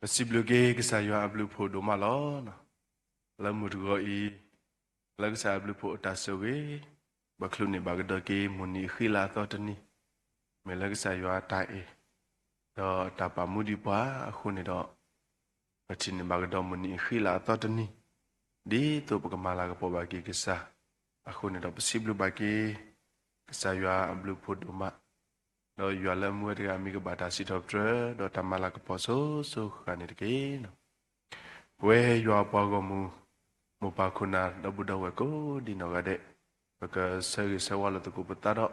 ပစံးဘျုးက့ၤကစၢ်ယွၤအဘျုးအဖှိၣ်ဒိၣ်မးလီၤ. လၢမုၢ်တဂီၤအံၤ, လၢကစၢ်အဘျုးအဖှိၣ်အတၢ်ဆိၣ်ဂ့ၤ, ပချုးန့ၢ်ဘၣ်ကဒီးက့ၤမုၢ်နံၤအဃံလၤအသီတနံၤ, မ့ၢ်လၢကစၢ်ယွၤအတၢ်အဲၣ်, ဒီးတၢ်ပာ်မူဒံးပှၤအဃိန့ၣ်ဒီး, ပထံၣ်န့ၢ်ဘၣ်ကဒီးမုၢ်နံၤအဃံလၤအသီတနံၤ, ဒ်သိးပကမၤလၤကပီၤဘၣ်က့ၤကစၢ်, အဃိန့ၣ်ဒီးပစံးဘျုးဘၣ်က့ၤ ကစၢ်ယွၤအဘျုးအဖှိၣ်ဒိၣ်မး ဒီးယွၤလၢအမူဝဲတဂၤအမံၤကဘၣ်တၢ်စံးထီၣ်ပတြၢၤ ဒီးတၢ်မၤလၤကပီၤစိၤစိၤဃၣ်ဃၣ်န့ၣ်တက့ၢ်. ပဝဲယွၤအပှၤဂီၢ်မုၢ်, မိၢ်ပၢ်ခိၣ်နၢ် ဒီပုၢ်ဒီဝဲၢ်ကိးဒံနီၢ်ဂၤဒဲး, ပကဆၢဂ့ၤဆၢဝါလိာ်သကိးပသးဒီး,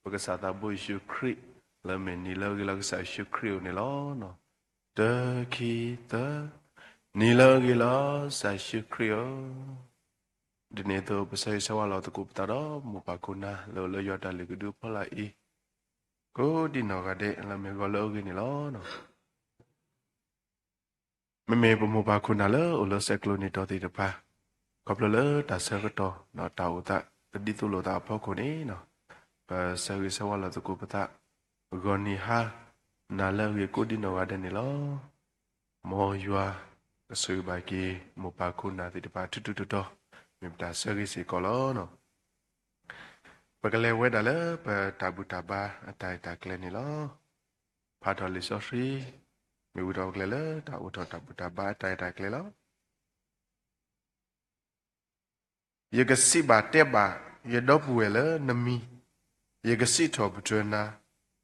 ပကစၢ်သးဘိယ့ၣ်ၡူးခရံာ်, လၢမ့ၢ်နံၤလၢအဂ့ၤလီၤကစၢ်ယ့ၣ်ၡူးခရံာ်အအိၣ်န့ၣ်လီၤ. တၢ ခံ သၢ, နံၤလၢအဂ့ၤလီၤကစၢ်ယ့ၣ်ၡူးခရံာ်ဧၢ. ဒ်န့ၣ်အသိးပဆၢဂ့ၤဆၢဝါလိာ်သကိးပသးဒီး မိၢ်ပၢ်ခိၣ်နၢ်လၢအိၣ်လၢယွၤတၢ်လုၢ်ကဒုအဖီလာ်အံၤ, ကိးဒံနီၢ်ဂၤဒဲးလၢမ့ၢ်ဂီၤလၢအဂ့ၤန့ၣ်လီၤ. မ့မ့ၢ်ပမိၢ်ပၢ်ခိၣ်နၢ်လၢအိၣ်လၢဆဲးကျိးနံၤတီၤသ့ၣ်တဖၣ်, ခီဖျိလၢတၢ်ဆၢကတီၢ်ဒီးတၢ်အိၣ်သးတဒ်သိးလိာ်သးအဖီခိၣ်န့ၣ်, ပဆၢဂ့ၤဆၢဝါလိာ်သကိးပသး, ဂီၤနံၤဟါနၤလၢအဂ့ၤကိးဒံနီၢ်ဂၤဒဲးန့ၣ်လီၤ. မ်ယွၤကဆိၣ်ဂ့ၤဘၣ်က့ၤ မိၢ်ပၢ်ခိၣ်နၢ်သ့ၣ်တဖၣ်ထူထူတီတီ, မ့ၢ်ပတၢ်ဆၢဂ့ၤစ့ၢ်ကီးလီၤ. ပကလဲၤဝဲဒၣ်လၢပတၢ်ဘူၣ်တၢ်ဘါအတၢ်ရဲၣ်တၢ်ကျဲၤန့ၣ်လီၤ. ဖးထီၣ်လံာ်စီဆှံ, မ့ၢ်ဝံၤဒီးပကလဲၤလၢတၢ်အိးထီၣ်တၢ်ဘူၣ်တၢ်ဘါအတၢ်ရဲၣ်တၢ်ကျဲၤလီၤ. ယကစံးဘၣ်တဲဘၣ် ယဒီပုၢ်ဝဲၢ်လၢနမံၤ, ယကစံးထီၣ်ပတြၢၤနၤ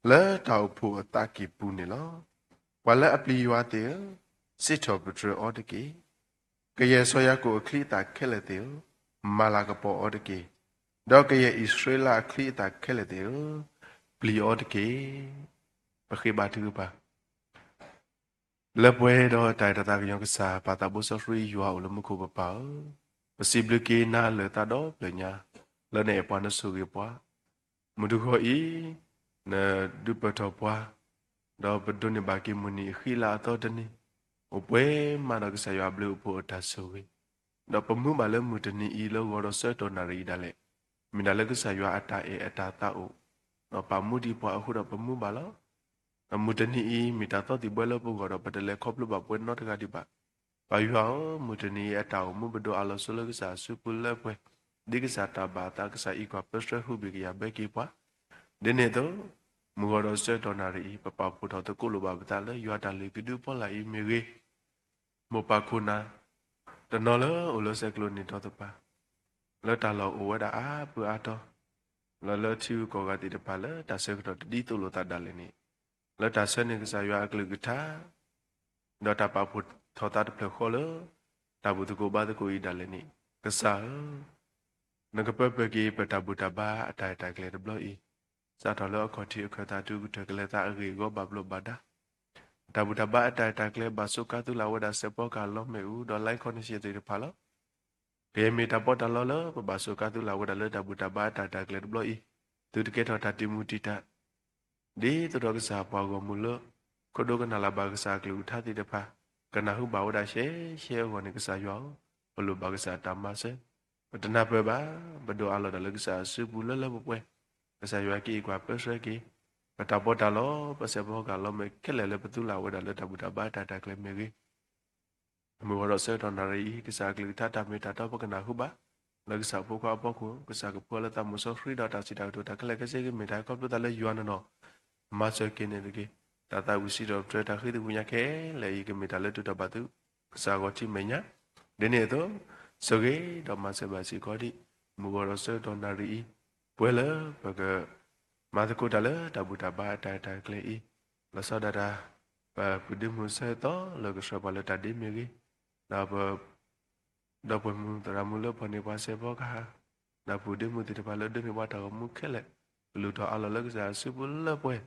လၢတၢ်အိၣ်ဖှိၣ်အသးကံၢ်ပူၤန့ၣ်လီၤ. ပှၤလၢအပျံၤယွၤသ့ၣ်ဧၢ, စံးထီၣ်ပတြၢၤအီၤတက့ၢ်. ကယဲၢ်စီၤယၤကိာ်အချံအသၣ်ခဲလၢာ်သ့ၣ်ဧၢ, မၤလၤကပီၤအီၤတက့ၢ်. ဒီးကယဲၢ်အံၣ်စရ့လးအချံအသၣ်ခဲလၢာ်သ့ၣ်ဧၢ, ပျံၤအီၤတက့ၢ်. ပဃ့ဘါထုကဖၣ် လၢပှဲၤဒီးတၢ်အဲၣ်တၢ်သးကညီၤကစၢ် ပၢ်သးဘိစီဆှံယွၤအိၣ်လၢမူခိၣ်ပပၢ်ဧၢ, ပစံးဘျုးက့ၤနၤလၢာ်သးဒီဖျၢၣ်ညါ, လၢနအဲၣ်ပှၤနဆိၣ်ဂ့ၤပှၤ, မုၢ်တဂီၤအံၤ, နဒုးပၢၢ်ထီၣ်ပှၤ, ဒီးပဒိးန့ၢ်ဘၣ်က့ၤမုၢ်နံၤအဃံလၤအသီတနံၤ, အိၣ်ပှဲၤမးဒီးကစၢ်ယွၤအဘျုးအဖှိၣ်အတၢ်ဆိၣ်ဂ့ၤ, ဒီးပမူဘၣ်လၢမုၢ်တနံၤအံၤလၢဂီၤဒီးဆၢကတီၢ်နၣ်ရံၣ်အံၤဒၣ်လဲာ်, မ့ၢ်ဒၣ်လၢကစၢ်ယွၤအတၢ်အဲၣ်အတၢ်သးအိၣ်, ဒီးပာ်မူဒံးပှၤအဃိဒီးပမူဘၣ်လီၤ. ဒီးမုၢ်တနံၤအံၤ မ့ၢ်တၢ်သီသံၣ်ဘှဲလၢပဂီၢ်ဒီး ပတလဲၤခီဖျိဘၣ်ပှၤနီတဂၤဒံးဘၣ်. ပၢ်ယွၤဧၢ, မုၢ်တနံၤအံၤအတၢ်အိၣ်မူပဒိးအးလီၤဆိလၢကစၢ်အစုပူၤလၢပှဲၤ, ဒ်ကစၢ်တၢ်ဘၣ်အသး ကစၢ်အံးကွၢ်ပၢဆှၢဟူးဘ့ၣ်ကယာ်ဘၢက့ၤပှၤ, ဒ်န့ၣ်အသိး, မုၢ်ဂီၤဒီးဆၢကတီၢ်နၣ်ရံၣ်အံၤ ပပာ်ဖှိၣ်ထီၣ်သကိးလိာ်ဘၣ်ပသးလၢယွၤတၢ်လုၢ်ကဒုအဖီလာ်အံၤမ့ၢ်ဂ့ၤ, မိၢ်ပၢ်ခိၣ်နၢ် တနီၤလၢအိၣ်လၢဆဲးကျိးနံၤတီၤသ့ၣ်တဖၣ်, လၢတၢ်လီၢ်အိၣ်ဝဲဒၣ်အါပၢအါတီ, လၢလၢထံဂုၤကီၢ်ဂၤသ့ၣ်တဖၣ်လၢတၢ်ဆၢကတီၢ်တဒ်သိးလိာ်သးဒၣ်လဲာ်န့ၣ်, လၢတၢ်ဆၢန့ၢ်ကစၢ်ယွၤအကလုၢ်ကထါ ဒီးတၢ်ပာ်ဖှိၣ်ထီၣ်သးတဖျၢၣ်ဃီလၢ တၢ်ဘူၣ်သကိးဘါသကိးအံၤဒၣ်လဲာ်န့ၣ်, ကစၢ်ဧၢ, နကပၢပၢၢ်က့ၤပတၢ်ဘူၣ်တၢ်ဘါအတၢ်ရဲၣ်တၢ်ကျဲၤတဘျီအံၤ, စးထီၣ်လၢအခီၣ်ထံးအခၢၣ်သးတုၤကတၢၢ်ကလဲၤသးအဂ့ၢ်အဂီၢ်ဘၣ်ဘျိးဘၣ်ဒါ, တၢ်ဘူၣ်တၢ်ဘါအတၢ်ရဲၣ်တၢ်ကျဲၤဘၣ်ဆိးကါသုလၢ်ဝဲဒၣ်စဲးဖီကဟၣ်လီမ့ၣ်အူဒီး like ခီန့ၣ်သ့ၣ်တဖၣ်လီၤ. ကယဲၢ်မ့ၢ်တၢ်ပီးတၢ်လီလၢပဘၣ်ဆိးကါသုလၢ်ဝဲဒၣ်လၢတၢ်ဘူၣ်တၢ်ဘါအတၢ်ရဲၣ်တၢ်ကျဲၤတဘျီအံၤ, သုတကဲထီၣ်တၢ်တံာ်မူတံာ်တာ် ဒ်သိးဒီးကစၢ်ပှၤဂီၢ်မုၢ်လၢ ခိၣ်ဒိကနၣ်လၢ်ဘၣ်ကစၢ်အကလုၢ်ကထါသ့ၣ်တဖၣ်, ကနၢ်ဟူဘၣ်ဝဲဒၣ်ရှဲရှဲအဂီၢ်န့ၣ် ကစၢ်ယွၤဧၢ, ပလိၣ်ဘၣ်ကစၢ်တၢ်မၤစၢၤ, ပတနၢ်ပၢၢ်ဘၣ်, ပဒိးအးလီၤတၢ်လၢကစၢ်အစုပူၤလၢလၢပှဲၤပှဲၤ, ကစၢ်ယွၤက့ၤကွၢ်ပၢဆှၢက့ၤ, ပတၢ်ပီးတၢ်လီ, ပစဲးဖီကဟၣ်လီမ့ၣ်ခဲလၢာ်လၢပသုလၢ်ဝဲဒၣ်လၢတၢ်ဘူၣ်တၢ်ဘါတၢ်ရဲၣ်တၢ်ကျဲၤမ့ၢ်ဂ့ၤ မုၢ်ဂီၤဒီးဆၢကတီၢ်နၣ်ရံၣ်အံၤ ကစၢ်အကလုၢ်ကထါတၢ်မ့ၢ်တၢ်တီပကနၢ်ဟူဘၣ်, လၢကစၢ်အဖိခွါအဖီခိၣ်, ကစၢ်ကဖှူလၢသးမုၢ်စီဆှံဒီးတၢ်စံးတၢ်ကတိၤတၢ်ခဲလၢာ်ခဲဆ့ကမ့ၢ်တၢ်ခီဖျိသးလၢယွၤနီၢ်နီၢ်, မၤစၢၤက့ၤန့ၣ်တက့ၢ်. တၢ်သးဝံၣ်စံးထီၣ်ပတြၢၤတၢ်ဃ့သကွံာ်ညါခဲလၢာ်အံၤ ကမ့ၢ်တၢ်လၢတူၢ်ထီၣ်ဘၣ်သု ကစၢ်ဂီၤထံးမဲာ်ညါ, ဒ်န့ၣ်အသိး, ဆိၣ်ဂ့ၤဒီးမၤစၢၤဘၣ်စ့ၢ်ကီးဒံး, မုၢ်ဂီၤဒီးဆၢကတီၢ်နၣ်ရံၣ်အံၤ, ပှဲၤလၢပက မၤသကိးတၢ်လၢတၢ်ဘူၣ်တၢ်ဘါအတၢ်ရဲၣ်တၢ်ကျဲၤအံၤ, လီၤဆီဒၣ်တၢ်, ပပုၢ်ဒ့မုၣ်ဆၢသီလၢကဆှၢပှၤလၢတၢ်ဒ့မ့ၢ်ဂ့ၤ, ဒီးပ ဒီပုၢ်ဝဲၢ်မုၣ်သရၣ်မုၣ်လၢပှၤန့ၢ်ပှၤစဲးဖီကဟၣ်, ဒီးပုၢ်ဒ့မုၣ်သ့ၣ်တဖၣ်လၢဒိးန့ၢ်ပှၤတၢ်ဂီၤမူခဲလၢာ်, ကလူၤထီၣ်အးလီၤလၢကစၢ်အစုပူၤလၢပှဲၤ,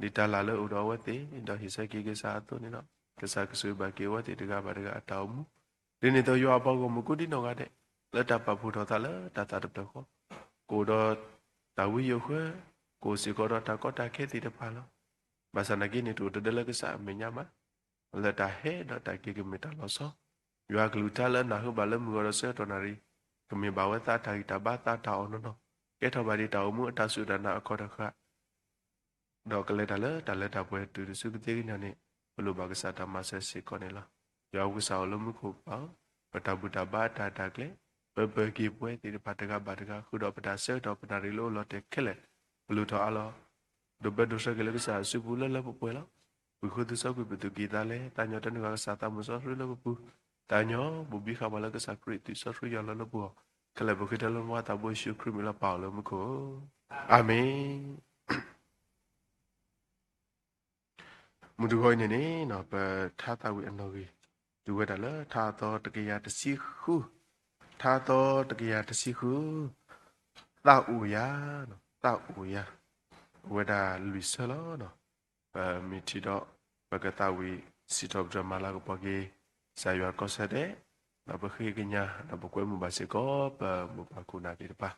ဒ်တၢ်လၢ်လၢအိၣ်ဒီးအဝဲသ့ၣ်, ဒီးဟ့ၣ်ဆၢက့ၤကစၢ်အသိးန့ၣ်ဒီး, ကစၢ်ကဆိၣ်ဂ့ၤဘၣ်က့ၤအဝဲသ့ၣ်တဂၤဘၣ်တဂၤအတၢ်အိၣ်မူ, ဒ်န့ၣ်အသိးယွၤအပှၤဂီၢ်မုၢ်ကိးဒံနီၢ်ဂၤဒဲး, လၢတၢ်ပာ်ဖှိၣ်ထီၣ်သးလၢတၢ်သးတဖျၢၣ်ဃီ, ကအိၣ်ဒီးတၢ်ဝံယိာ်ဃၢ, ကအိၣ်စ့ၢ်ကီးဒီးတၢ်ကီတၢ်ခဲသ့ၣ်တဖၣ်လီၤ. ဘၣ်ဆၣ်နာ်က့န့ၣ် တအိၣ်တဒၢလၢကစၢ်အမဲာ်ညါဘၣ်, လၢတၢ်ဟဲဒီးတၢ်က့ၤကမ့ၢ်တၢ်လီၤဆီ, ယွၤအကလုၢ်ကထါလၢအနၢ်ဟူဘၣ်လၢမုၢ်ဂီၤဒီးဆၢကတီၢ်နၣ်ရံၣ်, ကမ့ၢ်ဘၣ်ဝဲသးတၢ်ဂံၢ်တၢ်ဘါသးတၢ်အီၣ်နီၢ်နီၢ်, ကဲထီၣ်ဘၣ်ဒံးတၢ်အိၣ်မူအတၢ်စူၢ်တၢ်နာ်အခီၣ်တဃၣ် ဒီးကလဲၤတၢ်လၢတၢ်လၢတၢ်ပှဲၤတုၤတစုကသ့ကညါန့ၣ်, ပလိၣ်ဘၣ်ကစၢ်တၢ်မၤစၢၤစ့ၢ်ကီးန့ၣ်လီၤ. ယွၤပကစၢ်အိၣ်လၢမူခိၣ်ပၢ်ဧၢ, ပတၢ်ဘူၣ်တၢ်ဘါအတၢ်အဲၣ်တၢ်ကျဲ, ပပၢၤက့ၤပဝဲသ့ၣ်တဖၣ်တဂၤဘၣ်တဂၤ, ဃုာ်ဒီးပတၢ်ဆၢကတီၢ်ပတၢ်ရ့လိာ်လီၤတဲာ်ခဲလၢာ်, ပလိၣ်ထီၣ်အါလီၤ ဒိးဘၢဒိးဆှၢက့ၤလၢကစၢ်ယွၤစုပူၤလၢလၢပှဲၤပှဲၤလီၤ. ဝံၢ်ဃုသူစီကွံာ်ပသူၣ်ကံၢ်သးလဲ, သးကညီၤတၢ်နုာ်လီၤကစၢ်သးမုၢ်စီဆှံလၢပပူၤ, သးကညီၤဘူးဘံဃာ်ပှၤလၢကစၢ်ခရံာ်သူစီဆှံယွၤလီၤလၢပဂီၢ်, ခဲလၢာ်ပဃ့ထီၣ်လၢမူဝါသးဘိယ့ၣ်ၡူးခရံာ်မံၤလၢပၢ်အိၣ်လၢမူခိၣ်, အၤမ့ၣ်. မုၢ်တဂီၤအံၤန့ၣ်န့ၣ် ပထါသးဝံၣ်အနီၣ်ဂံၢ် တုၤဝဲဒၣ်လၢထါအသီတကယၤတဆံဃု, ထါအသီတကယၤတဆံဃု, သးအိၣ်ယၤ, သးအိၣ်ယၤ, အိၣ်ဝဲဒၣ်လွံၢ်ဆၢလီၤ. ပမ့ၢ်ထံၣ်ဒီး ပကသးဝံၣ်စံးထီၣ်ပတြၢၤမၤလၤကပီၤက့ၤ ကစၢ်ယွၤကိးဆၢဒဲး, ဒီးပဃ့ကညး ဒီးပကွဲမုာ်ဘၣ်စ့ၢ်ကီး ပမိၢ်ပၢ်ခိၣ်နၢ်သ့ၣ်တဖၣ်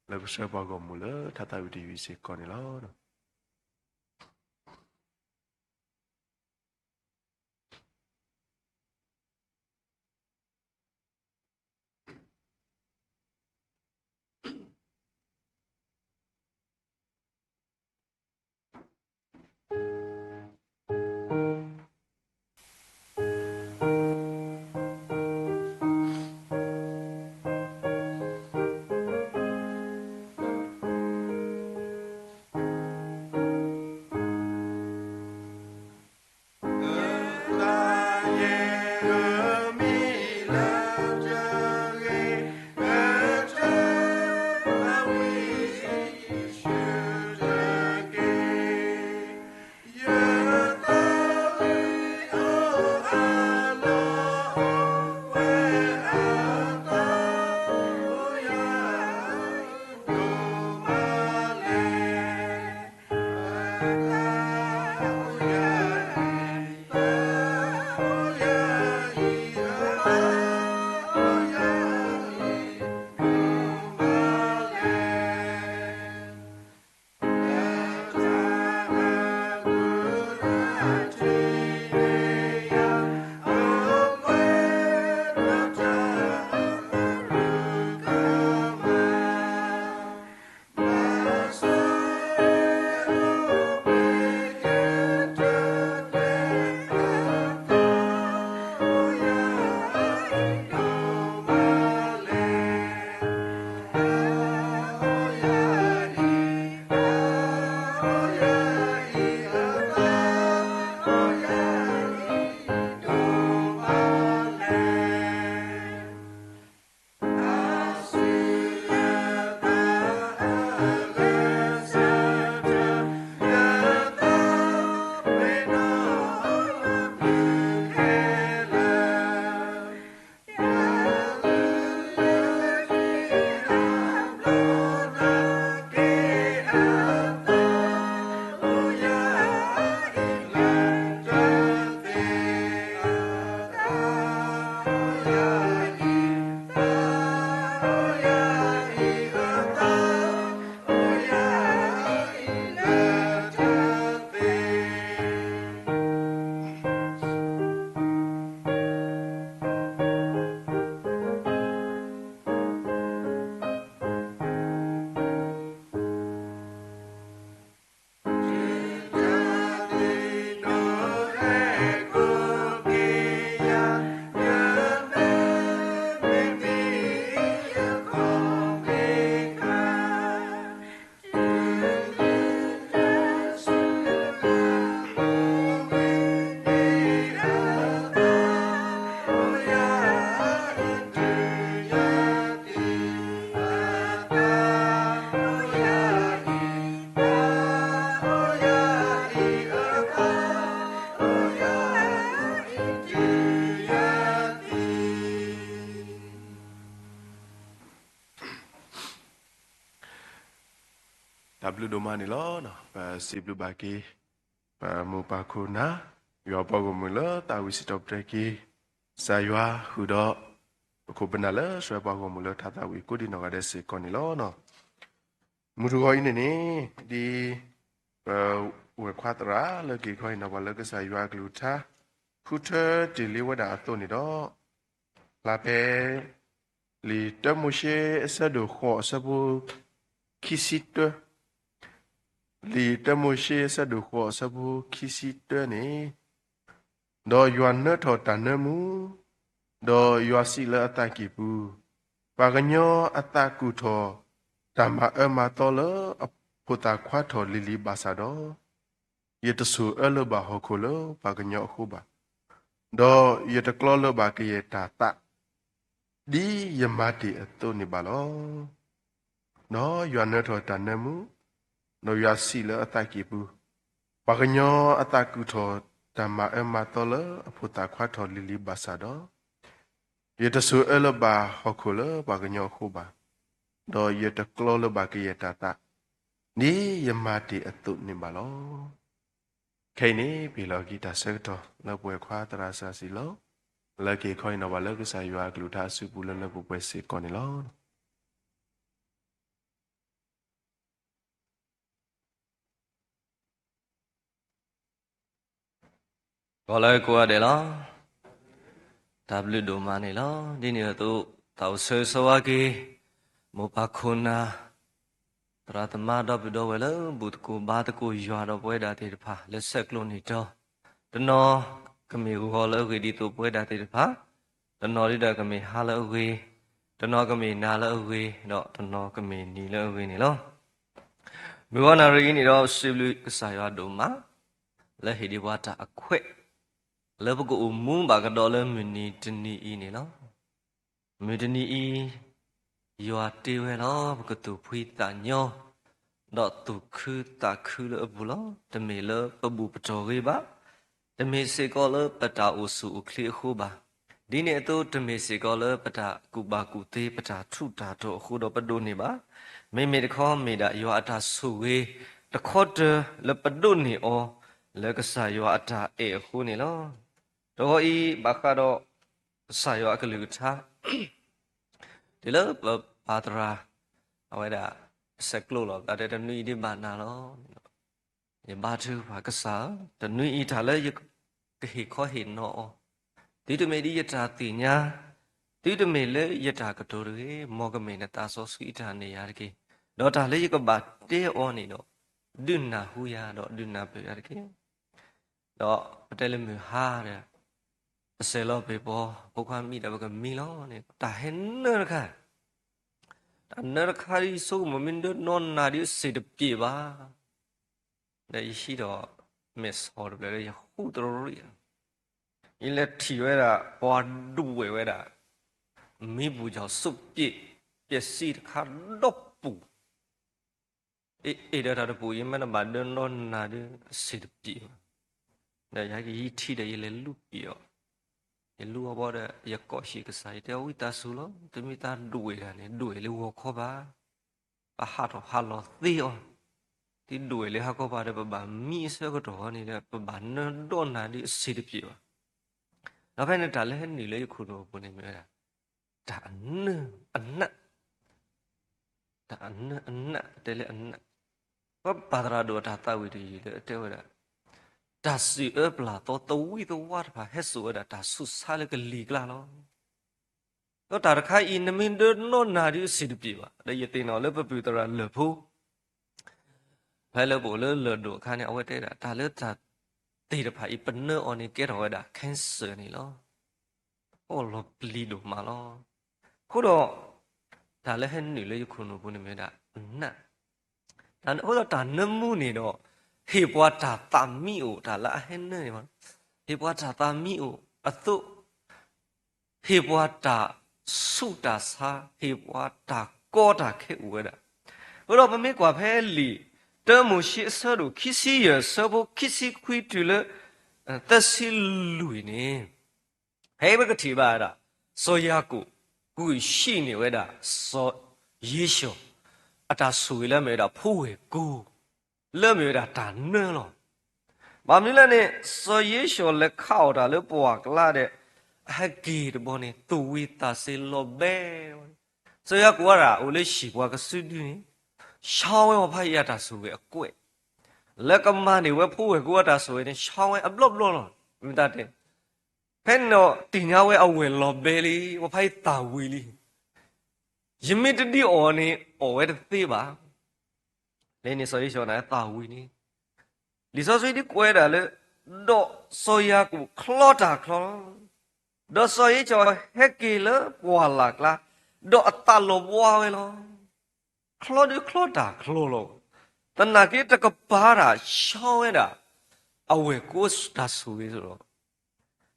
လၢကဆှၢပှၤဂီၢ်မုၢ်လၢထါသးဝံၣ်တယုၢ်စ့ၢ်ကီးန့ၣ်လီၤ.တၢ်ဘျုးဒိၣ်မးန့ၣ်လီၤ. ပစံးဘျုးဘၣ်က့ၤ ပမိၢ်ပၢ်ခိၣ်နၢ်, ယွၤပှၤဂီၢ်မုၢ်လၢသးဝံၣ်စံးထီၣ်ပတြၢၤက့ၤ ကစၢ်ယွၤဃုာ်ဒီး ပခိၣ်ပနၢ်လၢဆှၢပှၤဂီၢ်မုၢ်လၢထါသးဝံၣ်ကိးဒံးနီၢ်ဂၤဒဲးစ့ၢ်ကီးန့ၣ်လီၤ. မုၢ်တဂီၤအံၤန့ၣ်န့ၣ် ဒ်ပဝဲၢ်ခွါသရၣ်လၢက့ၤခီအံၤန့ၣ် ပှၤလၢကစၢ်ယွၤအကလုၢ်ကထါ ဃုထၢတ့ၢ်လံဝဲဒၣ်အသိးန့ၣ်ဒီး ဖျါဖဲ လံာ်တၢမိၤၡ့အဆၢဒိၣ်ဃိးအဆၢဖိ ခံဆံတၢ, လံာ်တၢမိၤၡ့အဆၢဒိၣ်ဃိးအဆၢဖိခံဆံတၢန့ၣ် ဒီးယွၤနၢထီၣ်တၢ်နၢမူ, ဒီးယွၤစံးလၢအသးကံၢ်ပူၤ, ပှၤကညီအသးကူၣ်ထီၣ်တၢ်မၤအၢမၤသီလၢအဖိသၣ်ခွါထီၣ်လံၤလံၤဘၣ်ဆၣ်ဒီး, ယတဆိၣ်အၢလၢၤဘၣ်ဟီၣ်ခိၣ်လၢပှၤကညီအဃိဘၣ်, ဒီးယတကျီလၢၤဘၣ်ကယဲၢ်တၢ်သး ဒ်ယမၤတ့ၢ်အသိးန့ၣ်ဘၣ်လီၤ. ဒီးယွၤနၢထီၣ်တၢ်နၢမူ, ဒီးယွၤစံးလၢအသးကံၢ်ပူၤ, ပှၤကညီအသးကူၣ်ထီၣ်တၢ်မၤအၢမၤသီလၢအဖိသၣ်ခွါထီၣ်လံၤလံၤဘၣ်ဆၣ်ဒီး, ယတဆိၣ်အၢလၢၤဘၣ်ဟီၣ်ခိၣ်လၢပှၤကညီအဃိဘၣ်, ဒီးယတကျီလၢၤဘၣ်ကယဲၢ်တၢ်သး, ဒ်ယမၤတ့ၢ်အသိးန့ၣ်ဘၣ်လီၤ. ခဲအံၤန့ၣ် ပဟ့ၣ်လီၤက့ၤတၢ်ဆၢကတီၢ်လၢပဝဲခွါသရၣ်စံးလီၤ, လၢက့ၤခီအံၤနီၢ်ဘၣ်လၢကစၢ်ယွၤအကလုၢ်ကထါအစုပူၤလၢလၢပှဲၤပှဲၤစ့ၢ်ကီးန့ၣ်လီၤ. ဂီၤလၢကိးဂၤဒဲးလီၤ. တၢ်ဘျုးဒိၣ်မးန့ၣ်လီၤ. ဒ်န့ၣ်အသိး သးအိၣ်ဆၢဂ့ၤဆၢဝါက့ၤ မိၢ်ပၢ်ခိၣ်နၢ် သရၣ်သမါဒီပုၢ်ဒီဝဲၢ်လၢဘူၣ်သကိးဘါသကိးယွၤဒီးပဝဲဒၣ်သ့ၣ်တဖၣ် လၢဆဲးကျိးနံၤတီၤ, တနီၤကမ့ၢ်ဂီၤလၢအဂ့ၤဒ်သိးပဝဲဒၣ်သ့ၣ်တဖၣ်, တနီၤဒုဒီးကမ့ၢ်ဟါလၢအဂ့ၤ, တနီၤကမ့ၢ်နၤလၢအဂ့ၤ, ဒီးတနီၤကမ့ၢ်နံၤလၢအဂ့ၤန့ၣ်လီၤ. မုၢ်ဂီၤနၣ်ရံၣ်အံၤန့ၣ်ဒီး စံးဘျုးကစၢ်ယွၤဒိၣ်မး လၢဟ့ၣ်ဒံးပှၤတၢ်အခွဲး လၢပကအိၣ်မူဘၣ်ကဒီးလၢမုၢ်နံၤတနံၤအံၤန့ၣ်လီၤ. မုၢ်တနံၤအံၤ ယွၤတ့ဝဲလီၤ ပကသူၣ်ဖှံသးညီ, ဒီးသူၣ်ခုသးခုလၢအပူၤလီၤ. တမ့ၢ်လၢပဘူၣ်ပတီၢ်ဂ့ၤဘၣ်, တမ့ၢ်စ့ၢ်ကီးလၢပတၢ်အိၣ်ဆူၣ်အိၣ်ချ့အဃိဘၣ်, ဒ်န့ၣ်အသိး တမ့ၢ်စ့ၢ်ကီးလၢပတၢ်ကူၣ်ဘၣ်ကူၣ်သ့ ပတၢ်ထူးတၢ်တီၤအဃိဒီးပဒိးန့ၢ်ဘၣ်. မ့မ့ၢ်တခီမ့ၢ်ဒၣ်ယွၤအတၢ်ဆိၣ်ဂ့ၤ တခီတၢၤလၢပဒိးန့ၢ်အီၤ လၢကစၢ်ယွၤအတၢ်အဲၣ်အဃိန့ၣ်လီၤ. တဂီၤအံၤ ဘၣ်ဃးဒီး ကစၢ်ယွၤအကလုၢ်ကထါ တုၤလၢပပၢ်သရၣ် အဝဲဒၣ် ဆဲးကျိးလီၤ တၢ်တဲတနွံအံၤဒ်ဘၣ်နၤလီၤ. ယဘါထုကဖၣ်ကစၢ်ဧၢ, တနွံအံၤတၢ်လၢယကဟ့ၣ်ခီဟ့ၣ်နီၤအီၤ, သုတမ့ၢ်ဒ်ယတၢ်သ့ၣ်ညါ, သုတမ့ၢ်လၢယတၢ်ကတိၤတဂ့ၤ, မ်ကမ့ၢ်နသးစီဆှံအတၢ်န့ၢ်ယၤတက့ၢ်. ဒီးတၢ်လၢယကဘၣ်တဲအီၤန့ၣ်ဒီး ဒုးနၢ်ဟူယၤဒီးဒုးနၢ်ပၢၢ်ယၤတက့ၢ်. ဒီးပတဲလၢမုၢ်ဟါဒီး ပစဲးလီၤပ့ၤပီၤ ဖိခွါမံဒီးပကမံလီၤန့ၣ် တၢ်ဟဲနၢတခါ, တၢ်နၢတခါဒ်ဆိကမိၣ်မ့ၢ်ဒၢနီၢ်နၤဒ်အစ့ၢ်တပျ့ၤဘၣ်. ဒီးယဟံးဒီး မဲာ်ဆီတဖျၢၣ်လၢယဟူးတရံး, ယလဲၤထံၣ်ဝဲဒၣ် ပှၤဒွဲၣ်ဝဲဒၣ် မံပူၤစီၤစိးပျ့ၤ ပျဲၢ်စံတခါဒီးပူၤ အ့ၣ်ဒီးတၢ်တပူၤ ယမ့ၢ်တဘၣ်ဒၢနီၢ်နၤဒ်အစ့ၢ်တပျ့ၤဘၣ်. ဒီးယဟဲက့ၤယထံၣ်ဒီးယလဲၤလူၤပံာ်အီၤ, ယလူၤအီၤဘၣ်ဒီး ယကိးဟံၣ်ကစၢ် ယတဲအီၤ ဝံသးစူၤလီၤ, တမ့ၢ်သးဒွဲၣ်တၢ်န့ၣ် ဒွဲၣ်လၢဂီၤခီဘၣ်, ပဟးထီၣ်ဟးလီၤသ့အီၤ, သုဒွဲၣ်လၢဟါခီဘၣ်ဒီး ပဘၣ်မံအဆၢကတီၢ်န့ၣ်ဒီး ပဘၣ်နၢဒီးနၤဒ်အစ့ၢ်တပျ့ၤဘၣ်. ဒီးဖဲန့ၣ်တၢ်လၢဟဲနုာ်လၢယခိၣ်နူာ်အပူၤန့ၣ်မ့ၢ်ဝဲဒၣ် တၢ်အနၢအနး, တၢ်အနၢအနး တဲလၢအနး, ပပၢ်သရၣ်ဒိၣ်အတၢ်သးဝံၣ်တယုၢ်လၢအတဲဝဲဒၣ် တၢ်စံၣ်အၢပျၢ်သီသဝံသဝါတဖၣ် ဟဲစိာ်ဝဲဒၣ်တၢ်ဆူးဆါလၢကလံၤကျါလီၤ. ဒီးတၢ်တခါအံၤ နမ့ၢ်ဒၢနီၢ်နၤဒ်အစ့ၢ်တပျ့ၤဘၣ်. ဒီးယသ့ၣ်နီၣ်လၢပပုၢ်သရၣ်လၢၢ်ဖိ ဖဲလၢပအိၣ်လၢလၢၢ်ဒိၣ်အခါန့ၣ် အဝဲတဲဒၣ် တၢ်လၢတၢ်သ့ၣ်တဖၣ်အံၤ ပနၢအီၤန့ၣ် ကဲထီၣ်ဝဲဒၣ် cancer န့ၣ်လီၤ. အိၣ်လီၤပျံၤဒိၣ်မးလီၤ. အဃိဒီး တၢ်လၢဟဲနုာ်လၢယခိၣ်နူာ်ပူၤန့ၣ်မ့ၢ်ဝဲဒၣ်အနး, အဃိဒီးတၢ်နၢမူန့ၣ်ဒီး ဟ့ၣ်ပှၤတၢ်သးမံအိၣ် တၢ်လၢအဟဲနၢန့ၣ်, ဟ့ၣ်ပှၤတၢ်သးမံအိၣ်အသိး ဟ့ၣ်ပှၤတၢ်ဆူးတၢ်ဆါ, ဟ့ၣ်ပှၤတၢ်ကီတၢ်ခဲအိၣ်ဝဲဒၣ်. အဃိဒီးပမ့ၢ်ကွၢ်ဖဲလံာ် တၢမိၤၡ့အဆၢဒိၣ်ခံဆံယဲၢ် အဆၢဖိခံဆံခွံတုၤလၢ သၢဆံလွံၢ်န့ၣ် ဖဲပကထံၣ်ဘၣ်ဝဲဒၣ် စီၤယၤကိာ် ကွၢ်ဆံးန့ၢ်ဝဲဒၣ် စီၤယ့ၡီၤ အတၢ်ဆိၣ်ဂ့ၤလၢအမ့ၢ်ဝဲဒၣ်ဖိဝဲၢ်ကိာ် လၢအမ့ၢ်ဝဲဒၣ်တၢ်နၢလီၤ. ဘၣ်မနုၤလဲၣ်န့ၣ် စီၤယ့ၡီၤလဲၤခးအီၣ်တၢ်လၢပှၢ်ကျါဒီး အဟဲက့ၤတဘျီန့ၣ် သူၣ်ဝံသးစ့လီၤဘဲ. စီၤယၤကိာ်ဝဲဒၣ် အိၣ်လၢဟံၣ်ပှၤကစုဒုန့ၣ် ဆါဝဲပှၤဖးယံၤအတၢ်ဆိၣ်ဂ့ၤအကွဲး လၢကမၤန့ၢ်ဝဲဖိဝဲၢ်ကိာ်အတၢ်ဆိၣ်ဂ့ၤန့ၣ် ဆါဝဲအဘျီဘျီလီၤ. မ့ၢ်တၢ်တဲ ဖဲန့ၣ်ဒီးသ့ၣ်ညါဝဲအဝဲၢ်လီၤဘဲလံ, ပှၤဖးယံၤသၣ်ဝံၤလံ. ယမ့ၢ်တဒုးအီၣ်န့ၣ် အီၣ်ဝဲတသ့ဘၣ်. လၢန့ၣ်စီၤယ့ၡီၤန့ၣ်သၣ်ဝံၤန့ၣ် လံာ်စီဆှံဒ်ကွဲးဒၣ်လၢ ဒီးစီၤယၤကိာ်ချီတၢ်ချီလီၤ. ဒီးစီၤဧ့ၡီၤဟဲက့ၤလၢပှၢ်လၢ်ကျါ, ဒီးအသးလီၤဘှါဝဲလီၤ. ချီဒုချီတၢ်ချီလီၤ. သနာ်က့တကပၤတၢ်ဆီဝဲဒၣ် အဝဲၢ်ကိတၢ်ဆိၣ်ဂ့ၤလီၤ.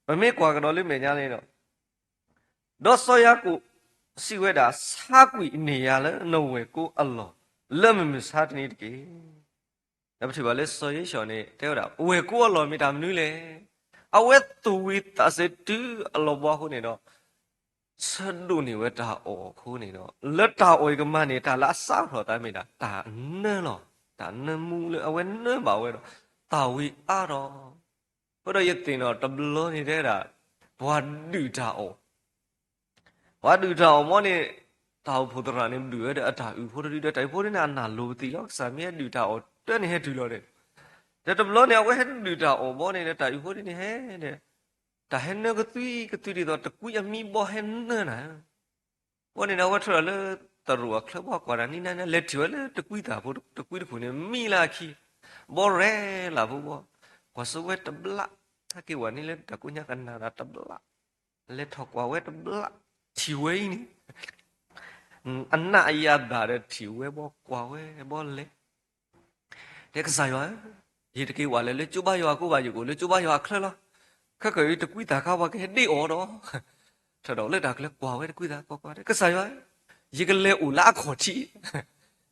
ပမ့ၢ်ကွၢ်ကဒီးလၢမဲာ်ညါန့ၣ်ဒီး, ဒီးစီၤယၤကိာ်စံးဝဲဒၣ်, ဆါကွံာ်န့ၢ်ယၤလၢနဝဲၢ်ကိအလီၢ် လၢမုၢ်မဆါတနံၤတက့ၢ်. ဒီးပထံၣ်ဘၣ်လၢစီၤဧ့ၡီၤန့ၣ် တဲဝဲဒၣ် ဝဲၢ်ကိအလီၢ်မ့ၢ်တၢ်မနုၤလဲၣ်. အဝဲသူၣ်ဝံၤသးစဲၤတုၤအလီၤဘှါအဃိန့ၣ်ဒီး ဆၢဒိးန့ၢ်ဝဲတၢ်အီၣ်အဃိန့ၣ်ဒီး လၢတၢ်အီၣ်အံၤကမၣ်န့ၣ် တၢ်လၢအစးထီၣ်သးမ့ၢ်ဒၣ် တၢ်နၢလီၤ. တၢ်နၢမူလၢအဝဲနၢဘၣ်ဝဲဒီး သၣ်ဝံၤအါထီၣ်. အဃိဒီးယသ့ၣ်နီၣ်တဘျီန့ၣ်တဲဒၣ် ပှၤဒုၣ်တၢ်အီၣ် ပှၤဒုၣ်တၢ်အီၣ်ဘီန့ၣ် တၢ်အိၣ်ဖှိၣ်သရၣ်န့ၣ် ဒုၣ်ဝဲဒီးအတၢ်အုၣ်ဖိတဒုဒီး တၢ်အုၣ်ဖိတဒုန့ၣ် အနၢ်လိၤပသံလီၤ. ကစၢ်မ့ၢ်ဟဲဒုၣ်တၢ်အီၣ်တၢ်န့ၣ်ဟဲတုၤလီၤဒီး, ဒီးတဘျီန့ၣ် အဝဲဟဲဒုၣ်တၢ်အီၣ်ဘီန့ၣ်ဒီး တၢ်အုၣ်ဖိတဒုန့ၣ်ဟဲဒီး တၢ်ဟဲနၢကသွံကသွံဒ်သိး တကွံအမံဘီဟဲနၢနၤ ဘီန့ၣ်ဒီး အဝဲထီၣ်လၢသရိာ်အချၢဘီ ကွၢ်တၢ်နံၤနၤန့ၣ် လဲၤထံၣ်ဝဲလၢတကွံသၣ်ဖိ တကွံတခိၣ်န့ၣ် မံလၢအခံ, ဘီရဲၣ်လၢဖိဘီ, ကွၢ်စိဝဲတဘျး, ဟဲက့ၤဝဲန့ၣ်လၢတၢ်ကိညါကနၣ်တၢ်တဘျး, လဲၤထီၣ်ကွၢ်ဝဲတဘျး, ထံၣ်ဝဲအံၤန့ၣ် အနးအယၤဘၣ်ဒီးထံၣ်ဝဲဘီ ကွၢ်ဝဲဘီလဲၤ တဲကစၢ်ယွၤဧၢ, ယတက့ၤဝဲလဲၤလၢကၠိဘါယွၤအကိးဘၣ်ယကိာ် လၢကၠိဘါယွၤအချၢလီၤ. ခဲကနံၣ်အံၤတကွံသၣ်ခါပှၤကဟဲဒ့အီၤဒီး, ထီၣ်ဒီးလၢတၢ်ချၢကွၢ်ဝဲတကွံသၣ်ကွၢ်ကွၢ် တဲကစၢ်ယွၤဧၢ, ယကလဲၤအိၣ်လၢအခီၣ်ထံး,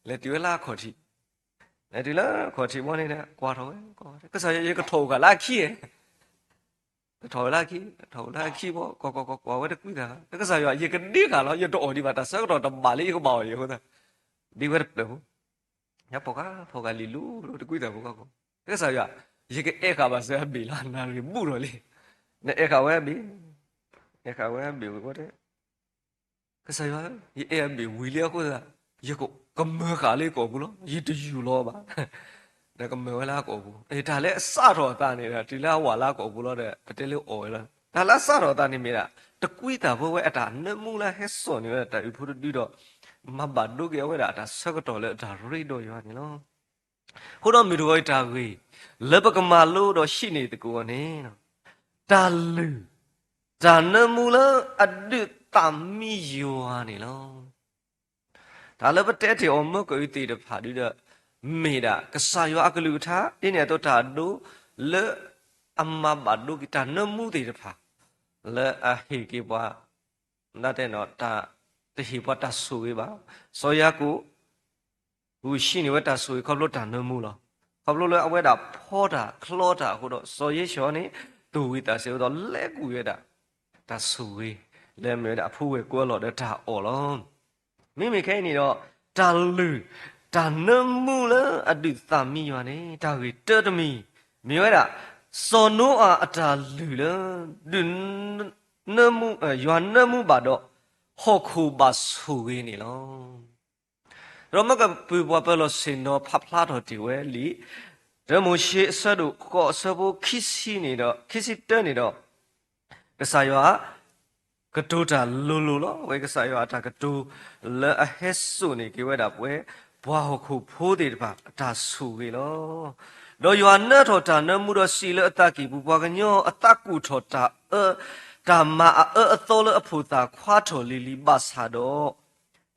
လဲၤတုၤဝဲလၢအခီၣ်ထံး, လဲၤတုၤလၢအခီၣ်ထံးဘီန့ၣ် ကွၢ်ထီၣ်ဝဲ ကစၢ်ယွၤ ယကထီၣ်အိၣ်ဃာ်လၢအခံဧါ ကထီၣ်ဝဲလၢအခံ, ထီၣ်ဝဲလၢအခံဘီ ကွၢ်ကွၢ်ကွၢ်ကွၢ်ဝဲတကွံသၣ်, ကစၢ်ယွၤ ယကဒ့ဃာ်လီၤ ယတအီၣ်ဒံးဘၣ် တၢ်ဆၢကတီၢ်တဘၣ်လၢယကဘၣ်အီၣ်အံၤအဃိသတး, ဒ့ဝဲတဖျၢၣ်ဖိ, ညါဖီၣ်ဃာ်ဖီၣ်ဃာ်လံာ်လူၤတကွံသၣ်ဖိ ကစၢ်ယွၤ, ယကအဲၣ်ဃာ်ဘၣ်စၢၤအဘ့ၣ်လီၤ နၣ်ရံၣ်ဘူၣ်ထီၣ်လံ, နအဲၣ်ဃာ်ဝဲအဘ့ၣ်, အဲၣ်ဃာ်ဝဲအဘ့ၣ်ဝံၤဝဲတဲ ကစၢ်ယွၤ, ယအဲၣ်အဘ့ၣ်ဝံၤလံအဃိသတး, ယကမၢဃာ်လၢယကီၢ်ပူၤလီၤ ယတယူၢ်လီၤဘၣ် ဒီးကမၢဝဲလၢအကီၢ်ပူၤ, တၢ်လၢအစးထီၣ်အသးန့ၣ်ဒီး တုၤလၢအဝၤလၢအကီၢ်ပူၤလီၤဒီး ပတဲလၢအီၣ်ဝဲလီၤ, တၢ်လၢအစးထီၣ်အသးန့ၣ်မ့ၢ်ဒၣ် တကွံသၣ်ဖိဝဲအတၢ်နၢမူလၢဟဲစိာ်န့ၢ်ဝဲဒၣ်တၢ်အုၣ်ဖိတဒုဒီး, မၤဘၣ်ဒိက့ၤအဝဲဒၣ်အတၢ်ဆၢကတီၢ်လၢအတၢ်ရ့ဒီးယွၤန့ၣ်လီၤ. အဃိဒီးမုၢ်တဂီၤအံၤတၢ်ဂ့ၢ် လၢပကမၤလိဒီးဟံးန့ၢ်သကိးအီၤန့ၣ်, တၢ်လုၢ်, တၢ်နၢမူလၢအဒုးသးမံယွၤန့ၣ်လီၤ. တၢ်လၢပတဲတ့ၢ်အီၤမၢကီၢ်အံၤသ့ၣ်တဖၣ်ဒုဒီး, မ့ၢ်ဒၣ်ကစၢ်ယွၤအကလုၢ်ကထါ ဒ်န့ၣ်အသိးတၢ်အဒိ လၢအမၤဘၣ်ဒိက့ၤတၢ်နၢမူသ့ၣ်တဖၣ် လၢအဟ့ၣ်က့ၤပှၤ ဒ်တဲနီၤ တၢ်တဟ့ၣ်ပှၤတၢ်ဆိၣ်ဂ့ၤဘၣ်. စီၤယၤကိာ် ဂုာ်ဟံးန့ၢ်ဝဲတၢ်ဆိၣ်ဂ့ၤခီဖျိတၢ်နၢမူလီၤ. ခီဖျိလၢအဝဲဒၣ်ဖီတၢ်ချီတၢ်အဃိဒီး စီၤဧ့ၡီၤန့ၣ် သူၣ်ဝံၤသးစဲၤဝဲဒီး လဲၤကွံာ်ဝဲဒၣ် တၢ်ဆိၣ်ဂ့ၤ လၢအမ့ၢ်ဝဲဒၣ်အဖိဝဲၢ်ကိအလီၢ်ဒီးတၢ်အီၣ်လီၤ. မ့မ့ၢ်ခဲအံၤန့ၣ်ဒီး တၢ်လုၢ်, တၢ်နၢမူလၢအဒုးသးမံယွၤန့ၣ် တၢ်ဂ့ၢ်တၢတမံၤ မ့ၢ်ဝဲဒၣ် စီၤနိအၤအတၢ်လုၢ်လၢ ဒုး ယွၤနၢမူဘၣ်ဒီး ဟီၣ်ခိၣ်ဘၣ်ဆိၣ်ဂ့ၤန့ၣ်လီၤ. ဒီးမၢကပုၢ်ပှၤပၢၤလီၢ်ဆ့ၣ်နီၤဖးဖျါထီၣ်တ့ၢ်ဝဲလံာ် တၢမိၤၡ့အဆၢဒိၣ်ဃိးအဆၢဖိခံဆံန့ၣ်ဒီး ခံဆံတၢန့ၣ်ဒီး ကစၢ်ယွၤ ကတိၤတၢ်လိၤလိၤလီၤ. အဝဲကစၢ်ယွၤအတၢ်ကတိၤ လၢအဟဲစိာ်န့ၢ်က့ၤဝဲဒၣ်ပဝဲ ပှၤဟီၣ်ခိၣ်ဖိသ့ၣ်တဖၣ် အတၢ်ဆိၣ်ဂ့ၤလီၤ. ဒီးယွၤနၢထီၣ်တၢ်နၢမူဒီးစံးလၢအသးကံၢ်ပူၤ ပှၤကညီအသးကူၣ်ထီၣ်တၢ်အၢ, တၢ်မၤအအၢအသီလၢအဖိသၣ်ခွါထီၣ်လံၤလံၤဘၣ်ဆၣ်ဒီး,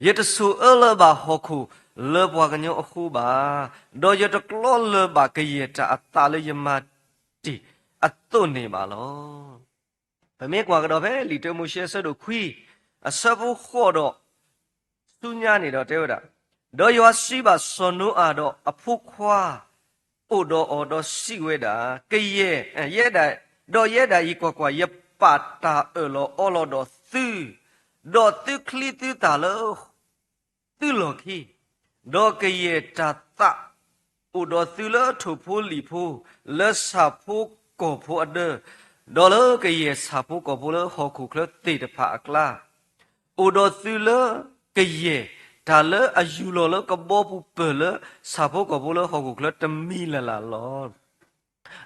ယတဆိၣ်အၢလၢၤဘၣ်ဟီၣ်ခိၣ်လၢပှၤကညီအဃိဘၣ်, ဒီးယတကျီလၢၤဘၣ်ကယဲၢ်တၢ်အသးလၢယမၤတ့ၢ်အသိးန့ၣ်ဘၣ်လီၤ. ပမ့ၢ်ကွၢ်ကဒီးဖဲလံာ်တၢမိၤၡ့အဆၢဒိၣ်ခွံ အဆၢဖိဃိးဒီး ဆူညါန့ၣ်ဒီးတဲဝဲဒၣ်, ဒီးယွၤစံးဘၣ်စီၤနိအၤဒီးအဖိခွါ အိၣ်ဒီးအီၤဒီးစံးဝဲဒၣ်, ကယဲၢ်, ယဲဒၣ်, ဒီးယဲဒၣ်အံၤကွၢ်ကွၢ်, ယပာ်တၢ်အၢၣ်လီၤအီလီၤဒီးသု ဒီးသုချံသုသၣ်လၢ သုလီၢ်ခံ, ဒီးကယဲၢ်တၢ်သး အိၣ်ဒီးသုလၢထိၣ်ဖိလံာ်ဖိ, လၢဆၣ်ဖိကီၢ်ဖိအဒၢ, ဒီးလၢကယဲၢ်ဆၣ်ဖိကီၢ်ဖိလၢဟီၣ်ခိၣ်ချၢသ့ၣ်တဖၣ်အကျါ, အိၣ်ဒီးသုလၢကယဲၢ်တၢ်လၢအယူၢ်လီၤလၢကဘီပူၤပၢၢ်လၢဆၣ်ဖိကီၢ်ဖိလၢဟီၣ်ခိၣ်ချၢတမံၤလၢ်လၢ်လီၤ.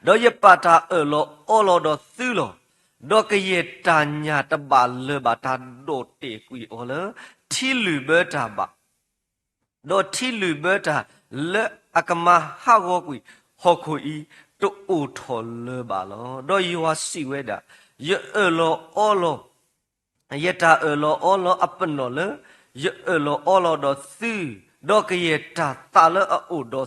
ဒီးယပာ်တၢ်အၢၣ်လီၤအီလီၤဒီးသုလီၤ. ဒီးကယဲၢ်တၢ်ညၣ်တဘၣ်လၢၤဘၣ်တၢ်ဒိးတ့ၢ်ကွံာ်အီၤလၢ ထံလုာ်ဘၢတၢ်ဘၣ်, ဒီးထံလုာ်ဘၢတၢ်လၢအကမၤဟးဂီၤကွံာ်ဟီၣ်ခိၣ်အံၤ တအိၣ်ထီၣ်လၢၤဘၣ်လီၤ. ဒီးယွၤစံးဝဲဒၣ်, ယအၢၣ်လီၤအီလီၤ ယတၢ်အၢၣ်လီၤအီလီၤအပနီၣ်လၢ ယအၢၣ်လီၤအီလီၤဒီးသု, ဒီးကယဲၢ်တၢ်သးလၢအအိၣ်ဒီးသု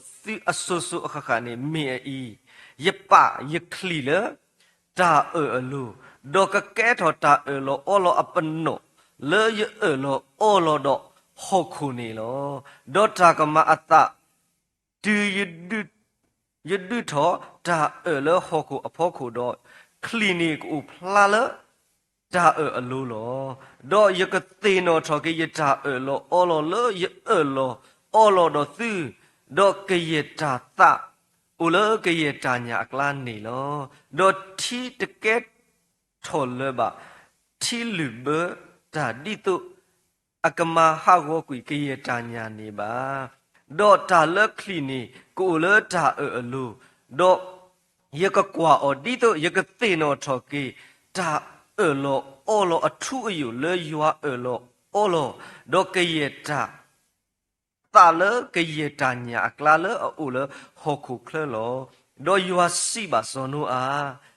အစိၤစိၤအဃၣ်ဃၣ်န့ၣ် မ့ၢ်အအံၤ, ယပာ်ယချံၣ်လၢ တၢ်အၢၣ်အလိၤ, ဒီးကကဲထီၣ်တၢ်အၢၣ်လီၤအီလီၤအပနီၣ် လၢယအၢၣ်လီၤအီလီၤဒီးဟီၣ်ခိၣ်န့ၣ်လီၤ. ဒီးတၢ်ကမၤအသး တုၤ ယဒုးထီၣ်တၢ်အၢၣ်လၢဟီၣ်ခိၣ်အဖီခိၣ်ဒီး, ချံၣ်န့ၣ်ကအိၣ်ဖျါလၢတၢ်အၢၣ်အလိၤလီၤ. ဒီးယကသ့ၣ်နီၣ်ထီၣ်က့ၤယတၢ်အၢၣ်လီၤအီလီၤလၢယအၢၣ်လီၤအီလီၤဒီးသု, ဒီးကယဲၢ်တၢ်သးအိၣ်လၢကယဲၢ်တၢ်ညၣ်အကျါန့ၣ်လီၤ. ဒီးထံတကဲထီၣ်လၢၤဘၣ်, ထံလုာ်ဘၢတၢ်ဒ်သိး အကမၤဟးဂီၤကွံာ်ကယဲၢ်တၢ်ညၣ်န့ၣ်ဘၣ်. ဒီးတၢ်လၢချံၣ်န့ၣ်ကအိၣ်လၢတၢ်အၢၣ်အလိၤ, ဒီးယကကွၢ်အီၤဒ်သိးယကသ့ၣ်နီၣ်ထီၣ်က့ၤ တၢ်အၢၣ်လီၤအီလီၤအထူအယိာ်လၢယွၤအၢၣ်လီၤအီလီၤ, ဒီးကယဲၢ်တၢ်သးလၢကယဲၢ်တၢ်ညၣ်အကျါလၢအအိၣ်လၢဟီၣ်ခိၣ်ချၢလီၤ. ဒီးယွၤစံးဘၣ်စီၤနိအၤ,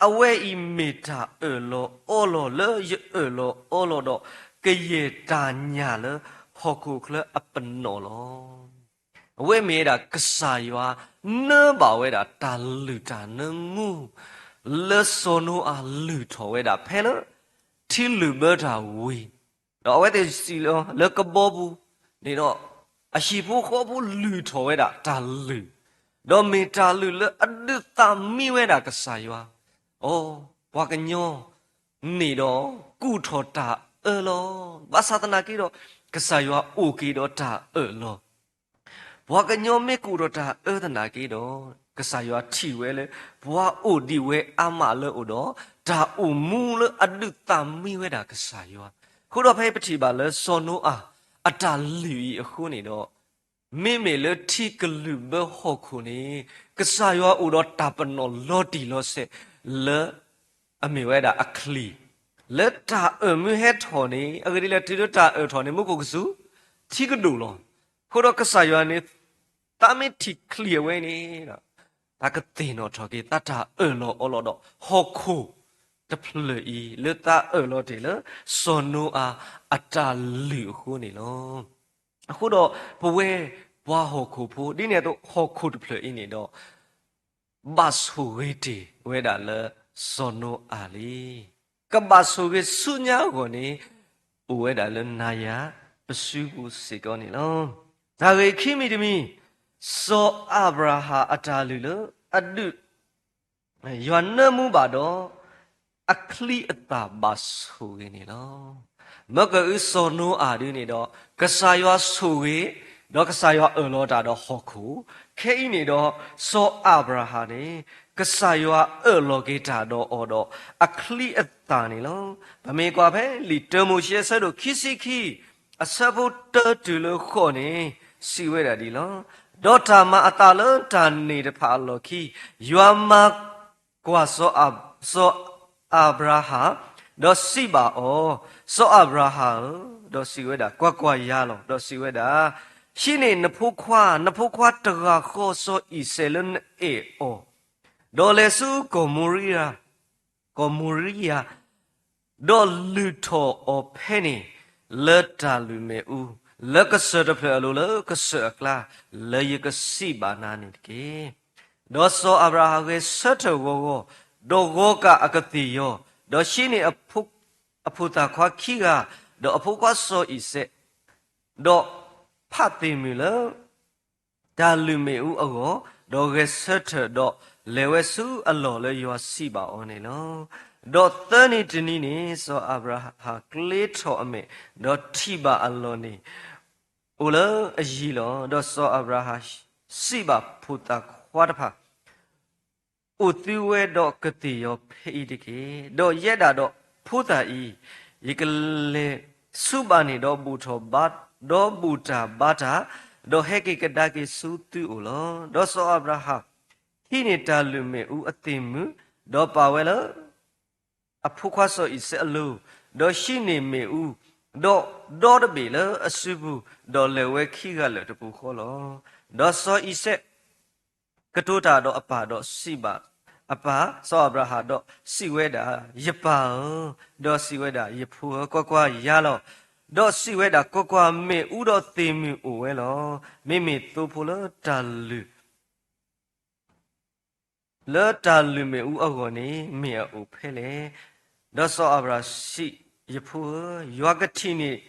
အဝဲအံၤမ့ၢ်တၢ်အၢၣ်လီၤအီလီၤလၢယအၢၣ်လီၤအီလီၤဒီး ကယဲၢ်တၢ်ညၣ်လၢဟီၣ်ခိၣ်ချၢအပနီၣ်လီၤ. အဝဲမ့ၢ်ဝဲဒၣ်ကစၢ်ယွၤနၢဘၣ်ဝဲဒၣ်တၢ်လုၢ်တၢ်နၢမူ လၢစီၤနိအၤလုၢ်ထီၣ်ဝဲဒၣ်ဖဲလၢ ထံလုာ်ဘၢတၢ်ဝံၤ, ဒီးအဝဲသ့ၣ်စံးလီၤလၢကဘီပူၤန့ၣ်ဒီး အဟံၣ်ဖိဃီဖိလုၢ်ထီၣ်ဝဲဒၣ်တၢ်လုၢ်, ဒီးမ့ၢ်တၢ်လုၢ်လၢအဒုးသးမံဝဲဒၣ်ကစၢ်ယွၤ, အိ, ပှၤကညီန့ၣ်ဒီးကူၣ်ထီၣ်တၢ်အၢလီၤ. ဘၣ်ဆၣ်သနာ်က့ဒီး ကစၢ်ယွၤအိၣ်က့ၤဒီးတၢ်အၢၣ်လီၤ ပှၤကညီမ့ၢ်ကူၣ်ထီၣ်တၢ်အၢသနာ်က့ဒီး, ကစၢ်ယွၤထံၣ်ဝဲလၢ ပှၤအိၣ်ဒံးဝဲအါမးလၢအအိၣ်ဒီး တၢ်အိၣ်မူလၢအဒုးသးမံဝဲဒၣ်ကစၢ်ယွၤ. အဃိဒီးဖဲအံၤပထံၣ်ဘၣ်လၢစီၤနိအၤ အတၢ်လုၢ်အံၤအဃိန့ၣ်ဒီး, မ့မ့ၢ်လၢထံကလုာ်ဘၢဟီၣ်ခိၣ်န့ၣ်, ကစၢ်ယွၤအိၣ်ဒီးတၢ်ပနီၣ်လီၤတံၢ်လီၤဆဲးလၢ အမ့ၢ်ဝဲဒၣ်အချံၣ်, လၢတၢ်အၢၣ်မ့ၢ်ဟဲထီၣ်န့ၣ်, အဂ့ၢ်ဒ်လဲၣ် တုၤလၢတၢ်အၢၣ်ထီၣ်န့ၣ် မူခိၣ်ကစူၤ ထံကဒိၣ်လီၤ. အဃိဒီးကစၢ်ယွၤန့ၣ် သးမ့ၢ်ထံၣ်ချံၣ်အဝဲန့ၣ်ဒီး သးကသ့ၣ်နီၣ်ထီၣ်က့ၤ သးတၢ်အၢၣ်လီၤအီလီၤဒီးဟီၣ်ခိၣ်တဖျၢၣ်အံၤ လၢသးအၢၣ်လီၤတ့ၢ်လၢ စီၤနိအၤအတၢ်လုၢ်အဃိန့ၣ်လီၤ. အဃိဒီးပဝဲပှၤဟီၣ်ခိၣ်ဖိ ဒ်န့ၣ်အသိးဟီၣ်ခိၣ်တဖျၢၣ်အံၤန့ၣ်ဒီး ဘၣ်ဆိၣ်ဂ့ၤတ့ၢ်ဝဲဒၣ်လၢစီၤနိအၤလံ. ကဘၣ်ဆိၣ်ဂ့ၤဆူညါအဂီၢ်န့ၣ် အိၣ်ဝဲဒၣ်လၢနၤယၤပစုပူၤစ့ၢ်ကီးန့ၣ်လီၤ. တၢ်ဂ့ၢ်ခံမံၤတမံၤ, စီၤအၤဘြၤဟၣ်အတၢ်လုၢ်လၢအဒုး ယွၤနၢမူဘၣ်ဒီး အချံအသၣ်ဘၣ်ဆိၣ်ဂ့ၤန့ၣ်လီၤ. မၢကအုစီၤနိအၤဒုန့ၣ်ဒီး ကစၢ်ယွၤဆိၣ်ဂ့ၤ, ဒီးကစၢ်ယွၤအၢၣ်လီၤတၢ်ဒီးဟီၣ်ခိၣ်, ခဲအံၤန့ၣ်ဒီး စီၤအၤဘြၤဟၣ်န့ၣ် ကစၢ်ယွၤအၢၣ်လီၤက့ၤတၢ်ဒီးအီၤဒီး အချံအသၣ်န့ၣ်လီၤ. ပမ့ၢ်ကွၢ်ဖဲလံာ်တၢမိၤၡ့အဆၢဒိၣ်ခံဆံခံ အဆၢဖိတၢတုၤလၢဃိးန့ၣ် စံးဝဲဒၣ်ဒ်လီၤ. ဒီးတၢ်မၤအသးလၢတၢ်န့ၣ်တဖၣ်အလီၢ်ခံ ယွၤမၤကွၢ်စီၤအၤဘြၤဟၣ်, ဒီးစံးဘၣ်အီၤ, စီၤအၤဘြၤဟၣ်ဧၢ, ဒီးစံးဝဲဒၣ်, ကွၢ်ကွၢ်, ယၤလီၤ. ဒီးစံးဝဲဒၣ်, ဟံးန့ၢ်နဖိခွါ, နဖိခွါတဂၤဃီစီၤအံၤစဲးလၢနအဲၣ်အီၤ, ဒီးလဲၤဆူကီၢ်မိရံယၤ, ကီၢ်မိရံယၤ, ဒီးလုၢ်ထီၣ်အီၤဖဲန့ၣ် လၢတၢ်လုၢ်မ့ၣ်အူ, လၢကစၢၢ်တဖျၢၣ်အလိၤ, လၢကစၢၢ်အကျါ, လၢယကစံးဘၣ်နၤန့ၣ်တက့ၢ်. ဒီးစီၤအၤဘြၤဟၣ်ဂဲၤဆၢထၢၣ်ဂီၤဂီၤ, ဒီးဂီၤကၢ်အကသ့ၣ်ယီၤ, ဒီးဟံးန့ၢ်အဖိသၣ်ခွါခံဂၤ, ဒီးအဖိခွါစီၤအံၤစဲး, ဒီးဖးသ့ၣ်မုၣ်လၢ တၢ်လုၢ်မ့ၣ်အူအဂီၢ်, ဒီးဂဲၤဆၢထၢၣ်, ဒီးလဲၤဝဲဆူအလီၢ်လၢယွၤစံးဘၣ်အီၤန့ၣ်လီၤ. ဒီးသၢနံၤတနံၤန့ၣ် စီၤအၤဘြၤဟၣ်ကျ့ထီၣ်အမဲာ်, ဒီးထံၣ်ဘၣ်အလီၢ်န့ၣ် အိၣ်လၢအယံၤလီၤ. ဒီးစီၤအၤဘြၤဟၣ်စံးဘၣ်ဖိသၣ်ခွါတဖၣ်, အိၣ်သုဝဲဒီးကသ့ၣ်ယီၤဖဲအံၤတက့ၢ်. ဒီးယဲဒၣ်ဒီးဖိသၣ်အံၤ, ယကလဲၤဆူဘၣ်န့ၣ်ဒီးဘူၣ်ထီၣ်ဘါ, ဒီးဘူၣ်တၢ်ဘါတၢ်, ဒီးဟဲက့ၤကဒါက့ၤဆူသုအိၣ်လီၤ. ဒီးစီၤအၤဘြၤဟၣ်ဟံးန့ၢ်တၢ်လုၢ်မ့ၣ်အူအသ့ၣ်မုၣ်, ဒီးပာ်ဝဲလၢ အဖိခွါစီၤအံၤစဲးအလိၤ, ဒီးဟံးန့ၢ်မ့ၣ်အူ, ဒီးဒီတဘ့ၣ်လၢအစုပူၤ, ဒီးလဲၤဝဲခံဂၤလၢာ်တပူၤဃီလီၤ. ဒီးစီၤအံၤစဲး ကတိၤတၢ်ဒီးအပၢ်ဒီးစံးဘၣ် အပၢ်စီၤအၤဘြၤဟၣ်ဒီးစံးဝဲဒၣ်, ယပၢ်ဧၢ, ဒီးစံးဝဲဒၣ်, ယဖိဧၢ, ကွၢ်ကွၢ်, ယၤလီၤ. ဒီးစံးဝဲဒၣ်, ကွၢ်ကွၢ်, မ့ၣ်အူဒီးသ့ၣ်မုၢ်အိၣ်ဝဲလီၤ. မ့မ့ၢ်သိဖိလၢတၢ်လုၢ် လၢတၢ်လုၢ်မ့ၣ်အူအဂီၢ်န့ၣ် မ့ၢ်အအိၣ်ဖဲလဲၣ်. ဒီးစီၤအၤဘြၤဟၣ်စံး, ယဖိဧၢ, ယွၤကထံၣ်န့ၢ်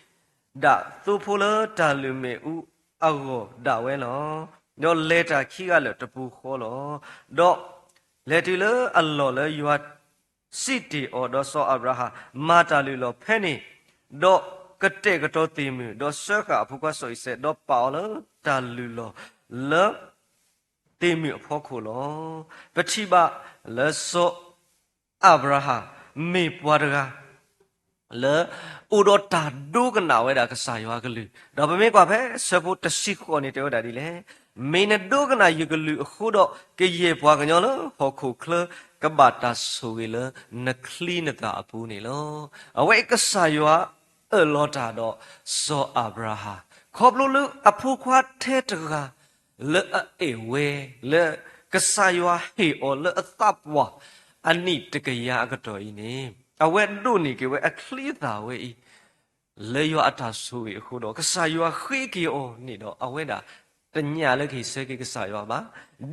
ဒၣ်သိဖိလၢတၢ်လုၢ်မ့ၣ်အူအဂီၢ်ဒၣ်ဝဲလီၤ. ဒီးလဲၤတၢ်ခံဂၤလၢာ်တပူၤဃီလီၤ. ဒီးလဲၤတုၤလၢအလီၢ်လၢယွၤစံးတ့ၢ်အီၤ, ဒီးစီၤအၤဘြၤဟၣ်မၤတၢ်လုၢ်လီၢ်ဖဲန့ၣ်, ဒီးကတဲာ်ကတီၤသ့ၣ်မုၢ်, ဒီးစၢဃာ်အဖိခွါစီၤအံၤစဲး, ဒီးပာ်အီၤလၢတၢ်လုၢ်လီၢ်လၢ သ့ၣ်မုၢ်အဖီခိၣ်လီၤ. ပထံၣ်ဘၣ်လၢစီၤအၤဘြၤဟၣ်မ့ၢ်ပှၤတဂၤ လၢအိၣ်ဒီးတၢ်ဒိကနၣ်ဝဲဒၣ်ကစၢ်ယွၤအကလုၢ်, ဒီးပမ့ၢ်ကွၢ်ဖဲဆၢဖိတဆံဃိးန့ၣ် တဲဝဲဒၣ်ဒ်လဲၣ်, မ့ၢ်နဒိကနၣ်ယကလုၢ်အဃိဒီး ကယဲၢ်ပှၤကညီလၢဟီၣ်ခိၣ်ချၢ ကဘၣ်တၢ်ဆိၣ်ဂ့ၤလၢနချံနသၣ်အပူၤန့ၣ်လီၤ. အဝဲကစၢ်ယွၤအၢၣ်လီၤတၢ်ဒီးစီၤအၤဘြၤဟၣ်, ခီဖျိလၢအဖိခွါထဲတဂၤ လၢအအဲၣ်ဝဲ, လၢကစၢ်ယွၤဟ့ၣ်အီၤလၢအသးပှၢ်အနံၣ်တကယၤအကတီၢ်အံၤန့ၣ်, အဝဲဒိးန့ၢ်က့ၤဝဲအချံအသၣ်ဝဲအံၤ လၢယွၤအတၢ်ဆိၣ်ဂ့ၤအဃိဒီး ကစၢ်ယွၤဃ့က့ၤအီၤန့ၣ်ဒီး အဝဲဒၣ်တညၣ်လၢကဟ့ၣ်ဆၢက့ၤကစၢ်ယွၤဘၣ်.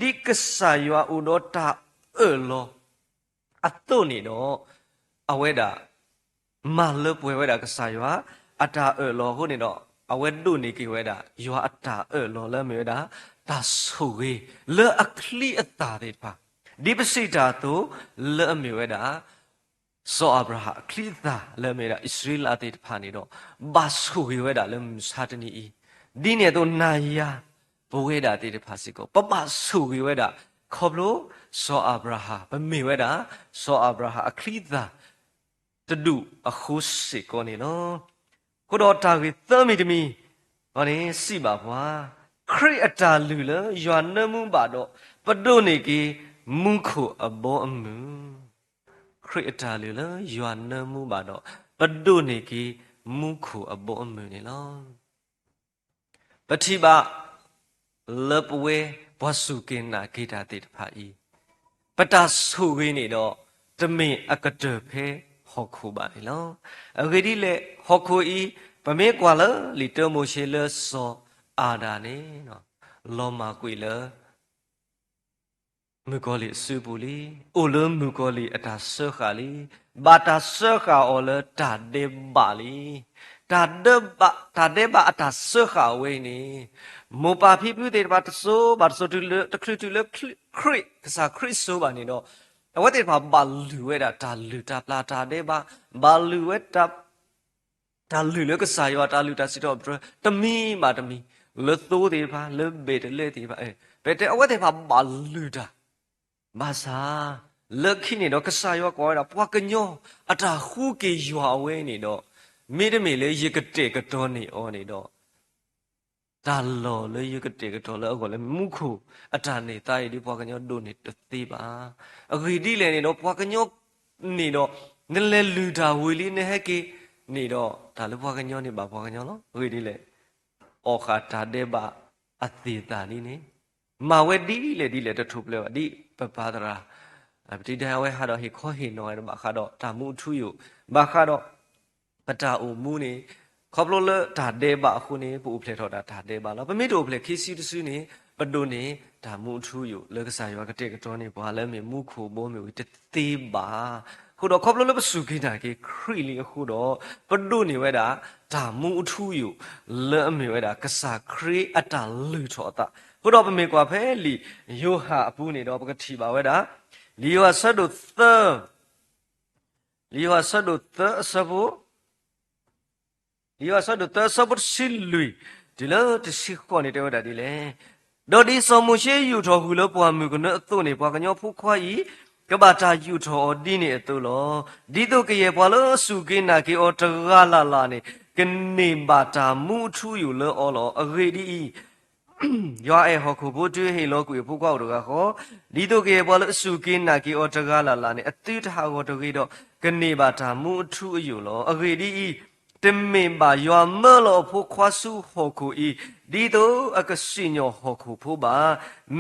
ဒ်ကစၢ်ယွၤအိၣ်ဒီးတၢ်အၢၣ်လီၤအသိးန့ၣ်ဒီး အဝဲဒၣ် မၤလၢပှဲၤဝဲဒၣ်ကစၢ်ယွၤ အတၢ်အၢၣ်လီၤအဃိန့ၣ်ဒီး အဝဲဒိးန့ၢ်က့ၤဝဲဒၣ် ယွၤအတၢ်အၢၣ်လီၤလၢအမ့ၢ်ဝဲဒၣ် တၢ်ဆိၣ်ဂ့ၤလၢအချံအသၣ်သ့ၣ်တဖၣ်, ဒ်ပစံးတၢ်အသိး လၢအမ့ၢ်ဝဲဒၣ် စီၤအၤဘြၤဟၣ်အချံအသၣ်လၢအမ့ၢ်ဝဲဒၣ် အံၣ်စရ့လးသ့ၣ်တဖၣ်န့ၣ်ဒီး ဘၣ်ဆိၣ်ဂ့ၤဝဲဒၣ်လၢမုၢ်မဆါတနံၤအံၤ, ဒ်န့ၣ်အသိးနၤယၤ ပဝဲဒၣ်သ့ၣ်တဖၣ်စ့ၢ်ကီး ပဘၣ်ဆိၣ်ဂ့ၤဝဲဒၣ် ခီဖျိ စီၤအၤဘြၤဟၣ် ပမ့ၢ်ဝဲဒၣ် စီၤအၤဘြၤဟၣ်အချံအသၣ် တဒူၣ်အဃိစ့ၢ်ကီးန့ၣ်လီၤ. အဃိဒီးတၢ်ဂ့ၢ်သၢမံၤတမံၤ စံးဘၣ်ပှၤ, ခရံာ်အတၢ်လုၢ်လၢယွၤနၢမူဘၣ်ဒီး ပဒိးန့ၢ်က့ၤမူခိၣ်အဘီအမုၢ်, ခရံာ်အတၢ်လုၢ်လၢယွၤနၢမူဘၣ်ဒီး ပဒိးန့ၢ်က့ၤမူခိၣ်အဘီအမုၢ်န့ၣ်လီၤ. ပထံၣ်ဘၣ် လၢပဝဲ ပှၤစူၢ်က့ၤနာ်က့ၤတၢ်သ့ၣ်တဖၣ်အံၤ, ပတၢ်ဆိၣ်ဂ့ၤန့ၣ်ဒီး တမ့ၢ်အကတၢၢ်ဖဲဟီၣ်ခိၣ်ဘၣ်န့ၣ်လီၤ. အဂ့ၢ်ဒ်လဲၣ် ဟီၣ်ခိၣ်အံၤ ပမ့ၢ်ကွၢ်လၢလံာ်တၢမိၤၡ့လၢစီၤအၤဒၣ်န့ၣ် လီၤမၢ်ကွံာ်လၢ မုၣ်ကီၤလံၢ်အစုပူၤလံ, အိၣ်လၢမုၣ်ကီၤလံၢ်အတၢ်စၢဃာ်လံ, ဘၣ်တၢ်စၢဃာ်အီၤလၢတၢ်ဒဲးဘးလံ. တၢ်ဒဲးဘး, တၢ်ဒဲးဘးအတၢ်စၢဃာ်ဝဲအံၤန့ၣ်, မိၢ်ပၢ်ဖံဖုသ့ၣ်တဖၣ်တစိၤဘၣ်တစိၤ တုၤလၢတချုးတုၤလၢခရံာ်, ကစၢ်ခရံာ်စိဘၣ်န့ၣ်ဒီး, အဝဲသ့ၣ်တဖၣ်ဘၣ်လုၢ်ဝဲဒၣ်တၢ်လုၢ်တၢ်ပျၢ်တၢ်ဒဲးဘး, ဘၣ်လုၢ်ဝဲ တၢ်လုၢ်လၢကစၢ်ယွၤတၢ်လုၢ်တၢ်စံးထီၣ်ပတြၢၤ တမံၤဘၣ်တမံၤ, လၢသိသ့ၣ်တဖၣ် လၢဘ့းတလဲသ့ၣ်တဖၣ်, ပတဲအဝဲသ့ၣ်တဖၣ်ဘၣ်လုၢ်တၢ်, ဘၣ်ဆၣ်, လၢခံန့ၣ်ဒီးကစၢ်ယွၤကွၢ်ဝဲဒၣ် ပှၤကညီအတၢ်ဃူက့ၤယွၤအဝဲန့ၣ်ဒီး, မ့တမ့ၢ်လၢယကတဲာ်ကတီၤန့ၢ်အီၤန့ၣ်ဒီး တၢ်လီၢ်လၢယကတဲာ်ကတီၤလၢအဂီၢ်လၢမူခိၣ်အတၢ်န့ၢ်သါအံၤဒ်ပှၤကညီဒိးန့ၢ်တသ့ဘၣ်. အဂ့ၢ်ဒ်လဲၣ်န့ၣ်ဒီး ပှၤကညီန့ၣ်ဒီး, နလဲၤလုၢ်တၢ်ဝံၤလံနဟဲက့ၤန့ၣ်ဒီး တၢ်လၢပှၤကညီန့ၣ်ဘၣ်ပှၤကညီလီၤ. အဂ့ၢ်ဒ်လဲၣ်, အီၣ်ဃာ်တၢ်ဒဲးဘးအသ့ၣ်သၣ်လံန့ၣ်, မၤဝဲဒ်လဲၣ်ဒ်လဲၣ်တထူၣ်ဖျဲးဘၣ် ဒ်ပပၢ်သရၣ်, ပတံၤဒၢဝဲဟးဒီးဟ့ၣ်ခီဟ့ၣ်နီၤဝဲတဘၣ်ဃးဒီးတၢ်မူအထူအယိာ်, ဘၣ်ဃးဒီး ပတၢ်အိၣ်မူန့ၣ်, ခီဖျိလၢတၢ်ဒဲးဘးအဃိန့ၣ် ပအိၣ်ဖျဲၣ်ထီၣ်ဒၣ်တၢ်ဒဲးဘးလီၤ. ပမ့ၢ်တအိၣ်ဖျဲၣ်ခံစုတစုန့ၣ်, ပဒိးန့ၢ်တၢ်မူအထူအယိာ်လၢကစၢ်ယွၤကတဲာ်ကတီၤန့ၢ်ပှၤလၢအမ့ၢ်မူခိၣ်ဘီမုၢ်ဝံၤတသ့ဘၣ်. အဃိဒီးခီဖျိလၢပစူၢ်က့ၤနာ်က့ၤခရံာ်လံအဃိဒီး, ပဒိးန့ၢ်ဝဲဒၣ် တၢ်မူအထူအယိာ်လၢအမ့ၢ်ဝဲဒၣ် ကစၢ်ခရံာ်အတၢ်လုၢ်ထီၣ်အသး. အဃိဒီးပမ့ၢ်ကွၢ်ဖဲလံာ်ယိၤဟၣ်အပူၤန့ၣ်ဒီး ပကထံၣ်ဘၣ်ဝဲဒၣ် လံာ်ယိၤဟၣ်ဆၢဒိၣ်သၢ လံာ်ယိၤဟၣ်ဆၢဒိၣ်သၢအဆၢဖိ, လံာ်ယိၤဟၣ်ဆၢဒိၣ်သၢအဆၢဖိတဆံလွံၢ် တုၤလၢတဆံဃိးန့ၣ် တဲဝဲဒၣ်ဒ်လဲၣ်, ဒီးဒ်စီၤမိၤၡ့ယူာ်ထီၣ်ဃုာ်လၢပှၢ်မုၢ်ကနၢအသိးန့ၣ် ပှၤကညီဖိခွါအံၤ ကဘၣ်တၢ်ယူာ်ထီၣ်အီၤဒ်န့ၣ်အသိးလီၤ. ဒ်သိးကယဲၢ်ပှၤလၢအစူၢ်က့ၤနာ်က့ၤအီၤတဂၤလၢ်လၢ်န့ၣ် ကန့ၢ်ဘၣ်တၢ်မူအထူအယိာ်လၢအီၤလီၤ. အဂ့ၢ်ဒ်အံၤ, ယွၤအဲၣ်ဟီၣ်ခိၣ်ဖိတုၤအဟ့ၣ်လီၤကွံာ်အဖိခွါအိၣ်တဂၤဃီ, ဒ်သိးကယဲၢ်ပှၤလၢအစူၢ်က့ၤနာ်က့ၤအီၤတဂၤလၢ်လၢ်န့ၣ် အသုတဟးဂီၤတဂ့ၤဒီး ကန့ၢ်ဘၣ်တၢ်မူအထူအယိာ်လီၤ. အဂ့ၢ်ဒ်အံၤ, တမ့ၢ်ဘၣ်ယွၤမၢလီၤအဖိခွါဆူဟီၣ်ခိၣ်အံၤ ဒ်သိးအကစံၣ်ညီၣ်ဟီၣ်ခိၣ်ဖိဘၣ်.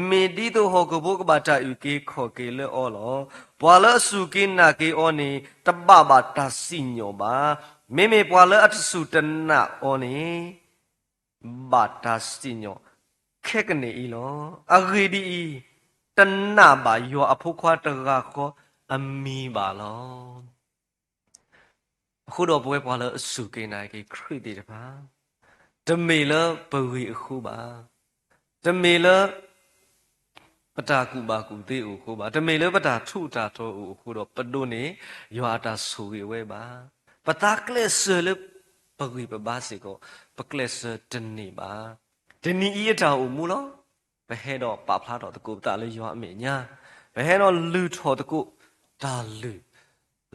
မ့ၢ်ဒ်သိးဟီၣ်ခိၣ်ဖိကဘၣ်တၢ်အုၣ်က့ၤခီၣ်က့ၤလၢအီၤလီၤ. ပှၤလၢအစူၢ်က့ၤနာ်က့ၤအီၤန့ၣ် တဘၣ်ဘၣ်တၢ်စံၣ်ညီၣ်ဘၣ်. မ့မ့ၢ်ပှၤလၢအတစူၢ်တနာ်အီၤန့ၣ် ဘၣ်တၢ်စံၣ်ညီၣ်ခဲကနံၣ်အံၤလီၤ. အဂ့ၢ်ဒ်အံၤ, တနာ်ဘၣ်ယွၤအဖိခွါတဂၤဃီအမံၤဘၣ်လီၤ. အဃိဒီးပဝဲပှၤလၢအစူၢ်က့ၤနာ်က့ၤခရံာ်သ့ၣ်တဖၣ်, တမ့ၢ်လၢပဂံၢ်အဃိဘၣ်, တမ့ၢ်လၢ ပတၢ်ကူၣ်ဘၣ်ကူၣ်သ့အိၣ်အဃိဘၣ်, တမ့ၢ်လၢပတၢ်ထူးတၢ်တီၤအိၣ်အဃိဒီး ပဒိးန့ၢ်ယွၤအတၢ်ဆိၣ်ဂ့ၤဝဲဘၣ်. ပသးကျဲးစၢးလၢပဂံၢ်ပဘါစ့ၢ်ကီး, ပကျဲးစၢးတန့ၢ်ဘၣ်. တနံၤအံၤအတၢ်အိၣ်မူလီၤ. ပဟဲဒီးပာ်ဖျါထီၣ်သကိးပသးလၢယွၤအမဲာ်ညါ, ပဟဲဒီးလုၢ်ထီၣ်သကိးတၢ်လုၢ်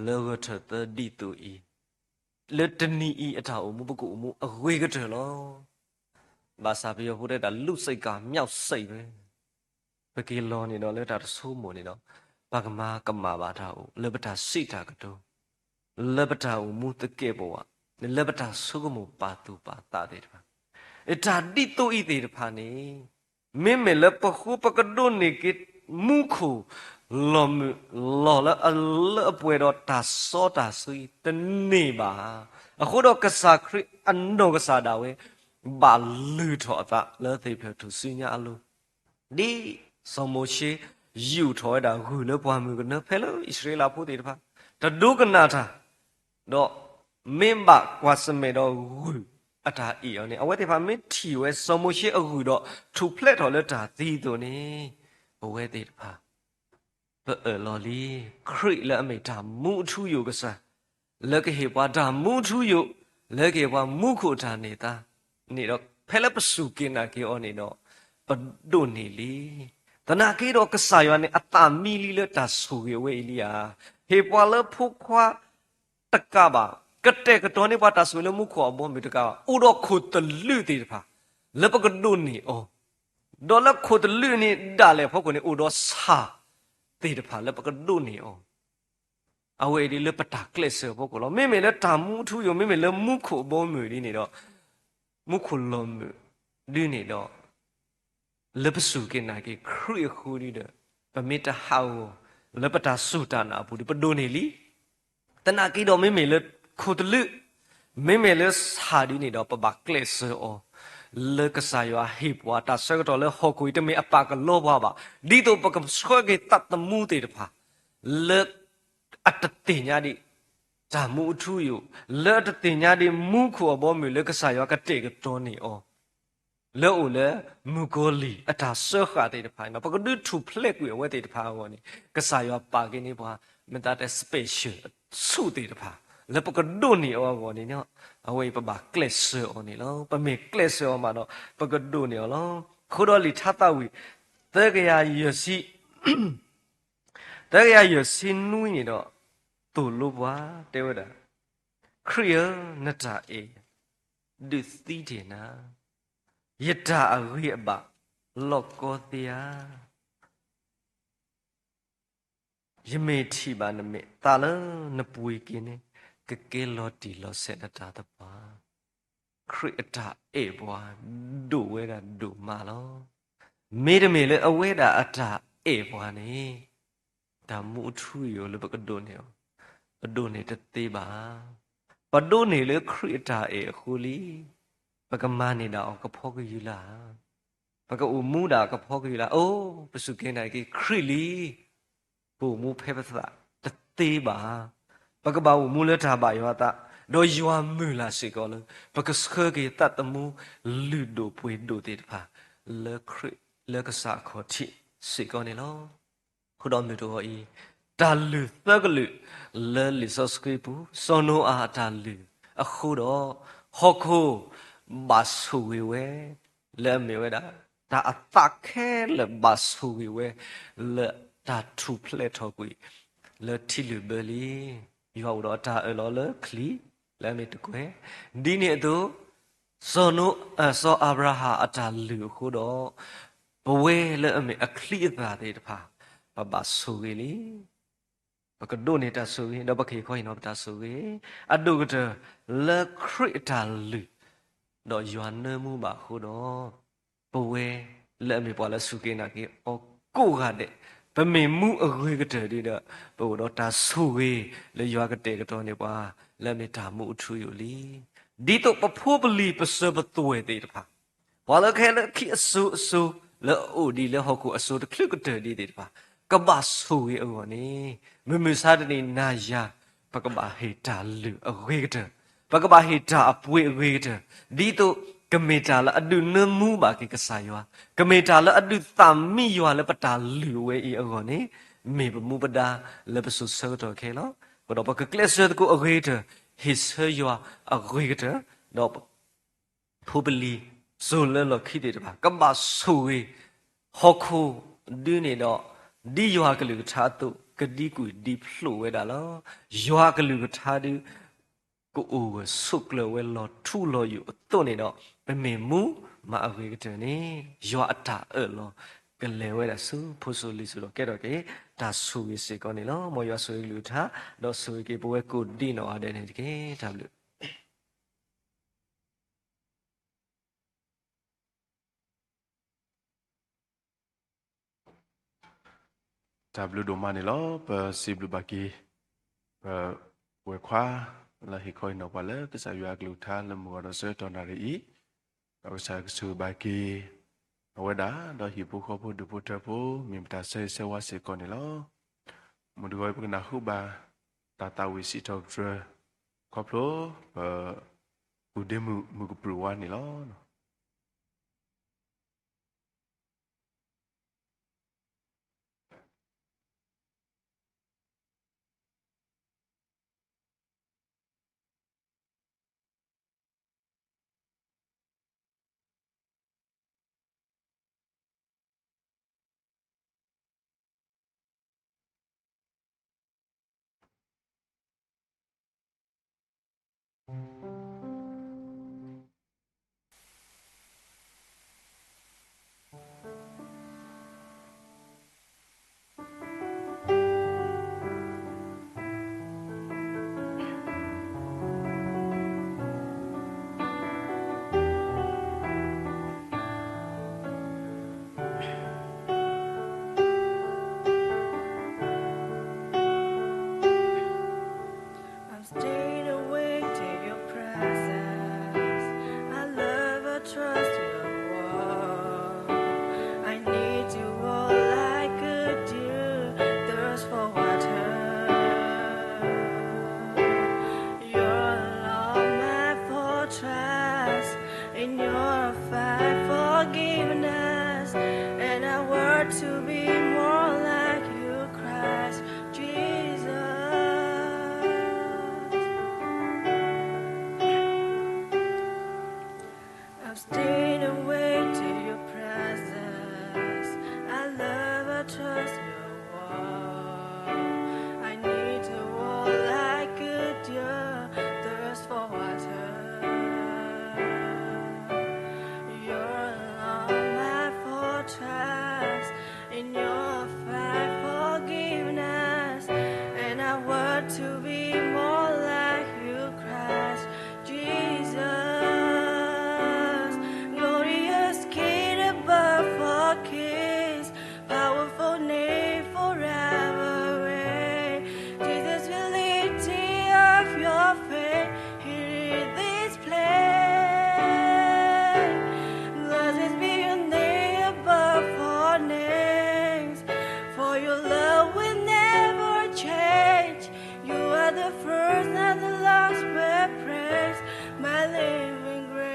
လၢဂၢၢ်ထၢၣ်သၢဒ်သိးအံၤ, လၢတနံၤအံၤအတၢ်အိၣ်မူ ပကအိၣ်မူအဂ့ၤကတၢၢ်လီၤ. ဘၣ်ဆၣ်ပယီၤဖိတဲတၢ် လူစိတ်ကမျောက်စိတ် ဝဲ, ပက့ၤလီၤန့ၣ်ဒီးလၢတၢ်တဆိကမိၣ်န့ၣ်ဒီး ပကမၤကမၣ်ဘၣ်တၢ်အိၣ် လၢပတၢ်စံးတၢ်ကတိၤ, လၢပတၢ်အိၣ်မူသကဲးပဝး, လၢပတၢ်ဆိကမိၣ်ပာ်သူၣ်ပာ်သးသ့ၣ်တဖၣ်, တၢ်ဒ်သိးအံၤသ့ၣ်တဖၣ်န့ၣ် မ့မ့ၢ်လၢပဃိပကဒိးန့ၢ်က့ၤမူခိၣ်လီၤမုာ်လီၤလၢအလၢအပှဲၤဒီးတၢ်စီတၢ်ဆှံတန့ၢ်ဘၣ်. အဃိဒီးကစၢ်ခရံာ်အနီၢ်ကစၢ်ဒၣ်ဝဲ ဘၣ်လုၢ်ထီၣ်အသးလၢသ့ၣ်ဖျၢၣ်ထူၣ်စုညါအလိၤ, ဒ်စီၤမိၤၡ့ယူာ်ထီၣ်ဝဲဒၣ်ဂုၢ်လၢပှၢ်မုၢ်ကနၢဖဲလၢအံၣ်စရ့လးဖိသ့ၣ်တဖၣ် တဒိကနၣ်တၢ် ဒီးမ့ၢ်ဘၣ်ကွၢ်ဆၢၣ်မဲာ်ဒီးဂုၢ်အတၢ်အ့ၣ်အီၤန့ၣ် အဝဲသ့ၣ်တဖၣ်မ့ၢ်ထံၣ်ဝဲစီၤမိၤၡ့အဂုၢ်ဒီးထူၣ်ဖျဲးထီၣ်လၢတၢ်သံအသိးန့ၣ် ပဝဲသ့ၣ်တဖၣ် ပအၢၣ်လီၤလံ. ခရံာ်လၢအမ့ၢ်တၢ်မူအထူအယိာ်ကစၢ်, လၢကဟ့ၣ်ပှၤတၢ်မူအထူအယိာ်, လၢကဟ့ၣ်ပှၤမူခိၣ်အတၢ်န့ၢ်သါန့ၣ်ဒီး ဖဲလၢပစူၢ်က့ၤနာ်က့ၤအီၤန့ၣ်ဒီး ပဒိးန့ၢ်လံ. သနာ်က့ဒီးကစၢ်ယွၤန့ၣ် အသးမံလံလၢတၢ်ဆိၣ်ဂ့ၤအဝဲအံၤလံဧါ. ဟ့ၣ်ပှၤလၢဖိခွါတကးဘၣ်, ကတဲာ်ကတီၤန့ၢ်ပှၤတၢ်ဆိၣ်ဂ့ၤလၢမူခိၣ်အဘီအမုၢ်တကးဘၣ်, အိၣ်ဒီးခိၣ်သလုးသ့ၣ်တဖၣ် လၢပကဒိးန့ၢ်အီၤ, ဒီးလၢခိၣ်သလုးန့ၣ်ဒၣ်လဲာ်အဖီခိၣ်န့ၣ် အိၣ်ဒီးဆၣ်သ့ၣ်တဖၣ်လၢပကဒိးန့ၢ်အီၤ အဝဲအံၤဒ်လၢပတၢ်ကျဲးစၢးအဖီခိၣ်လီၤ. မ့မ့ၢ်လၢတၢ်မူအထူအယိာ်, မ့မ့ၢ်လၢမူခိၣ်အဘီအမုၢ်ဒ်န့ၣ်ဒီး, မူခိၣ်လီၤမုာ်ဒ်န့ၣ်ဒီး, လၢပစူၢ်က့ၤနာ်က့ၤခရံာ်အဃိဒ်ဒီး, ပမ့ၢ်တဟးဂီၤ လၢပတၢ်စူၢ်တၢ်နာ်အပူၤဒီး ပဒိးန့ၢ်လံ. သနာ်က့ဒီးမ့မ့ၢ်လၢခိၣ်သလုး, မ့မ့ၢ်လၢဆၣ်ဒ်န့ၣ်ဒီး ပဘၣ်ကျဲးစၢးအီၤ, လၢကစၢ်ယွၤဟ့ၣ်ပှၤတၢ်ဆၢကတီၢ်လၢဟီၣ်ခိၣ်အံၤ တမ့ၢ်အပာ်ကလီပှၤဘၣ်, ဒ်သိးပကဆှၢက့ၤသးသမူသ့ၣ်တဖၣ် လၢအတသ့ၣ်ညါဒံး တၢ်မူအထူအယိာ်, လၢအတသ့ၣ်ညါဒံးမူခိၣ်အဘီအမုၢ်လၢကစၢ်ယွၤကတဲာ်ကတီၤန့ၢ်အီၤ လၢအိၣ်လၢမုၣ်ကီၤလံၢ်အတၢ်စၢဃာ်သ့ၣ်တဖၣ်န့ၣ်ဒီး ပကဒုးထူၣ်ဖျဲးကွံာ်အဝဲသ့ၣ်တဖၣ်အဂီၢ်န့ၣ် ကစၢ်ယွၤပာ်က့ၤန့ၢ်ပှၤ မ့ၢ်သးတဲ special အဆူၣ်သ့ၣ်တဖၣ် လၢပကဒိးန့ၢ်အီၤအဂီၢ်န့ၣ်လီၤ. အဝဲအံၤပဘၣ်ကျဲးစၢးအီၤန့ၣ်လီၤ. ပမ့ၢ်ကျဲးစၢးအီၤမးဒီး ပကဒိးန့ၢ်အီၤလီၤ. အဃိဒီးလံာ်ထါသးဝံၣ် သၢကယၤယဲၢ်ဆံ သၢကယၤယဲၢ်ဆံနွံန့ၣ်ဒီး သိၣ်လိပှၤ တဲဝဲဒၣ်, ခရံာ်ဧၢ, နတၢ်အဲၣ်ဒုးသံတ့ၢ်နၤ, ယတၢ်အဂ့ၤအဘၣ်လီၢ်ကီသ့ဧါ. ယမ့ၢ်ထံၣ်ဘၣ်နမဲာ်သးလၢနပှ့ၤက့ၤန့ၣ်, ကကဲလီၤတံၢ်လီၤဆဲးနတၢ်သပှၢ်. ခရံာ်အတၢ်အဲၣ်ပှၤ ဒိၣ်ဝဲဒၣ်ဒိၣ်မးလီၤ. မ့တမ့ၢ်လၢအဝဲဒၣ်အတၢ်အဲၣ်ပှၤန့ၣ် တၢ်မူအထူအယိာ်လၢပကဒိးန့ၢ်အီၤ, ပဒိးန့ၢ်တသ့ဘၣ်. ပဒိးန့ၢ်လၢခရံာ်အတၢ်အဲၣ်အဃိလံ. ပကမၤန့ၢ်ဒၣ်အီၤကဖီကယုၢ်လၢ်ဧါ, ပကအိၣ်မူဒၣ်ကဖီကယုၢ်လၢ်ဧါ. အိ, ပစူၢ်က့ၤနာ်က့ၤခရံာ်လံ. ပအိၣ်မူဖဲပသးတသ့ဘၣ်. ပကဘၣ်အိၣ်မူလၢတၢ်ဘၣ်ယွၤအသး, ဒီးယွၤမုၢ်လၢ်စ့ၢ်ကီးလၢ ပကဆှၢက့ၤသးသမူလုၢ်ဒိၣ်ပှ့ၤဒိၣ်သ့ၣ်တဖၣ် လၢခရံာ်လၢကစၢ်အခီၣ်ထံးစ့ၢ်ကီးန့ၣ်လီၤ. အဃိဒီးမုၢ်တဂီၤအံၤ တၢ်လုၢ်သၢကလုာ်လၢလံာ်စီဆှံပူၤ စီၤနိအၤအတၢ်လုၢ်အဃိဒီး ဟီၣ်ခိၣ်ဘၣ်ဆိၣ်ဂ့ၤဝဲ လၢအမ့ၢ်ဝဲဒၣ် တၢ်အသးခဲလၢာ်ဘၣ်ဆိၣ်ဂ့ၤဝဲ လၢတၢ်ထူၣ်ဖျဲးထီၣ်ကွံာ် လၢထံလုာ်ဘၢလံ. ယွၤအိၣ်ဒီးအတၢ်အၢၣ်လီၤလၢချံ လၢအမ့ၢ်တကွဲၢ်. ဒ်န့ၣ်အသိး စီၤနိ, စီၤအၤဘြၤဟၣ်အတၢ်လုၢ်အဃိဒီး ပဝဲလၢအမ့ၢ်အချံအသၣ်သ့ၣ်တဖၣ် ပဘၣ်ဆိၣ်ဂ့ၤလံ. ပကဒိးန့ၢ်တၢ်ဆိၣ်ဂ့ၤ ဒီးပကဟ့ၣ်ခီဟ့ၣ်နီၤပတၢ်ဆိၣ်ဂ့ၤ အဒိၣ်ကတၢၢ်လၢခရံာ်အတၢ်လုၢ် ဒီးယွၤနၢမူဘၣ်အဃိဒီး ပဝဲလၢအမ့ၢ်ပှၤလၢအစူၢ်က့ၤနာ်က့ၤအီၤကိးဂၤဒဲး ပမ့ၢ်မူအဂ့ၤကတၢၢ်ဒီး ပအိၣ်ဒီးတၢ်ဆိၣ်ဂ့ၤလၢယွၤကတဲာ်ကတီၤန့ၢ်ပှၤ လၢအမ့ၢ်တၢ်မူအထူအယိာ်လံ. ဒ်သိးပဖိပလံၤပစၢၤပသွဲၣ်သ့ၣ်တဖၣ် ပှၤလၢကဟဲလၢခံအစိၤအစိၤ လၢအအိၣ်ဒံးလၢဟီၣ်ခိၣ်အစိၤတချုးကတၢၢ်ဒံးသ့ၣ်တဖၣ် ကဘၣ်ဆိၣ်ဂ့ၤအဂီၢ်န့ၣ် မုၢ်မဆါတနံၤနၤယၤ ပကဘၣ်ဟ့ၣ်တၢ်လုၢ်အဂ့ၤကတၢၢ်, ပကဘၣ်ဟ့ၣ်တၢ်အပှ့ၤအဂ့ၤကတၢၢ်, ဒ်သိးကမ့ၢ်တၢ်လၢအဒုးနၢမူဘၣ်က့ၤကစၢ်ယွၤ, ကမ့ၢ်တၢ်လၢအဒုးသးမံယွၤလၢပတၢ်လုၢ်ဝဲအံၤအဂီၢ်န့ၣ် မ့ၢ်ပမူပဒါလၢပစိၤဆၢကတီၢ်ခဲလီၤ. အဃိဒီးပကကျဲးစၢးသကိးအဂ့ၤကတၢၢ်, ဟ့ၣ်ဆၢယွၤအဂ့ၤကတၢၢ်, ဒီး ဖိပလံၤစိၤလၢလီၢ်ခံသ့ၣ်တဖၣ် ကဘၣ်ဆိၣ်ဂ့ၤ ဟီၣ်ခိၣ်ဒုန့ၣ်ဒီး ဒ်ယွၤကလုၢ်ကထါအသိး ကဒံကွံာ်ဒံဖျိးဝဲဒၣ်လီၤ. ယွၤကလုၢ်ကထါဒု ကအိၣ်ဂၢၢ်ဆိးကျၢၤဝဲလီၤထူလီၤယိာ်အသိးန့ၣ်ဒီး ပမ့ၢ်မူမၤအဂ့ၤကတၢၢ်န့ၣ် ယွၤအတၢ်အၢၣ်လီၤကလဲၤဝဲဒၣ်ဆူဖိစိၤလံၤစိၤဒီးကဲထီၣ်က့ၤ တၢ်ဆိၣ်ဂ့ၤစ့ၢ်ကီးန့ၣ်လီၤ. မ်ယွၤဆိၣ်ဂ့ၤကလုၢ်ကထါ ဒီးဆိၣ်ဂ့ၤက့ၤပဝဲကိးဒံနီၢ်ဂၤဒဲးန့ၣ်တက့ၢ်. တၢ်ဘျုး တၢ်ဘျုးဒိၣ်မးန့ၣ်လီၤ. ပစံးဘျုးဘၣ်က့ၤ ပဝဲၢ်ခွါ လၢဟ့ၣ်ခီဟ့ၣ်နီၤပှၤလၢကစၢ်ယွၤအကလုၢ်ကထါလၢမုၢ်ဂီၤဒီးဆၢကတီၢ်နၣ်ရံၣ်အံၤ, ဒီးကစၢ်ကဆိၣ်ဂ့ၤဘၣ်က့ၤ အဝဲဒၣ် ဒီးဟံၣ်ဖိဃီဖိဒူၣ်ဖိထၢဖိ မ့ၢ်ပတၢ်ဆၢဂ့ၤဆၢဝါစ့ၢ်ကီးန့ၣ်လီၤ. မုၢ်တဂီၤအံၤ ပကနၢ်ဟူဘၣ် တၢ်သးဝံၣ်စံးထီၣ်ပတြၢၤ ခီဖျိ ပ ကူၣ်ဒ့မုၣ် မုၢ်ကပြုၢ်ဝါန့ၣ်လီၤ. I'm staying awake to your presence. I love and trust your word. I need to walk like a deer thirst for water. You're Lord, my fortress. In your fight forgiveness, and I work to be more like you, Christ Jesus. I'm staying awake to your presence. I love and trust your word. I need to walk like a deer thirst for water. You're Lord, my fortress. In your fight forgiveness, and I work to be more like you, Christ Jesus. Glorious King above all kings, powerful name forever reign. Jesus, we lift thee up, your fame here in this place. Blessed be your name above all names, for your love will never change. You are the first and the last, we praise my living grace.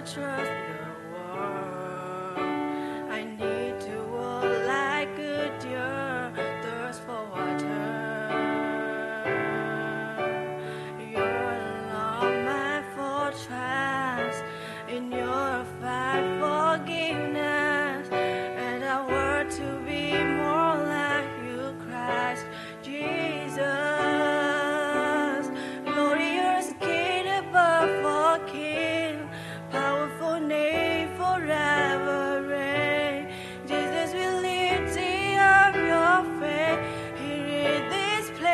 trust the world. I need to walk like a deer, thirst for water. You're Lord, my fortress, in your fight forgiveness, and I want to be more like you, Christ Jesus. Glorious King above all kings, powerful name forever reign. Jesus, we lift thee up, your fame here in this place.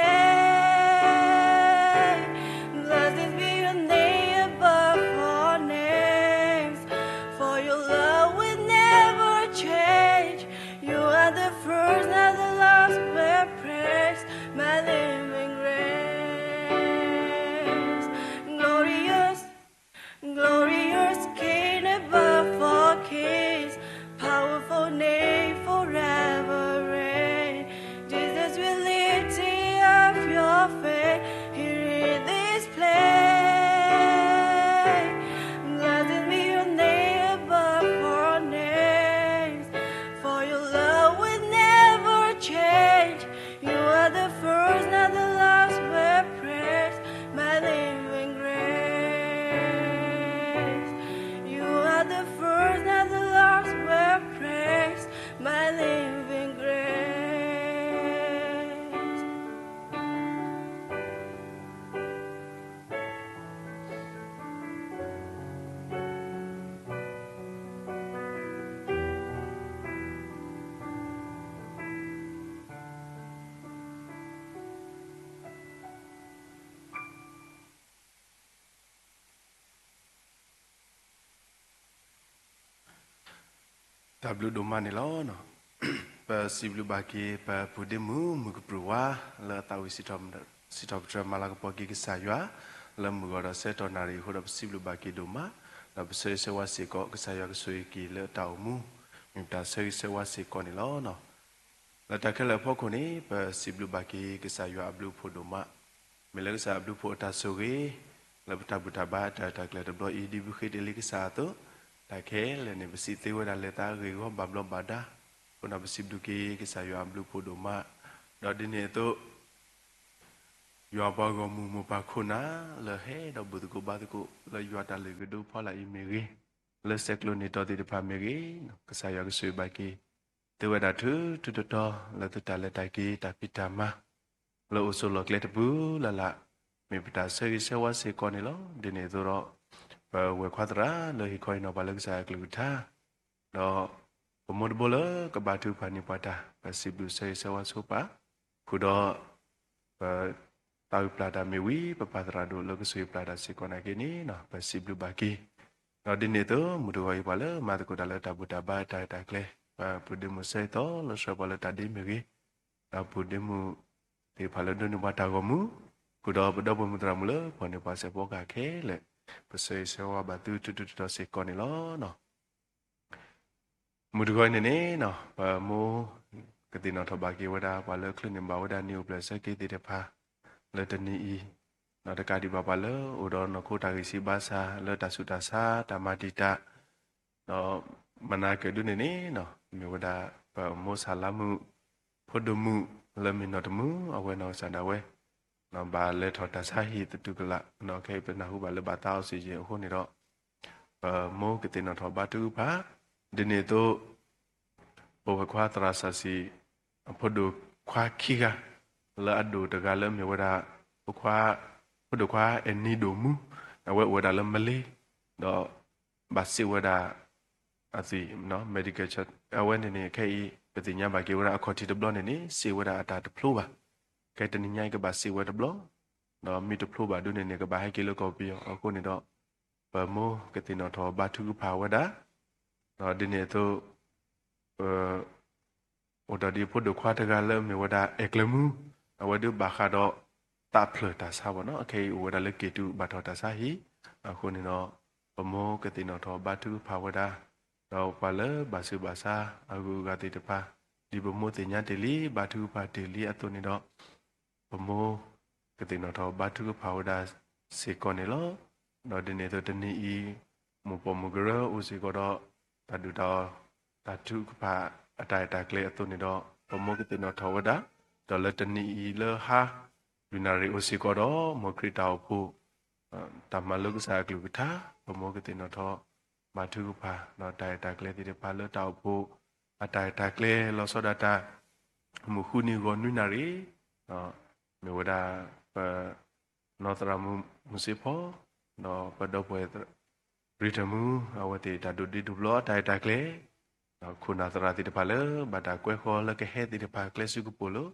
Blessed be your name above all names, for your love will never change. You are the first and the last, will praise my living grace. Glorious, glorious King above all kings, powerful name forever reign. Jesus, we lift thee up, your fame here in this place. Blessed be your name above all names, for your love will never change. You are the first and the last, will praise my living grace. You are the first and the last, will praise my living grace. တၢ်ဘျုးဒိၣ်မးန့ၣ်လီၤ. ပစံးဘျုးဘၣ်က့ၤ ပပုၢ်ဒ့မုၣ် မုၢ်ကပြုၢ်ဝါ လၢအသးဝံၣ်စံးထီၣ်ပတြၢၤမၤလၤကပီၤက့ၤကစၢ်ယွၤ လၢမုၢ်ဂီၤဒီးဆၢကတီၢ်နၣ်ရံၣ်အဃိဒီး ပစံးဘျုးဘၣ်က့ၤဒိၣ်မး, ဒီးပဆၢဂ့ၤဆၢဝါစ့ၢ်ကီး ကစၢ်ယွၤကဆိၣ်ဂ့ၤက့ၤလၢအတၢ်အိၣ်မူ မ့ၢ်ပတၢ်ဆၢဂ့ၤဆၢဝါစ့ၢ်ကီးန့ၣ်လီၤ. လၢတၢ်ခဲလၢာ်အဖီခိၣ်န့ၣ် ပစံးဘျုးဘၣ်က့ၤ ကစၢ်ယွၤအဘျုးအဖှိၣ်ဒိၣ်မး, မ့ၢ်လၢကစၢ်အဘျုးအဖှိၣ်အတၢ်ဆိၣ်ဂ့ၤ လၢပတၢ်ဘူၣ်တၢ်ဘါတၢ်ရဲၣ်တၢ်ကျဲၤတဘျီအံၤ ဒ်ဘုဃ့တ့လံကစၢ်အသိး, တၢ်ခဲလၢာ်န့ၣ် ပစံးသ့ဝဲဒၣ်လဲၤသးဂ့ၢ်ဂီၢ်ဘၣ်ဘျီးဘၣ်ဒါ, အဃိဒီးပစံးဘျုးက့ၤကစၢ်ယွၤအဘျုးအဖှိၣ်ဒိၣ်မး, ဒီးဒ်န့ၣ်အသိး ယွၤပှၤဂီၢ်မုၢ်မိၢ်ပၢ်ခိၣ်နၢ် လၢဟဲဒီးဘူၣ်သကိးဘါသကိး လၢယွၤတၢ်လုၢ်ဂ့ၤဒိဖီလာ်အံၤမ့ၢ်ဂ့ၤ, လၢဆဲးကျိးန့ၢ်တီၢ်သ့ၣ်တဖၣ်မ့ၢ်ဂ့ၤ, ကစၢ်ယွၤကဆိၣ်ဂ့ၤဘၣ်က့ၤ သုဝဲဒၣ်ထူထူတီတီ လၢသုတၢ်လဲၤတၢ်က့ၤတၢ်ဖံးတၢ်မၤ လၢအိၣ်ဆိးလီၢ်ကျဲတပူၤလၢ်လၢ်, မ့ၢ်ပတၢ်ဆၢဂ့ၤဆၢဝါစ့ၢ်ကီးန့ၣ်လီၤ. ဒ်န့ၣ်အသိးဒီး ပဝဲၢ်ခွါသရၣ်လၢဟ့ၣ်ခီဟ့ၣ်နီၤပှၤလၢကစၢ်အကလုၢ်ကထါ ဒီးပမိၢ်တဘိလၢကဘါထုကဖၣ်န့ၢ်ပှၤတၢ် ပစံးဘျုးဆၢဂ့ၤဆၢဝါဆိပာ်, ဃုာ်ဒီး ပသးဝံၣ်ပျၢ်တၢ်မ့ၢ်ဝံၤ ပပၢ်သရၣ်ဒိၣ်လၢကဆိၣ်ဂ့ၤပျၢ်တၢ်စ့ၢ်ကီးနာ်က့န့ၣ် ပစံးဘျုးဘၣ်က့ၤ, ဒီးဒ်န့ၣ်အသိး မုၢ်တဂီၤအံၤပှၤလၢမၤသကိးတၢ်လၢတၢ်ဘူၣ်တၢ်ဘါတၢ်ရဲၣ်တၢ်ကျဲၤ ပပုၢ်ဒ့မုၣ်ဆၢဟ့ၣ်သီလၢဆှၢပှၤလၢတၢ်ဒ့မ့ၢ်ဂ့ၤ, ဒီးပုၢ်ဒ့မုၣ်သ့ၣ်တဖၣ်လၢဒိးန့ၢ်ပှၤတၢ်ဂီၤမူ, ဃုာ်ဒီးပဒီပုၢ်မုၣ်သရၣ်မုၣ်လၢဖီၣ်န့ၢ်ပှၤစဲးဖီကဟၣ်ခဲလၢာ်, ပဆၢဂ့ၤဆၢဝါဘၣ်သုထူထူတီတီစ့ၢ်ကီးန့ၣ်လီၤ. မုၢ်တဂီၤအံၤန့ၣ်န့ၣ် ပမိၢ်ကသ့ၣ်နီၣ်ထီၣ်ဘၣ်က့ၤဝဲဒၣ် ပှၤလၢချုးန့ၢ်ဘၣ်ဝဲဒၣ်နံၣ်အိၣ်ဖျဲၣ်ဆၢက့ၤသ့ၣ်တဖၣ် လၢတနံၤအံၤ, ဒီးတကးဒံးဘၣ်ပှၤလၢအိၣ်ဒီးနီၢ်ခိတၢ်ဂံၢ်စၢ်ဘါစၢ် လၢတၢ်ဆူးတၢ်ဆါ တၢ်မၤတံာ်တာ် ဒီးမနၤကၢၣ်ဒုန့ၣ်န့ၣ် မ့ၢ်ဝဲဒၣ် ပမိၢ်ဆၣ်လါမုၣ် ဖိဒိၣ်မုၣ်လၢမ့ၢ်နီၢ်တမုၣ် အဝဲနီၢ်ကစၢ်ဒၣ်ဝဲ ဘၣ်လဲၤထီၣ်တၢ်ဆါဟံၣ်သတူၢ်ကလာ်, ခဲအံၤပနၢ်ဟူဘၣ်လၢဘၣ်သါအီစံၣ်ယ့ၣ်အဃိန့ၣ်ဒီး ပမိၢ်ကသ့ၣ်နီၣ်ထီၣ်ဘါထုကဖၣ်, ဒ်န့ၣ်အသိး ပဝဲၢ်ခွါသရၣ်စီဆှံ အဖိဒိၣ်ခွါခံဂၤ လၢအဒိၣ်တဂၤလၢမ့ၢ်ဝဲဒၣ် ဖိခွါ ဖိဒိၣ်ခွါအဲၣ်နံဒိၣ်မူ, အဝဲအိၣ်ဝဲဒၣ်လၢမလ့ၤ, ဒီးဘၣ်စံးဝဲဒၣ် အသွံၣ် medical အဝဲန့ၣ်န့ၣ် ခဲအံၤ ပသ့ၣ်ညါဘၣ်က့ၤဝဲဒၣ်အခီၣ်ထံးတဘျီန့ၣ်န့ၣ် စံးဝဲဒၣ်အတၢ်တဖျိဘၣ်, ခဲတနံၤညါအံၤကဘၣ်စံးဝဲတဘျီ, ဒီးမ့ၢ်တဖျိဘၣ်ဒုန့ၣ်န့ၣ် ကဘၣ်ဟဲက့ၤလၢကီၢ်ပယီၤအဃိန့ၣ်ဒီး ပမိၢ်ကသ့ၣ်နီၣ်ထီၣ်ဘါထုကဖၣ်ဝဲဒၣ်, ဒီးဒ်န့ၣ်အသိး ပ အိၣ်ဒီးဒ်ဖိဒိၣ်ခွါတဂၤလၢမ့ၢ်ဝဲဒၣ်အဲၣ်ကျၢၤမူ, အဝဲဒၣ်ဘၣ်ဃးဒီးသးဖျၢၣ်တၢ်ဆါဘၣ်နီၤ, အခဲအံၤအိၣ်ဝဲဒၣ်လၢက့ၣ်တူဘၣ်ထီၣ်တၢ်ဆါဟံၣ်, အဃိန့ၣ်ဒီး ပမိၢ်ကသ့ၣ်နီၣ်ထီၣ်ဘါထုကဖၣ်ဝဲဒၣ်, ဒီးပှၤလၢဘၣ်ဆူးဘၣ်ဆါအဂုၤအဂၤသ့ၣ်တဖၣ်, ဒ်ပမိၢ်သ့ၣ်ညါတ့ၢ်လံ ဘါထုကဖၣ်တ့ၢ်လံအသိးန့ၣ်ဒီး ပမိၢ်ကသ့ၣ်နီၣ်ထီၣ်ဘါထုကဖၣ်ဝဲဒၣ်စ့ၢ်ကီးန့ၣ်လီၤ. ဒီးဒ်န့ၣ်အသိးတနံၤအံၤ မိၢ်ပှၢ်မိၢ်ကရၢအိၣ်စ့ၢ်ကီးဒီး တၢ်ဒုၣ်တၢ်အီၣ် တၢ်ထုကဖၣ်အတၢ်ရဲၣ်တၢ်ကျဲၤအသိးန့ၣ်ဒီး ပမိၢ်ကသ့ၣ်နီၣ်ထီၣ်ဝဲဒၣ်, ဒီးလၢတနံၤအံၤလၢဟါ လွံၢ်နၣ်ရံၣ်အိၣ်စ့ၢ်ကီးဒီး မ်ခရံာ်တၢ်အိၣ်ဖှိၣ် တၢ်မၤလိကစၢ်အကလုၢ်ကထါ ပမိၢ်ကသ့ၣ်နီၣ်ထီၣ် ဘါထုကဖၣ် ဒီးတၢ်ရဲၣ်တၢ်ကျဲၤသ့ၣ်တဖၣ်လၢတၢ်အိၣ်ဖှိၣ် အတၢ်ရဲၣ်တၢ်ကျဲၤလီၤဆီဒၣ်တၢ် မုၢ်ဃုနံၤဂီၤနွံနၣ်ရံၣ် မ့ၢ်ဝဲဒၣ် ပ နီၢ်သရၣ်မုၣ်မုၢ်စ့ဖီ ဒီးပဒီပုၢ်ဝဲၢ် ရံၣ်တမုၢ် အဝဲသ့ၣ်တၢ်ဒိးဒ့ဒိးဘျီအတၢ်ရဲၣ်တၢ်ကျဲၤ ဒီးခိၣ်နၢ်သရၣ်သ့ၣ်တဖၣ်လၢ ဘၣ်တၢ်ကွဲဃီၤလၢကဟဲသ့ၣ်တဖၣ်ကျဲစုကပိာ်လိၤ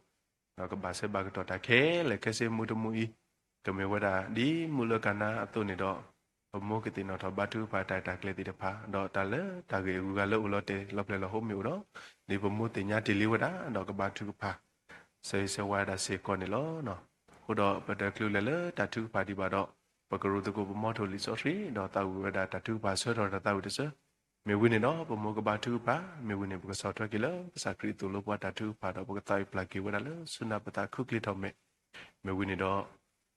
ဒီးကဘၣ်ဆဲးဘၣ်ကတီၢ်တၢ်ခဲလၢာ်ခဲဆ့မုၢ်တမုၢ်အံၤ ကမ့ၢ်ဝဲဒၣ်ဒ်မုၢ်လၢကနၤအသိးန့ၣ်ဒီး ပမိၢ်ကသ့ၣ်နီၣ်ထီၣ်ဘါထုကဖၣ်တၢ်ရဲၣ်တၢ်ကျဲၤသ့ၣ်တဖၣ် ဒီးတၢ်လၢတၢ်ဂ့ၢ်အဂုၤအဂၤလၢအိၣ်လီၤတဲာ်လီၤဖျဲးလီၤဟိမ့ၢ်အိၣ်ဒီး ဒ်ပမိၢ်သ့ၣ်ညါတ့ၢ်လံဝဲဒၣ် ဒီးကဘါထုကဖၣ် ဆၢဂ့ၤဆၢဝါဒၣ်စ့ၢ်ကီးန့ၣ်လီၤ. အဃိဒီးပတချုးလဲၤလၢတၢ်ထုကဖၣ်ဒံးဘၣ်ဒီး ပကရူၢ်သကိးပမီထိၣ်လံာ်စီဆှံ ဒီးသးဝံၣ်ဝဲဒၣ်တၢ်ထုကဖၣ်ဆၢထီၣ်တၢ်သးဝံၣ်တစၢၤ မ့ၢ်ဝံၤန့ၣ်ဒီး ပမိၢ်ကဘါထုကဖၣ် မ့ၢ်ဝံၤန့ၣ် ပကဆီၣ်ထွဲက့ၤလၢကစၢ်ခရံာ်အသိၣ်လိပှၤတၢ်ထုကဖၣ်ဒီး ပကသးဝံၣ်ပျၢ်က့ၤဝဲဒၣ်လၢဆူနၢ်ပသးခုချ့ထီၣ်မဲာ် မ့ၢ်ဝံၤန့ၣ်ဒီး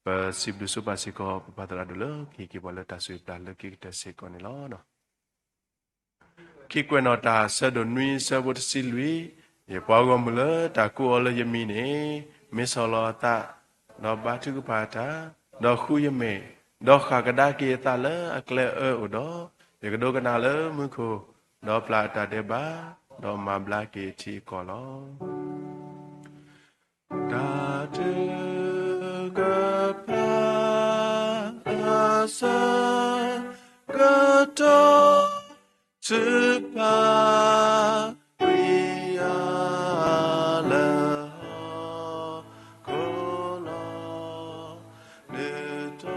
ပစံးဘျုးဆိပာ်စ့ၢ်ကီး ပပၢ်သရၣ်ဒိၣ်လၢကဟ့ၣ်က့ၤပှၤလၢတၢ်ဆိၣ်ဂ့ၤပျၢ်လၢခံကတၢၢ်စ့ၢ်ကီးန့ၣ်လီၤ. ခံကွဲးနီၣ်တၢ်ဆၢဒိၣ်နွံဆၢဖိတဆံလွံၢ်, ယပှၤဂီၢ်မုၢ်လၢတၢ်ကိးအီၤလၢယမံၤန့ၣ်, မ့ၢ်ဆီၣ်လီၤအသး, ဒီးဘါထုကဖၣ်တၢ်, ဒီးဃုယမဲာ်, ဒီးဃၣ်ကဒါက့ၤအသးလၢအကျဲအၢအိၣ်ဒီး, ယကဒိကနၣ်လၢမူခိၣ်, ဒီးပျၢ်တၢ်ဒဲးဘး, ဒီးမၤဘျါက့ၤထံအကီၢ်လီၤ. တၢ်ထုကဖၣ်အဆၢကတီၢ် ထုကဖၣ်ကွံာ်ယၤလၢဟီၣ်ခိၣ်လီၤ.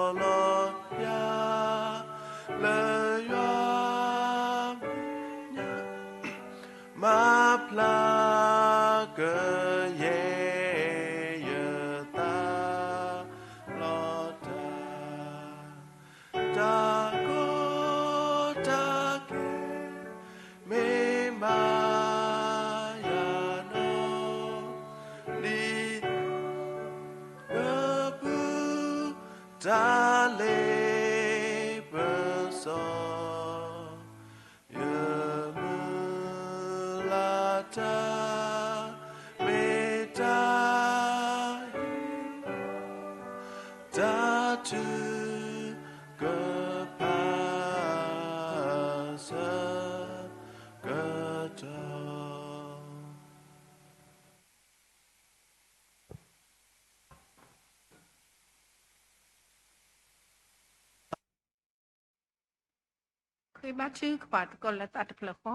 နုာ်ထီၣ်လီၤယၤ လၢယွၤမဲာ်ညါ မၤဖျါကယဲၢ် ယသးလီၤတၢ်, တၢ်ကီတၢ်ခဲ မ့ၢ်ဘၣ်ယၤနီၢ်, ဒ်သိး ကပူၤ တၢ်လ့ပစီ ယမုၢ်လၢ်တၢ် မ့ၢ်တၢ်ဟ့ၣ်လီၤ တၢ်ထုကဖၣ်အဆၢကတီၢ် ဃ့ဘါထုကဖၣ်သကိးလၢသးတဖျၢၣ်ဃီ,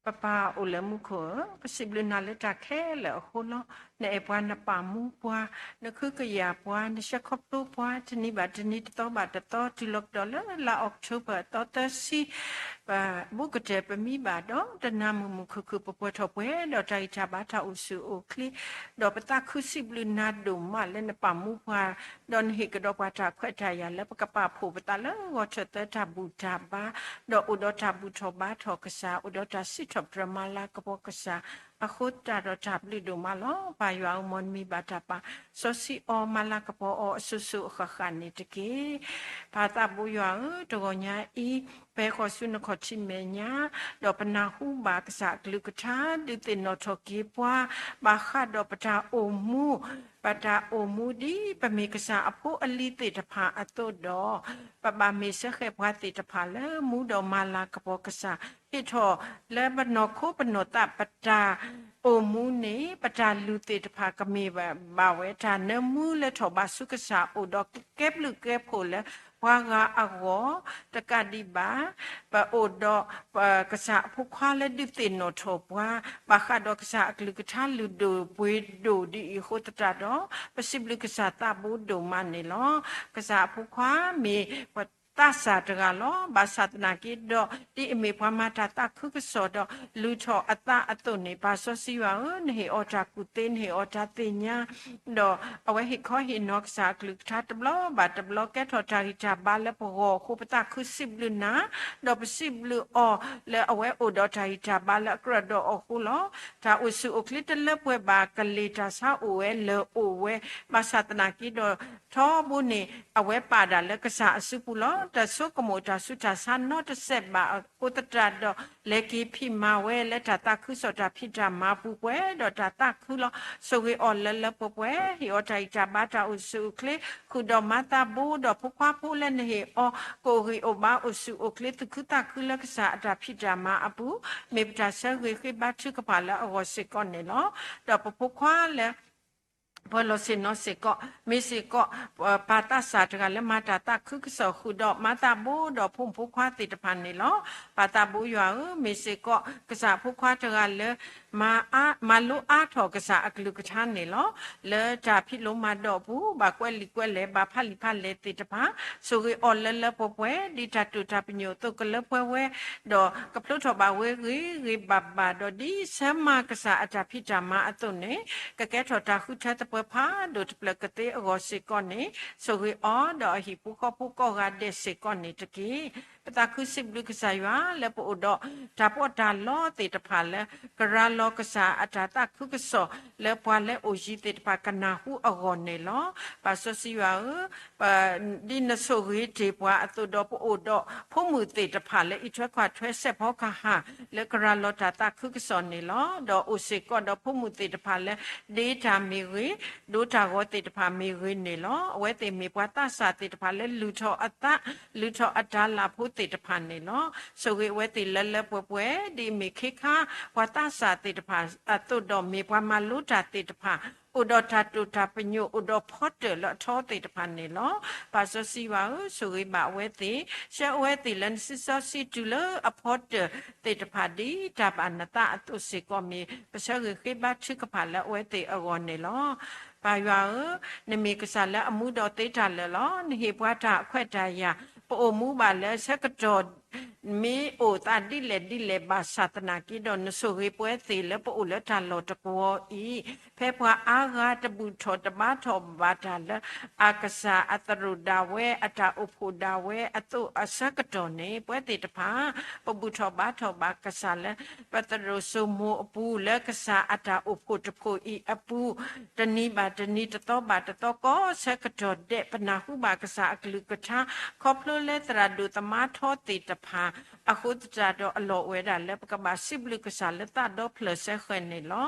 ပပၢ်အိၣ်လၢမူခိၣ်ဧၢ, ပစံးဘျုးနၤလၢတၢ်ခဲလၢာ်အဃိလီၤ. နအဲၣ်ပှၤနပာ်မူပှၤ, နဃုကယာ်ပှၤ, နဆှၢခီဖျိပှၤ တနံၤဘၣ်တနံၤ တသီဘၣ်တသီ တုၤလီၤကဒီးလၢလါအီးကထိဘၢၣ်အသီသၢဆံ ဘူးကတၢၢ်ပမံဘၣ်ဒီး တနၤမုၢ်မုၢ်ခုၣ်ခုၣ် ပပှဲၤထီၣ်ပှဲၤဒီးတၢ်ဂံၢ်တၢ်ဘါ တၢ်အိၣ်ဆူၣ်အိၣ်ချ့, ဒီးပသးခုစံးဘျုးနၤဒိၣ်မးလၢနပာ်မူပှၤ, ဒီးနဟ့ၣ်ကဒီးပှၤတၢ်ခွဲးတၢ်ယာ်လၢပကပာ်ဖှိၣ်ပသးလၢဂီၤထၢၣ်သၢတၢ်ဘူၣ်တၢ်ဘါ, ဒီးအိၣ်ဒီးတၢ်ဘူၣ်ထီၣ်ဘါထီၣ်ကစၢ်, အိၣ်ဒီးတၢ်စံးထီၣ်ပတြၢၤမၤလၤကပီၤကစၢ်, အဃိသတးဒီးတၢ်ဘျုးဒိၣ်မးလီၤ. ပၢ်ယွၤဧၢ, မ်နမံၤဘၣ်တၢ်ပာ်စီဆှံအီၤ မၤလၤကပီၤအီၤအစိၤစိၤအဃၣ်ဃၣ်န့ၣ်တက့ၢ်. ပၢ်သးဘိယွၤဧၢ, တဂီၤညါအံၤ ပဟဲဃီၤဆူနခီၣ်ထံးမဲာ်ညါ, ဒီးပနၢ်ဟူဘၣ်ကစၢ်အကလုၢ်ကထါ ဒုးသ့ၣ်နီၣ်ထီၣ်က့ၤပှၤ ဘၣ်ဃးဒီးပတၢ်အိၣ်မူ, ပတၢ်အိၣ်မူဒ်ပမ့ၢ်ကစၢ်အဖိအလံၤသ့ၣ်တဖၣ်အသိးဒီး, ပဘၣ်မ့ၢ်စၢဃဲၤပှၤသ့ၣ်တဖၣ်လၢမူဒီးမၤလၤကပီၤကစၢ်, ဟ့ၣ်ထီၣ်လၢပနီၢ်ခိပနီၢ်သးပတၢ်အိၣ်မူန့ၣ် ပတၢ်လုၢ်သ့ၣ်တဖၣ်ကမ့ၢ်ဘၣ်ဝဲ တၢ်နၢမူလၢထီၣ်ဘးဆူကစၢ်အအိၣ်ဒီးကကဲဘျုးကဲဖှိၣ်လၢပှၤဂၤအဂီၢ် တကးဒံးဘၣ် ပအိၣ်ဒီးကစၢ်အဖိခွါလၢဒုးသ့ၣ်နီၣ်ထီၣ်ပှၤ ဘၣ်ဃးဒီးကစၢ်အကလုၢ်ကထါလုၢ်ဒိၣ်ပှ့ၤဒိၣ်ဒ်အံၤအဃိသတးဒီး ပစံးဘျုးကစၢ်သးဘိဒိၣ်မးန့ၣ်လီၤ. ကစၢ်အဖိခွါမ့ၢ်ပှၤသးစၢ်တဂၤလီၤ. ဘၣ်ဆၣ်သနာ်က့ဒီး ဒ်အမ့ၢ်ပှၤမၤတၢ်သးခုကစီၣ်ဒီး လုၢ်ထီၣ်အသးအသိးန့ၣ် ပၢ်စီဆှံယွၤဧၢ, နဟ့ၣ်အီၤတၢ်ကူၣ်သ့, နဟ့ၣ်အီၤတၢ်သ့ၣ်ညါ ဒီးအဝဲဟ့ၣ်ခီဟ့ၣ်နီၤကစၢ်အကလုၢ်ကထါတဘျီဘၣ်တဘျီ ကဲထီၣ်တၢ်ဂံၢ်တၢ်ဘါလၢပဂီၢ်အဃိ ပသးခုစံးဘျုးနၤ, ဒီးပစံးဘျုးအီၤလၢအဝဲအိၣ်ဒီးတၢ်ဂံၢ်တၢ်ဘါလၢအကြၢးဒီးအီၤအဃိလီၤ. တၢ်အိၣ်ဆူၣ်အိၣ်ချ့တလၢပှဲၤဘၣ်ကလ့ၢ် တၢ်ဆါအိၣ်ဝဲလၢာ်အိၣ်ဝဲ, ဘၣ်ဆၣ်သနာ်က့ဒီး ထီဘိန့ၣ် အဝဲပာ်ဒၣ်လၢကစၢ်အစုပူၤလီၤ. တၢ်ဆိကမိၣ်တၢ်ဆူးတၢ်ဆါနီတစဲးဘၣ်အဃိသတးဒီး လဲၤက့ၤဖံးမၤဝဲလၢတၢ်သးခုကစီၣ်တၢ်ဖံးတၢ်မၤအပူၤပှဲၤဒီးတၢ်သးခုလီၤ. ဆိၣ်ဂ့ၤအီၤလၢလၢပှဲၤပှဲၤ, ဟ့ၣ်အီၤတၢ်ဂံၢ်တၢ်ဘါတၢ်အိၣ်ဆူၣ်အိၣ်ချ့, ဃုာ်ဒီးမၤသးဘိဒီးဖိခွါဖိလၢနဟ့ၣ်အီၤ ကအိၣ်ဂံၢ်အိၣ်ဘါအိၣ်ဆူၣ်အိၣ်ချ့သူၣ်ခုသးခုလၢကစၢ်အတၢ်ဖံးတၢ်မၤအပူၤ, မ့ၢ်ပတၢ်ဆၢဂ့ၤဃ့ဘါထုကဖၣ်လၢအဂီၢ်စ့ၢ်ကီးန့ၣ်လီၤ. ဒီးပဖိခွါလၢ ပှၤလီၢ်ဆ့ၣ်နီၤစ့ၢ်ကီး, မ့ၢ်စ့ၢ်ကီး ပၢ်သးစၢ်တဂၤလၢမၤတၢ်သးခုကစီၣ် ဃုာ်ဒီးမၤသးဘိဒီးဖိမုၣ်ဖိခွါသ့ၣ်တဖၣ်န့ၣ်လီၤ. ပၢ်သးဘိယွၤဧၢ, မ့ၢ်စ့ၢ်ကီး ကစၢ်ဖိခွါတဂၤလၢ မၤအါ, မၤလိအါထီၣ်ကစၢ်အကလုၢ်ကထါန့ၣ်လီၤ. လၢတၢ်ဖံးလိမၤဒိးအပူၤ ဘၣ်ကွဲးလံာ်ကွဲးလဲၢ် ဘၣ်ဖးလံာ်ဖးလဲၢ်သ့ၣ်တဖၣ် ဆိၣ်ဂ့ၤအီၤလၢလၢပှဲၤပှဲၤ ဒ်တၢ်တိာ်တၢ်ပညိၣ်အသိးကလၢပှဲၤဝဲ ဒီးကဖျိထီၣ်ဘၣ်ဝဲဂ့ၤဂ့ၤဘၣ်ဘၣ် ဒီးဒ်ဆၢမၤကစၢ်အတၢ်ဖံးတၢ်မၤအသိးန့ၣ် ကကဲထီၣ်တၢ်ဃုထၢသပှၢ်ဖးဒိၣ်တဖျၢၣ်ကသ့အဂီၢ်စ့ၢ်ကီးန့ၣ် ဆိၣ်ဂ့ၤအီၤဒီးအဟံၣ်ဖိဃီဖိကိးဂၤဒဲးစ့ၢ်ကီးန့ၣ်တက့ၢ်. ပသးခုစံးဘျုးကစၢ်ယွၤလၢပအိၣ်ဒီးတၢ်ပီးတၢ်လီသ့ၣ်တဖၣ်လၢ ကရၤလီၤကစၢ်အတၢ်သးခုကစီၣ် လၢပှၤလၢအအိၣ်ယံၤသ့ၣ်တဖၣ်ကနၢ်ဟူအဂီၢ်န့ၣ်လီၤ. ပၢ်စီဆှံယွၤဧၢ, ဒ်နဆိၣ်ဂ့ၤတ့ၢ်ပှၤအသိးဒီး ပအိၣ်ဒီးဖိမုၣ်သ့ၣ်တဖၣ်လၢအံးထွဲကွၢ်ထွဲစဲးဖီကဟၣ် လၢကရၤလီၤတၢ်သးခုကစီၣ်န့ၣ်လီၤ. ဒီးအိၣ်စ့ၢ်ကီးဒီးဖိမုၣ်သ့ၣ်တဖၣ်လၢ ဒ့တၢ်မ့ၢ်ဂ့ၤ, ဒိတၢ်ဂီၤသ့ၣ်တဖၣ်မ့ၢ်ဂ့ၤန့ၣ်လီၤ. အဝဲသ့ၣ်မ့ၢ်ပှၤသးစၢ်သ့ၣ်တဖၣ်လၢလုၢ်ထီၣ်အသး, လုၢ်ထီၣ်အတၢ်လၢ်ဖိသ့ၣ်တဖၣ်န့ၣ်လီၤ. ဆိၣ်ဂ့ၤအဝဲသ့ၣ်လၢလၢပှဲၤပှဲၤ ဒ်အမ့ၢ်ခ့ခါ ပှၤသးစၢ်သ့ၣ်တဖၣ်အသိးဒီး မ့ၢ်ပှၤမၤလိတၢ်သ့ၣ်တဖၣ် အိၣ်ဒီးတၢ်တိာ်တၢ်ပညိၣ် အိၣ်ဒီးဖီတၢၣ်လၢအထီသ့ၣ်တဖၣ်န့ၣ်လီၤ. ပၢ်စီဆှံယွၤဧၢ, ဆိၣ်ဂ့ၤဘၣ်အဝဲသ့ၣ်, ဆှၢအဝဲသ့ၣ်လၢနစုစီဆှံတုၤလၢအဖီတၢၣ်သ့ၣ်တဖၣ် ဒ်တၢ်ဘၣ်နသးအသိးစ့ၢ်ကီး မ့ၢ်ပဆၢဂ့ၤဃ့ဘါထုကဖၣ်လၢအဝဲသ့ၣ်အဂီၢ်န့ၣ်လီၤ. ပၢ်ယွၤဧၢ, နမ့ၢ်ကစၢ်လၢအမူဒီးသ့တၢ်လၢာ်လီၤ. နဟ့ၣ်ပှၤတၢ်ခွဲးတၢ်ယာ်, ပအိၣ်မူဘၣ်လၢဆၢကတီၢ် မ့ၢ်အိၣ်သးဒ်လဲၣ်ဒ်လဲၣ်ဘၣ်ဆၣ်သနာ်က့ဒီး နဆိၣ်ဂ့ၤပဝဲသ့ၣ်လၢပအိၣ်လၢတၢ်လီၢ်တကွီၤအံၤ, ဖဲပှၤအါဂၤတဘူၣ်ထီၣ်တဘါထီၣ်ဘၣ်တၢ်လၢ အကစၢ်အသရိာ်ဒၣ်ဝဲ အတၢ်အိၣ်ဖှိၣ်ဒၣ်ဝဲအသိးအဆၢကတီၢ်န့ၣ် ပဝဲသ့ၣ်တဖၣ် ပဘူၣ်ထီၣ်ဘါထီၣ်ဘၣ်ကစၢ်လၢ ပသရိာ်စိမိၤအပူၤ လၢကစၢ်အတၢ်အိၣ်ဖှိၣ်တဖှိၣ်အံၤအပူၤ တနံၤဘၣ်တနံၤ တသီဘၣ်တသီ ကိးဆၢကတီၢ်ဒဲး ပနၢ်ဟူဘၣ်ကစၢ်အကလုၢ်ကထါ ခီဖျိလၢသရၣ်ဒိၣ်သမါထီသ့ၣ်တဖၣ် အဃိသတးဒီး အလီၢ်အိၣ်ဝဲဒၣ်လၢပကဘၣ်စံးဘျုးကစၢ်လၢသးဒီဖျၢၣ်စဲဃဲၤန့ၣ်လီၤ.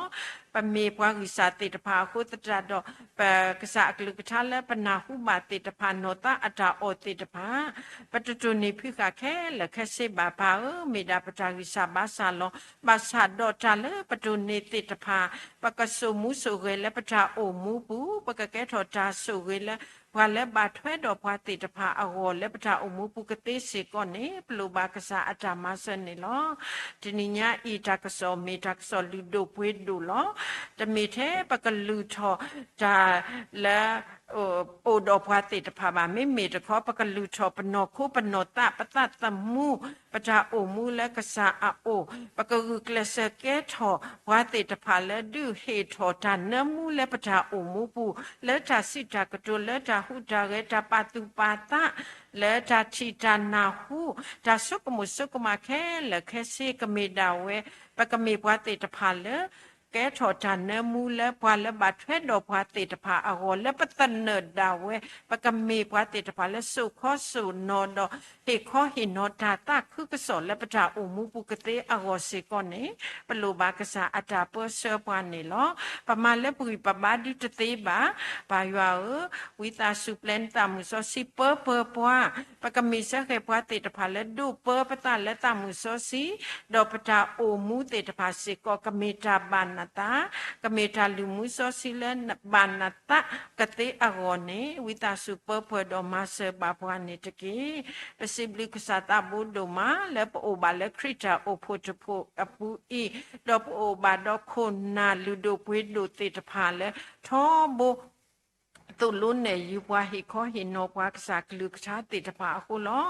ပမ့ၢ်ပှၤဂံၢ်စၢ်သ့ၣ်တဖၣ်အဃိသတးဒီး ပကစၢ်အကလုၢ်ကထါလၢပနၢ်ဟူဘၣ်သ့ၣ်တဖၣ် နီၢ်သးအတၢ်အီၣ်သ့ၣ်တဖၣ် ပတတိၢ်နီၣ်ဖုဃာ်ခဲလၢာ်ခဲဆ့ဘၣ် ပၢ်ဧၢ, မ့ၢ်ဒၣ်ပတၢ်ဂံၢ်စၢ်ဘါစၢ်လီၤ. ဘၣ်ဆၣ်ဒီးတၢ်လၢပတိၢ်နီၣ်သ့ၣ်တဖၣ် ပကစိာ်မူစိာ်ဂဲၤလၢပတၢ်အိၣ်မူပူၤ, ပကကဲထီၣ်တၢ်ဆိၣ်ဂ့ၤလၢ ပှၤလၢဘၣ်ထွဲဒီးပှၤသ့ၣ်တဖၣ်အဂီၢ် လၢပတၢ်အိၣ်မူပူၤကသ့စ့ၢ်ကီးန့ၣ် ပလိၣ်ဘၣ်ကစၢ်အတၢ်မၤစၢၤန့ၣ်လီၤ. တနံၤညါအံၤ တၢ်ကစီၣ်မ့ၢ်တၢ်ကစီၣ်လုၢ်ဒိၣ်ပှ့ၤဒိၣ်လီၤ. တမ့ၢ်ထဲပကလုၢ်ထီၣ်တၢ်လၢ အိၣ်ဒီးပှၤသ့ၣ်တဖၣ်ဘၣ်. မ့မ့ၢ်တခီ ပကလုၢ်ထီၣ်ပနီၢ်ခိပနီၢ်သး ပသးသမူ ပတၢ်အိၣ်မူလၢကစၢ်အအိၣ်, ပကဂုာ်ကျဲးစၢးကဲထီၣ်ပှၤသ့ၣ်တဖၣ်လၢဒုးဟ့ၣ်ထီၣ်တၢ်နၢမူလၢပတၢ်အိၣ်မူပူၤ, လၢတၢ်စံးတၢ်ကတိၤ လၢတၢ်ဟူးတၢ်ဂဲၤ တၢ်ပာ်သူၣ်ပာ်သး လၢတၢ်ထံၣ်တၢ်နၢ်ဟူ တၢ်ဆိကမိၣ်ဆိကမးခဲလၢာ်ခဲဆ့ ကမ့ၢ်ဒၣ်ဝဲ ပကမ့ၢ်ပှၤသ့ၣ်တဖၣ်လၢ ကဲထီၣ်တၢ်နၢမူလၢပှၤလၢဘၣ်ထွဲဒီးပှၤသ့ၣ်တဖၣ်အဂီၢ် လၢပသနၢၣ်ဒၣ်ဝဲ ပကမ့ၢ်ပှၤသ့ၣ်တဖၣ်လၢစိာ်ခီစိာ်နီၤဒီး ဟ့ၣ်ခီဟ့ၣ်နီၤတၢ်သးခုကစီၣ်လၢပတၢ်အိၣ်မူပူၤကသ့အဂီၢ်စ့ၢ်ကီးန့ၣ် ပလိၣ်ဘၣ်ကစၢ်အတၢ်ပၢဆှၢပှၤန့ၣ်လီၤ. ပမၤလၢပဂံၢ်ပဘါဒုတသ့ဘၣ်. ပၢ်ယွၤဧၢ, ဝံသးစူၤပျဲနသးမုၣ်စီဆှံပၢပၢၤပှၤ, ပကမ့ၢ်စၢဃဲၤပှၤသ့ၣ်တဖၣ်လၢဒိးပၢပသးလၢသးမုၣ်စီဆှံ, ဒီးပတၢ်အိၣ်မူသ့ၣ်တဖၣ်စ့ၢ်ကီး ကမ့ၢ်တၢ်ဘၣ်နသး, ကမ့ၢ်တၢ်လုၢ်မူစီဆှံလၢဘၣ်နသးကသ့အဂီၢ်န့ၣ် ဝံသးစူၤပၢပၢၤဒီးမၤစၢၤဘၣ်ပှၤန့ၣ်တက့ၢ်. ပစံးဘျုးကစၢ်သးဘိဒိၣ်မး လၢပအိၣ်ဘၣ်လၢခရံာ်တၢ်အိၣ်ဖှိၣ်တဖှိၣ်အပူၤအံၤ, ဒီးပအိၣ်ဘၣ်ဒီးခိၣ်နၢ်လုၢ်ဒိၣ်ပှ့ၤဒိၣ်သ့ၣ်တဖၣ်လၢ ထီဘိ သိၣ်လိနဲၣ်ယုၤပှၤ ဟ့ၣ်ခီဟ့ၣ်နီၤပှၤကစၢ်ကလုၢ်ကထါသ့ၣ်တဖၣ်အဃိလီၤ.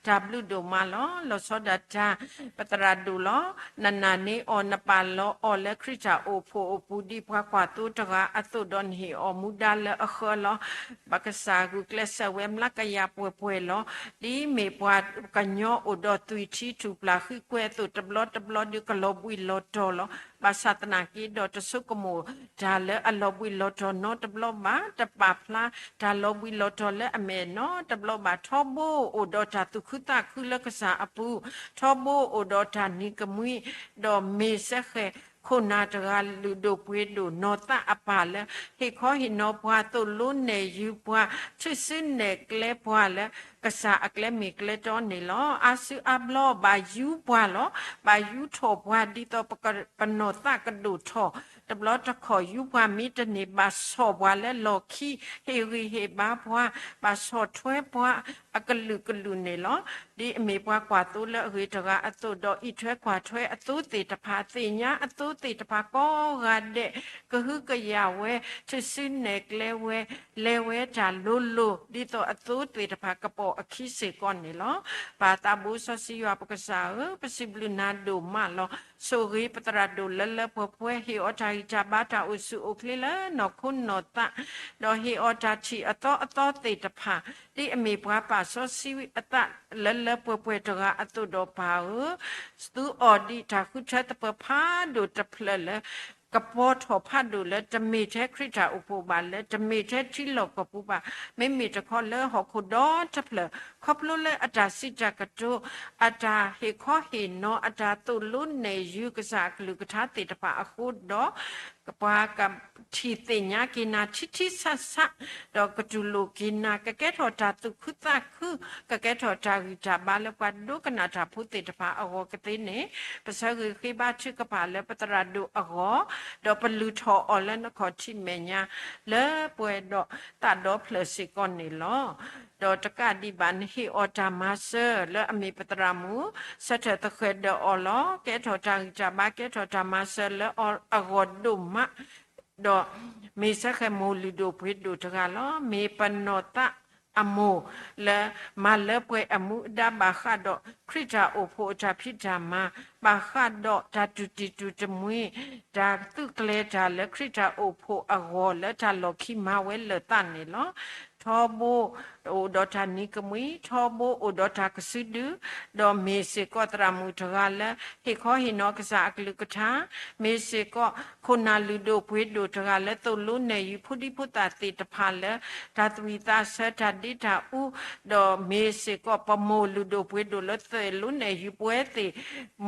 တၢ်ဘျုးဒိၣ်မးလီၤ. လီၤဆီဒၣ်တၢ် ပသရၣ်ဒိၣ်လီၤ. နနာ်န့ၢ်အီၤ နပာ်လီၤအီၤလၢခရံာ်တၢ်အိၣ်ဖှိၣ်အပူၤ ဒ်ပှၤကွၢ်သိတဂၤအသိးဒီး နဟ့ၣ်အီၤမူဒါလၢအဃၢလီၤ. ပကစၢ်ဂုာ်ကျဲးစၢးဝဲမျးကယၤပှဲၤပှဲၤလီၤ. ဒ်မ့ၢ်ပှၤကညီအိၣ်ဒီးသွံၣ်ထံထူၣ်ပျၢ်ဃံကွဲအသိး တဘျီတဘျီဒုးကလီၤဘှံးလီၤတီၤလီၤ. ဘၣ်ဆၣ်သနာ်က့ဒီး တဆိကမိၣ်တၢ်လၢအလီၤဘှံးလီၤတီၤနီတဘျီဘၣ်, တပာ်ဖျါတၢ်လီၤဘှံးလီၤတီၤလၢအမဲာ်နီတဘျီဘၣ်. ထီဘိအိၣ်ဒီးတၢ်သူၣ်ခုသးခုလၢကစၢ်အပူၤ, ထီဘိအိၣ်ဒီးတၢ်နံၤကမှံ, ဒီးမ့ၢ်စဲဃဲၤ ခိၣ်နၢ်တဂၤလုၢ်ဒိၣ်ပှ့ၤဒိၣ်နီၢ်သးအပၢ်လၢ ဟ့ၣ်ခီဟ့ၣ်နီၤပှၤ သိၣ်လိနဲၣ်ယုၤပှၤ, ထုးစုနဲၣ်ကျဲပှၤလၢ ကစၢ်အကျဲမ့ၢ်ကျဲတီန့ၣ်လီၤ. အါစုအါဘျီဘၣ်ယူပှၤလီၤ. ဘၣ်ယူထီၣ်ပှၤဒ်သိးပက ပနီၢ်သးကဒိၣ်ထီၣ်, တဘျီတခီၣ်ယူပှၤမ့ၢ်တန့ၢ် ဘၣ်ဆီၣ်ပှၤလၢလီၢ်ခံ, ဟ့ၣ်ဂံၢ်ဟ့ၣ်ဘါပှၤ, ဘၣ်ဆီၣ်ထွဲပှၤအကလုာ်ကလုာ်န့ၣ်လီၤ. ဒ်အမ့ၢ်ပှၤကွၢ်သိလၢအဂ့ၤတဂၤအသိးဒီး အံးထွဲကွၢ်ထွဲအသိသ့ၣ်တဖၣ်, သ့ၣ်ညါအသိသ့ၣ်တဖၣ်ကိးဂၤဒဲး, ကဟုကယာ်ဝဲ, ထုးစုနဲၣ်ကျဲဝဲ, လဲၤဝဲတၢ်လိၤလိၤ ဒ်သိးအသိသ့ၣ်တဖၣ်ကပိာ်အခံစ့ၢ်ကီးန့ၣ်လီၤ. ပၢ်သးဘိစီဆှံယွၤပကစၢ်ဧၢ, ပစံးဘျုးနၤဒိၣ်မးလီၤ. ဆိၣ်ဂ့ၤပသရၣ်ဒိၣ်လၢလၢပှဲၤပှဲၤ, ဟ့ၣ်အီၤတၢ်ဂံၢ်တၢ်ဘါ တၢ်အိၣ်ဆူၣ်အိၣ်ချ့လၢနီၢ်ခိနီၢ်သး, ဒီးဟ့ၣ်အီၤတၢ်ထံၣ်အသီအသီသ့ၣ်တဖၣ်, ဒ်အမ့ၢ်ပှၤပာ်စီဆှံအသးလၢလၢပှဲၤပှဲၤတဂၤအသိးဒီးပၢ်ဧၢ, သူအီၤဒံးတၢ်ဃုထၢသပၢၤဖးဒိၣ်တဖျၢၣ်လၢ ကပီၤထီၣ်ဖးဒိၣ်လၢ တမ့ၢ်ထဲခရံာ်တၢ်အိၣ်ဖှိၣ်ဘၣ်, လၢတမ့ၢ်ထဲထံလီၢ်ကီၢ်ပူၤဘၣ်, မ့မ့ၢ်တခီလၢဟီၣ်ခိၣ်ဒီတဖျၢၣ်, ခီဖျိလၢအတၢ်စံးတၢ်ကတိၤ, အတၢ်ဟ့ၣ်ခီဟ့ၣ်နီၤ, အတၢ်သိၣ်လိနဲၣ်ယုၤကစၢ်အကလုၢ်ကထါသ့ၣ်တဖၣ်အဃိဒီး ပှၤကထံၣ်သ့ၣ်ညါက့ၤနၤထံထံဆးဆး, ဒီးကတူၢ်လိာ်က့ၤနၤ, ကကဲထီၣ်တၢ်သူၣ်ခုသးခု, ကကဲထီၣ်တၢ်ဂံၢ်တၢ်ဘါလၢပှၤဒိကနၣ်တၢ်ဖိသ့ၣ်တဖၣ်အဂီၢ်ကသ့န့ၣ်, ပဆၢဂ့ၤဃ့ဘါထုကဖၣ်လၢပသရၣ်ဒိၣ်အဂီၢ်, ဒီးပလုၢ်ထီၣ်အီၤလၢနခီၣ်ထံးမဲာ်ညါ, လၢပှဲၤဒီးသးဒီဖျၢၣ်စ့ၢ်ကီးန့ၣ်လီၤ. ဒီးတကးဒံးဘၣ် နဟ့ၣ်အီၤတၢ်မၤစၢၤလၢအမ့ၢ်ပသရၣ်မုၣ်, ဆၢထၢၣ်သဃဲၤဒၢးအီၤလီၤ. ကဲထီၣ်တၢ်ဂံၢ်တၢ်ဘါ, ကဲထီၣ်တၢ်မၤစၢၤလၢအဂီၢ်ဒိၣ်မး, ဒီးမ့ၢ်စဲဃဲၤမိၢ်လုၢ်ဒိၣ်ပှ့ၤဒိၣ်တဂၤလီၤ. မ့ၢ်ပနီၢ်သးအမိၢ်လၢ မၤလၢပှဲၤအမူအဒါဘၣ်ဃးဒီးခရံာ်တၢ်အိၣ်ဖှိၣ်အတၢ်ဖံးတၢ်မၤ, ဘၣ်ဃးဒီးတၢ်တူၢ်တံၢ်တူၢ်တမှံ, တၢ်သုးကျဲၤတၢ်လၢခရံာ်တၢ်အိၣ်ဖှိၣ်အဂီၢ်လၢတၢ်လီၢ်ခံမၤဝဲလၢာ်သးန့ၣ်လီၤ. ထီဘိအိၣ်ဒီးတၢ်နံၤကမှံ, ထီဘိအိၣ်ဒီးတၢ်ကစုဒု, ဒီးမ့ၢ်စ့ၢ်ကီးသရၣ်မုၣ်တဂၤလၢ ဟ့ၣ်ခီဟ့ၣ်နီၤကစၢ်အကလုၢ်ကထါ, မ့ၢ်စ့ၢ်ကီးခိၣ်နၢ်လုၢ်ဒိၣ်ပှ့ၤဒိၣ်တဂၤလၢ သိၣ်လိနဲၣ်ယုၤဖိဒံဖိသၣ်သ့ၣ်တဖၣ်လၢ တၢ်သးဝံၣ်သးဆၢ တၢ်ဒ့တၢ်အူ, ဒီးမ့ၢ်စ့ၢ်ကီးပမိၢ်လုၢ်ဒိၣ်ပှ့ၤဒိၣ်လၢ သိၣ်လိနဲၣ်ယုၤပဝဲသ့ၣ်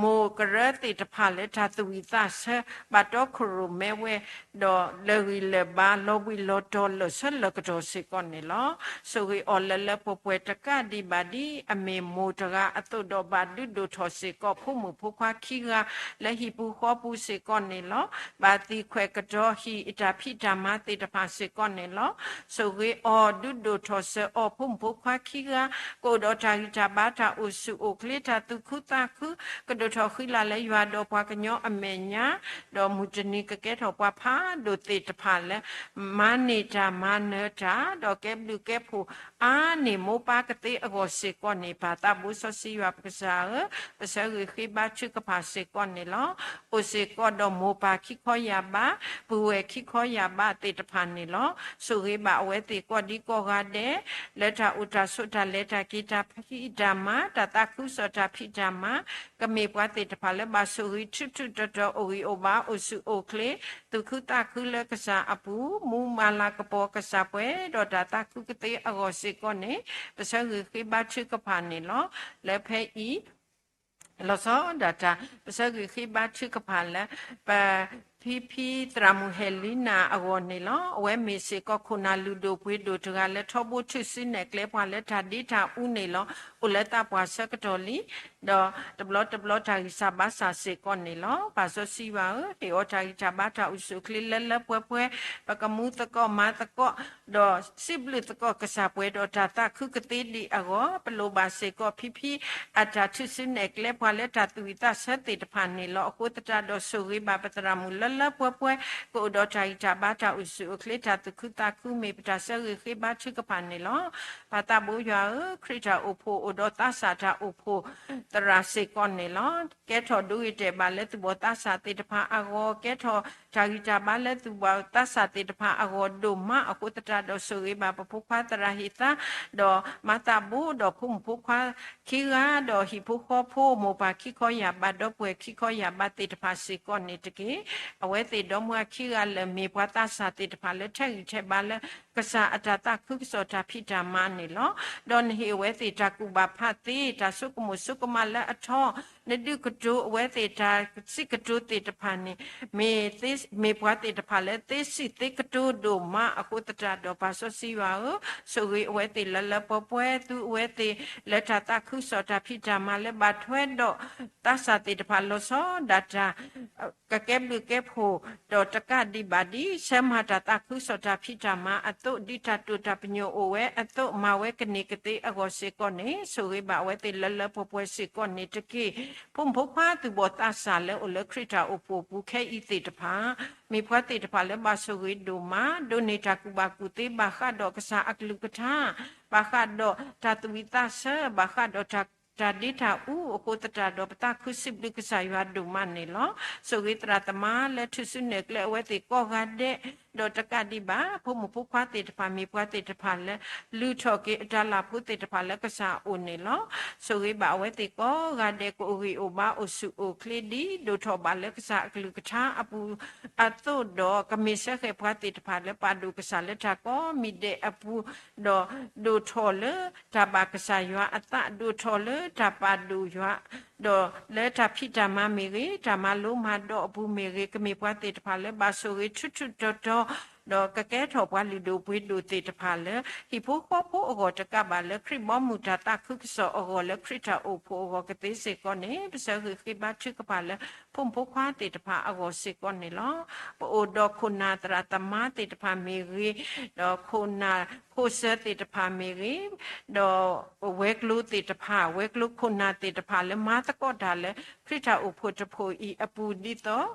မိၢ်ကရၢသ့ၣ်တဖၣ်လၢ တၢ်သးဝံၣ်သးဆၢ ဘၣ်တီခိၣ်ရိၣ်မဲဝဲ, ဒီးလၢာ်ဂံၢ်လၢာ်ဘါ လီၤဘှံးလီၤတီၤလၢာ်ဆၢလၢာ်ကတီၢ်စ့ၢ်ကီးန့ၣ်လီၤ. ဆိၣ်ဂ့ၤအီၤလၢလၢပှဲၤပှဲၤတကးဒံးဘၣ် ဒ်အမ့ၢ်မိၢ်တဂၤအသိးဒီး ဘၣ်ဒုးဒိၣ်ထီၣ်စ့ၢ်ကီး ဖိမုၣ်ဖိခွါခံဂၤ လၢဟံၣ်ပူၤဃီပူၤစ့ၢ်ကီးန့ၣ်လီၤ. ဘၣ်သံခွဲးကတီၤဟံၣ်အတၢ်ဖံးတၢ်မၤသ့ၣ်တဖၣ်စ့ၢ်ကီးန့ၣ်လီၤ. ဆိၣ်ဂ့ၤအီၤ ဒုးဒိၣ်ထီၣ်စၢၤအီၤ ဖိမုၣ်ဖိခွါခံဂၤ ကအိၣ်ဒီးတၢ်ဂံၢ်တၢ်ဘါ တၢ်အိၣ်ဆူၣ်အိၣ်ချ့ တၢ်သူၣ်ခုသးခု ကဒိၣ်ထီၣ်ဃံလၤလၢယွၤဒီးပှၤကညီအမဲာ်ညါ, ဒီးမုၢ်တနံၤကကဲထီၣ်ပှၤဖးဒိၣ်သ့ၣ်တဖၣ်လၢ မၤန့ၢ်တၢ်မၤနၢၤတၢ် ဒီးကဲဘျုးကဲဖှိၣ်အါန့ၢ်မိၢ်ပၢ်ကသ့အဂီၢ်စ့ၢ်ကီးန့ၣ် ပၢ်သးဘိစီဆှံယွၤပကစၢ်ဧၢ, ပဆၢဂ့ၤဃ့ဘါထုကဖၣ်စ့ၢ်ကီးန့ၣ်လီၤ. အိၣ်စ့ၢ်ကီးဒီးမိၢ်ပၢ်ခံခီယၢ်ဘး, ပုၢ်ဝဲၢ်ခံခီယၢ်ဘးသ့ၣ်တဖၣ်န့ၣ်လီၤ. ဆိၣ်ဂ့ၤဘၣ်အဝဲသ့ၣ်ကိးဒံကိးဂၤဒဲး လၢတၢ်အိၣ်တၢ်ဆိး တၢ်လဲၤတၢ်က့ၤ တၢ်ဖံးတၢ်မၤ တၢ်သးခုကစီၣ် တၢ်ဖံးတၢ်မၤ, ကမ့ၢ်ပှၤသ့ၣ်တဖၣ်လၢဘၣ်ဆိၣ်ဂ့ၤထူးထူးတီၤတီၤ အိၣ်ဂံၢ်အိၣ်ဘါ အိၣ်ဆူၣ်အိၣ်ချ့ သူၣ်ခုသးခုလၢကစၢ်အပူၤ, မူမၤလၤကပီၤကစၢ်ပှဲၤဒီးတၢ်သးခုကသ့အဂီၢ်စ့ၢ်ကီးန့ၣ် ပဆၢဂ့ၤဃ့ဘါထုကဖၣ်န့ၣ်လီၤ. လၢဖဲအံၤ လီၤဆီဒၣ်တၢ် ပဆၢဂ့ၤဃ့ဘါထုကဖၣ်လၢ ပဖံဖံသရၣ်မုၣ်ဟဲလံနၤအဂီၢ်န့ၣ်လီၤ. အဝဲမ့ၢ်စ့ၢ်ကီးခိၣ်နၢ်လုၢ်ဒိၣ်ပှ့ၤဒိၣ်တဂၤလၢ ထီဘိထုးစုနဲၣ်ကျဲပှၤလၢတၢ်ဒ့တၢ်အူန့ၣ်လီၤ. အိၣ်လၢသးပှၢ်ဆၢကတီၢ်လံ ဒီးတဘျီတဘျီတၢ်ဂံၢ်စၢ်ဘါစၢ်စ့ၢ်ကီးန့ၣ်လီၤ. ပၢ်စီဆှံယွၤဧၢ, ဟ့ၣ်အီၤတၢ်ဂံၢ်တၢ်ဘါတၢ်အိၣ်ဆူၣ်အိၣ်ချ့လၢလၢပှဲၤပှဲၤ, ပကမူသကိးမၤသကိး ဒီးစံးဘျုးသကိးကစၢ်ပှဲၤဒီးတၢ်သးခုကသ့ဒံးအဂီၢ်, ပလိၣ်ဘၣ်စ့ၢ်ကီးဖံဖံအတၢ်ထုးစုနဲၣ်ကျဲပှၤလၢတၢ်သူၣ်ဝံၣ်သးဆၢသ့ၣ်တဖၣ်န့ၣ်လီၤ. အဃိသတးဒီးဆိၣ်ဂ့ၤဘၣ်ပသရၣ်မုၣ်လၢလၢပှဲၤပှဲၤ ကအိၣ်ဒီးတၢ်ဂံၢ်တၢ်ဘါတၢ်အိၣ်ဆူၣ်အိၣ်ချ့ တၢ်သူၣ်ခုသးခု မ့ၢ်ပတၢ်ဆၢဂ့ၤဃ့ဘါထုကဖၣ်န့ၣ်လီၤ. ပၢ်သးဘိယွၤဧၢ, ခရံာ်တၢ်အိၣ်ဖှိၣ်အိၣ်ဒီးသးစၢ်တၢ်အိၣ်ဖှိၣ်သရၣ်စ့ၢ်ကီးန့ၣ်လီၤ. ကဲထီၣ်ဒိဂ့ၤတဲာ်ဘၣ်လၢသူၣ်ဘီၣ်သးစၢ်သ့ၣ်တဖၣ်အဂီၢ်, ကဲထီၣ် တၢ်ဂံၢ်တၢ်ဘါလၢသူၣ်ဘီၣ်သးစၢ်သ့ၣ်တဖၣ်အဂီၢ်ဒိၣ်မးအဃိသတးဒီး ဆိၣ်ဂ့ၤဘၣ်ပဖိခွါသရၣ်ဟ့ၣ်သါ ဒီးမၤသးဘိ ဒီးဖိမုၣ်ဖိခွါခံဂၤ ဒီးဟံၣ်ဖိဃီဖိ မိၢ်ပၢ်ခံခီယာ်ဘး ဒီပုၢ်ဝဲၢ်ခံခီယာ်ဘးသ့ၣ်တဖၣ်စ့ၢ်ကီးန့ၣ်တက့ၢ်. အဝဲသ့ၣ်ဒီမါဝၤခံဂၤလၢာ် မ့ၢ်ပှၤသးစၢ်သ့ၣ်တဖၣ်လၢထဲးဂံၢ်ထဲးဘါလၢ ကစၢ်အတၢ်သးခုကစီၣ်တၢ်ဖံးတၢ်မၤန့ၣ်လီၤ. ဒီးနဟ့ၣ်အဝဲသ့ၣ်တၢ်ကူၣ်ဘၣ်ဖးသ့ တၢ်ဆိကမိၣ်ဆိကမးလၢအထီ နဒုးကတိၤအဝဲသ့ၣ်တၢ်စံးကတိၤသ့ၣ်တဖၣ်န့ၣ် မ့ၢ်သ့ မ့ၢ်ပှၤသ့ၣ်တဖၣ်လၢသ့စံးသ့ကတိၤဒိၣ်မးအဃိသတးဒီး ပၢ်စီဆှံယွၤဧၢ, ဆိၣ်ဂ့ၤအဝဲသ့ၣ်လၢလၢပှဲၤပှဲၤ သူအဝဲသ့ၣ်လၢတၢ်သးခုကစီၣ်တၢ်ဖံးတၢ်မၤလၢဘၣ်ထွဲဒီး သးစၢ်သ့ၣ်တဖၣ်လီၤဆီဒၣ်တၢ် ကကဲဘျုးကဲဖှိၣ် ဒီးတကးဒံးဘၣ်ဒ် ဆၢမၤတၢ်သးခုကစီၣ်တၢ်ဖံးတၢ်မၤအသိး ဒ်တၢ်တိာ်တၢ်ပညိၣ်အိၣ်ဝဲအသိး မၤဝဲကန့ၢ်ကသ့အဂီၢ်စ့ၢ်ကီးန့ၣ် ဆိၣ်ဂ့ၤဘၣ်အဝဲသ့ၣ်လၢလၢပှဲၤပှဲၤစ့ၢ်ကီးန့ၣ်တက့ၢ်. ဖိမုၣ်ဖိခွါသူၣ်ဘီၣ်သးစၢ်လၢအိၣ်လၢခရံာ်တၢ်အိၣ်ဖှိၣ်အပူၤခဲအံၤသ့ၣ်တဖၣ် မ့ၢ်ပှၤသ့ၣ်တဖၣ်လၢဘၣ်ဆိၣ်ဂ့ၤဒိၣ်မး ဒိးန့ၢ်တၢ်ကူၣ်ဘၣ်ကူၣ်သ့ ဘၣ်ဃးဒီးကစၢ်အကလုၢ်ကထါ ဘၣ်ဃးဒီးတၢ်သူၣ်ဝံၣ်သးဆၢ ဘၣ်ဃးဒီးတၢ် တၢ်ဒ့တၢ်အူအဃိသတးဒီး ပသးခုစံးဘျုးကစၢ်ယွၤဒိၣ်မးန့ၣ်လီၤ. ဆိၣ်ဂ့ၤသရၣ်သမါလၢထူၣ်စုနဲၣ်ကျဲအဝဲသ့ၣ်ကိးဂၤဒဲး ဒီးတကးဒံးဘၣ် ဖိမုၣ်ဖိခွါသ့ၣ်တဖၣ် မ့ၢ်ပှၤသ့ၣ်တဖၣ်လၢ လုၢ်ထီၣ်က့ၤအတၢ်လၢ်ဖိသ့ၣ်တဖၣ်လၢကစၢ်အအိၣ်န့ၣ်လီၤ. ဆိၣ်ဂ့ၤဘၣ်အဝဲသ့ၣ်ကိးဂၤဒဲး ကအိၣ်ဂံၢ်အိၣ်ဘါအိၣ်ဆူၣ်အိၣ်ချ့ ဒ်ဒိၣ်ထီၣ်ဘၣ်လၢကစၢ်အကလုၢ်ကထါအပူၤအသိးဒီး ကမ့ၢ်စၢဃဲၣ်ပှၤသ့ၣ်တဖၣ်လၢပာ်ဒိၣ်ကစၢ်လၢတၢ်ကိးမံၤဒဲးအပူၤ ဒီးဒိၣ်ထီၣ်လၢတၢ်ဘၣ်ကစၢ်ယွၤအသး ဒိၣ်ထီၣ်လၢတၢ်ပာ်ဒိၣ်ယွၤ ဒီးလၢတၢ်ဖံးတၢ်မၤမ့ၢ်ဂ့ၤ တၢ်မၤလိမၤဒိးအပူၤမ့ၢ်ဂ့ၤ ကမ့ၢ်ပှၤသ့ၣ်တဖၣ်လၢဘၣ်ဆိၣ်ဂ့ၤထူးထူးတီၤတီၤ ဒီးကကဲထီၣ်ပှၤလုၢ်ဒိၣ်ပှ့ၤဒိၣ်သ့ၣ်တဖၣ်လၢ ဟံၣ်ဖိဃီဖိအဂီၢ်တကးဘၣ် လၢခရံာ်ဘီမုၢ်တၢ်သးခုကစီၣ်အဂီၢ် လၢခရံာ်တၢ်အိၣ်ဖှိၣ်အဂီၢ်ကသ့စ့ၢ်ကီးန့ၣ် ပဆၢဂ့ၤဃ့ဘါထုကဖၣ်လၢ ဖိမုၣ်ဖိခွါသ့ၣ်တဖၣ်အဂီၢ်စ့ၢ်ကီးန့ၣ်လီၤ. ပအိၣ်ဒီးခိၣ်နၢ်သရၣ်သမါသ့ၣ်တဖၣ်မ့ၢ်ဂ့ၤ, ဒီးခိၣ်နၢ်ခိၣ်စၢၤသ့ၣ်တဖၣ်မ့ၢ်ဂ့ၤ, ဒီးဝဲၤကျိၤသ့ၣ်တဖၣ် ဝဲၤကျိၤခိၣ်နၢ်သ့ၣ်တဖၣ်လၢမၤသကိးတၢ်လၢ ခရံာ်တၢ်အိၣ်ဖှိၣ်တဖှိၣ်အံၤအပူၤ ဒ်သိး